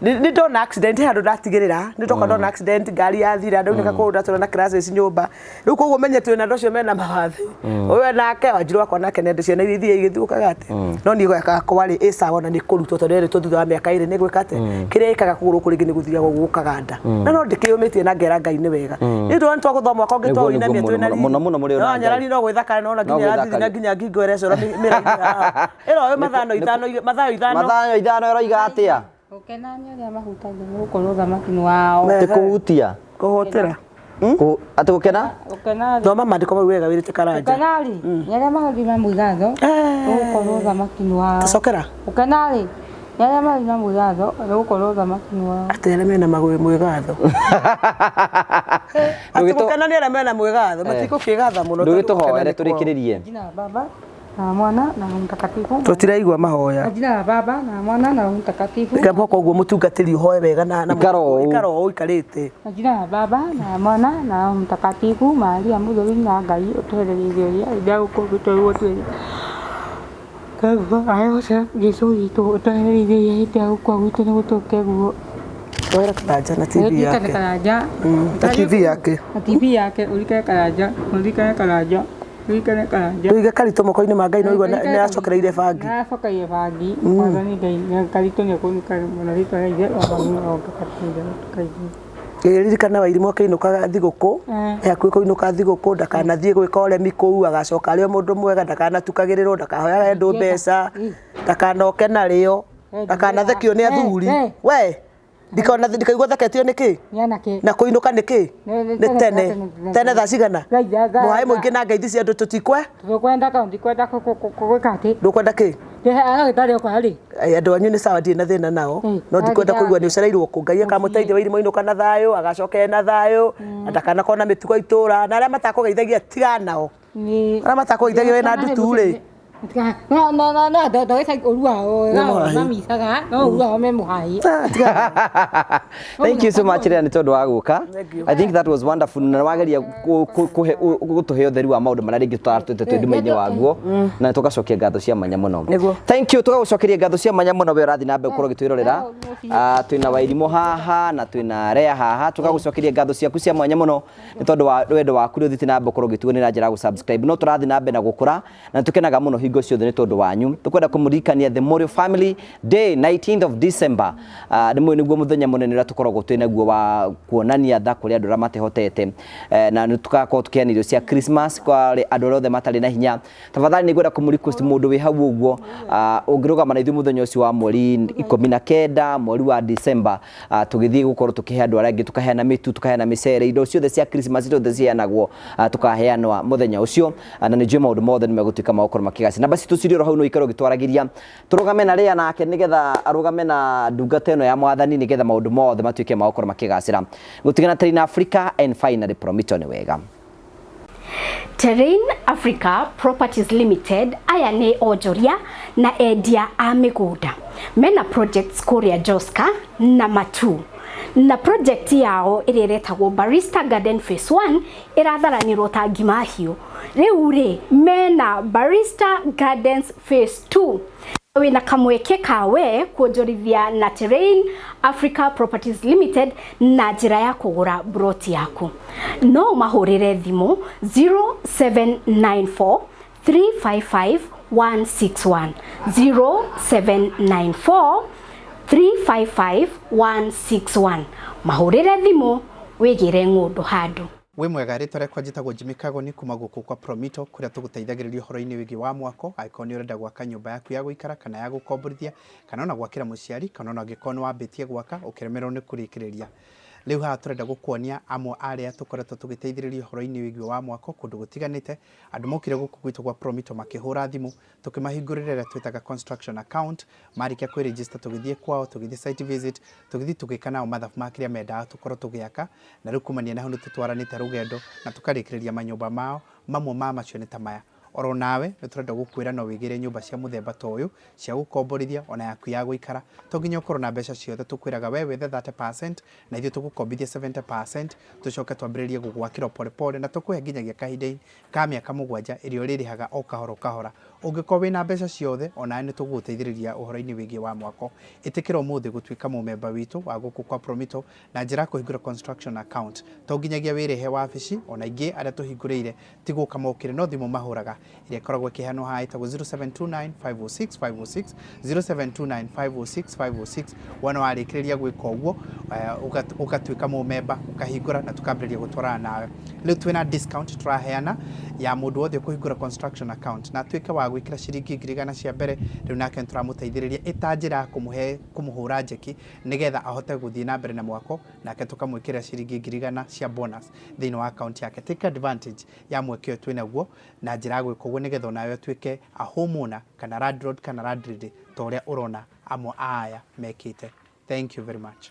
A: nĩ ndona accident, he handũ ndatigĩrĩra nĩ ndoka ndona accident, ngari yathira, ndaunĩka kũgũrũ, ndatwara na crashes nyũmba. Rĩu koguo menye twĩna andũ acio mena mawathe, ũyũ nake Wanjiru wakwa nake nĩ andũ ciana iria ithiaga igĩthũkaga atĩ no niĩ gakwa rĩ ĩ sawa, ona nĩ kũrutwo tondũ yerĩtwo thutha wa mĩaka 2 nĩ gwĩka atĩ kĩrĩa ĩkaga kũgũrũ kũrĩ rĩngĩ nĩ gũthiaga ũguo gũkaganda, na no ndĩkĩyũmĩtie na ngera Ngai nĩ wega nĩ ũndũ wa nĩ twagũthoma mwaka ũngĩ
C: Nĩguo,
A: twaũinamia
C: nĩguo,
A: twĩna
C: mũno, mũno, mũno mũrĩ
A: no
C: ona Ngai.
A: nyarari no gwĩthakara no na
C: No
A: nginya
C: gwĩthakaria.
A: rathithi na nginya ngingo ĩrecora mĩraini haha ĩro ĩ mathano ithano mathayo 5.
C: Mathayo 5 ĩroiga atĩa?
B: Gũkena nĩ arĩa mahutagia, nĩ gũkorwo ũthamaki nĩ wao.
C: Ti kũhutia.
A: Kũhũtĩra.
C: Atĩ gũkena.
B: Gũkena rĩ,
A: Thoma maandĩko mau wega wĩrĩte Karanja.
B: gũkena rĩ nĩ arĩa marĩ na mwĩgatho, nĩ gũkorwo ũthamaki nĩ wao.
A: Cokera.
B: Gũkena rĩ nĩ arĩa marĩ na mwĩgatho, nĩ gũkorwo ũthamaki nĩ wao.
A: Atĩ arĩa mena mwĩgatho, atĩ gũkena nĩ arĩa mena mwĩgatho, matikũkĩgatha mũno tondũ gũkena
C: Ndũgĩtũhoere
A: nĩ kwao.
C: tũrĩkĩrĩrie.
B: Jina la Baba na Mwana na Roho Mtakatifu.
A: Tũtiraigua mahoya.
B: Kwa jina la Baba na Mwana na Roho Mtakatifu.
A: Reke mwaka ũguo mũtungatĩri ũhoe wega na
C: Ikara o ũũ.
A: Ikara o ũũ ũikarĩte.
B: Kwa jina la Baba na Mwana na Roho Mtakatifu. Maria mũtheru na Ngai ũtũhererie irio iria rĩrĩa gũkũ twĩrĩ. Koguo ayose Jesũ witũ ũtũhererie irio iria hĩndĩ ya gũkua gwitũ nĩ gũtũke guo.
A: Hoera Karanja na TV
B: Ũririkane
A: yake.
B: Karanja.
A: Na TV yake.
B: Na TV yake, ũririkane Karanja, ũririkane Karanja, ũririkane Karanja.
A: Ndũige karitũ moko-inĩ ma Ngai, no igua nĩ acokereire bangi.
B: Nĩacokeire bangi, Mwathani Ngai, karitũ nĩekũririkana mũno rĩtwa rĩa Ithe, Baba na Roho Mtakatifu.
A: Ririkana Wairimũ akĩinũka thigũkũ, e hakuhĩ kũinũka thigũkũ, ndakanathiĩ gwĩka ũremi kũu, agacoka arĩ o mũndũ mwega, ndakanatukagĩrĩrwo, ndakahoyage andũ mbeca, ndakanoke narĩo, ndakanathekio nĩ athuri, we ndikaigua theketio nĩ kĩ.
B: Nĩ anake.
A: Na kũinũka nĩ kĩ?
B: Nĩ
A: Nĩ tene tene, thaa cigana? Mũhaĩ mũingĩ na ngeithi cia andũ tũtikwe.
B: Tũkwenda tondũ ndikwenda gwĩka atĩ.
A: Ndũkwenda kĩ?
B: Ndagĩtarĩ oka rĩ.
A: Ai, andũ anyu nĩ sawa, ndirĩ na thĩna nao, no ndikwenda kũigua nĩ ũcereirwo kũ. Ngai akamũteithia Wairimũ ainũka na thayũ, agacoke na thayũ, na ndakanakorwo na mĩtugo itũra, na arĩa matakũgeithagia tiga nao, arĩa matakũgeithagia wĩna ndutu rĩ.
B: No no no no ndogĩca ũru wao
A: Nĩ mũhahi.
B: mamicaga no ũru wao me mũhahi.
A: Ah, tiga nao.
C: Thank you so much Lea nĩ tondũ wa gũka.
A: Thank you.
C: I think that was wonderful na wageria gũtũhe ũtheri wa maũndũ marĩa rĩngĩ tũtaratwĩte twĩ nduma-inĩ waguo, na tũgacokia ngatho cia mwanya mũno.
A: Nĩguo.
C: Thank you, tũgagũcokeria ngatho cia mwanya mũno we ũrathiĩ na mbere gũkorwo ũgĩtwĩrorera. Twĩna Wairimũ haha na twĩna Lea haha, tũgagũcokeria ngatho ciaku cia mwanya mũno nĩ tondũ wa wendo waku ũrĩa ũthiĩte na mbere gũkorwo ũgĩtuo nĩ na njĩra ya gũ-subscribe. No tũrathiĩ na mbere na gũkũra na nĩ tũkenaga mũno hingo Hingo ciothe nĩ tondũ wanyu. Tũkwenda kũmũririkania The Morio Family Day 19th of December, nĩ mũĩ nĩguo mũthenya mũnene ũrĩa tũkoragwo twĩ naguo wa kuonania tha kũrĩ andũ arĩa matehotete, na nĩ tũgakorwo tũkĩheana irio cia Christmas kwa andũ arĩa othe matarĩ na hinya. Tafadhali nĩ ngwenda kũmũ request mũndũ wĩ hau ũguo, ũngĩrũgama na ithuĩ mũthenya ũcio wa mweri 19 mweri wa December, tũgĩthiĩ gũkorwo tũkĩhe andũ arĩa angĩ, tũkaheana mĩtu, tũkaheana mĩcere, indo ciothe cia Christmas indo ciothe ciheanagwo, tũkaheanwa mũthenya ũcio, na nĩ njũĩ maũndũ mothe nĩ megũtuĩka ma gũkorwo makĩgacĩra. Namba citũ cirĩ oro hau, no ũikare ũgĩtwaragĩria, tũrũgame na rĩa nake nĩgetha arũgame na ndungata ĩno ya Mwathani nĩgetha maũndũ mothe matuĩke ma gũkorwo makĩgacĩra. Gũtigana Terrain Africa and finally Promito nĩ wega.
D: Terrain Africa Properties Limited aya nĩ onjoria na endia a mĩgũnda, mena projects kũrĩa Joska na Matu, na project yao ĩrĩa ĩretagwo Barista Garden Phase 1 ĩratharanĩrwo ta ngima hiũ. Rĩu rĩ mena Barista Gardens Phase 2, wĩna kamweke kawe kuonjorithia na Terrain Africa Properties Limited na njĩra ya kũgũra broti yaku. No ũmahũrĩre thimũ 0794 355 161, 0794 355 161. Mahũrĩre thimũ wĩgĩre ng'ũndũ handũ.
E: Wĩ mwega, rĩtwa rĩakwa njĩtagwo Jimmy Kagoni kuma gũkũ kwa Promito, kũrĩa tũgũteithagĩrĩria ũhoro-inĩ wĩgiĩ wa mwako. Angĩkorwo nĩ ũrenda gwaka nyũmba yaku ya gũikara kana ya gũkomborithia, kana ona gwakĩra mũciari, kana ona angĩkorwo nĩ wambĩtie gwaka ũkĩremererwo nĩ kũrĩkĩrĩria. Rĩu haha tũrenda gũkuonia amwe arĩa tũkoretwo tũgĩteithĩrĩria ũhoro-inĩ wĩgiĩ wa mwako kũndũ gũtiganĩte. Andũ mokire gũkũ gwitũ gwa Promito makĩhũra thimũ, tũkĩmahingũrĩra ĩrĩa twĩtaga construction account. Marĩkia kwĩ-register, tũgĩthiĩ kwao, tũgĩthiĩ site visit, tũgĩthiĩ tũgĩka nao mathabu ma kĩrĩa mendaga tũkorwo tũgĩaka, na rĩu kumania na hau nĩ tũtwaranĩte rũgendo na tũkarĩkĩrĩria manyũmba mao. Mamwe ma macio nĩ ta maya. Oro nawe nĩ tũrenda gũkwĩra no wĩgĩre nyũmba cia mũthemba ta ũyũ cia gũkomborithia ona yaku ya gũikara. To nginya ũkorwo na mbeca ciothe, tũkwĩraga we wethe 30% na ithuĩ tũgũkombithia 70%, tũcoke twambĩrĩrie gũgwakĩra pole pole, na tũkũhe nginyagia kahinda ka mĩaka 7 ĩrĩa ũrĩrĩhaga o kahora o kahora. Ũngĩkorwo wĩna mbeca ciothe, onawe nĩ tũgũgũteithĩrĩria ũhoro-inĩ wĩgiĩ wa mwako. Ĩtĩkĩra ũmũthĩ gũtuĩka mũmemba witũ wa gũkũ kwa Promito na njĩra ya kũhingũra construction account. To nginyagia wĩrĩhe wabici, ona ingĩ arĩa tũhingũrĩire ti gũka mokire, no thimũ mahũraga ĩrĩa ĩkoragwo ĩkĩheanwo haha ĩtagwo 0729 506 506, 0729 506 506. Wona warĩkĩrĩria gwĩka ũguo, ũgatuĩka mũmemba, ũkahingũra na tũkambĩrĩria gũtwarana nawe. Rĩu twĩna discount tũraheana ya mũndũ wothe ũkũhingũra construction account na atuĩke wa gwĩkĩra ciringi 100,000 cia mbere. Rĩu nake nĩtũramũteithĩrĩria ĩta njĩra ya kũmũhe kũmũhũra njeki nĩgetha ahote gũthiĩ na mbere na mwako, nake tũkamwĩkĩrĩra ciringi 100,000 cia bonus thĩinĩ wa account yake. Take advantage ya mweke ũyũ twĩnaguo na njĩra ya gwĩka ũguo nĩgetha onawe ũtuĩke a homeowner kana landlord kana landlady ta ũrĩa ũrona amwe a aya mekĩte. Thank you very much.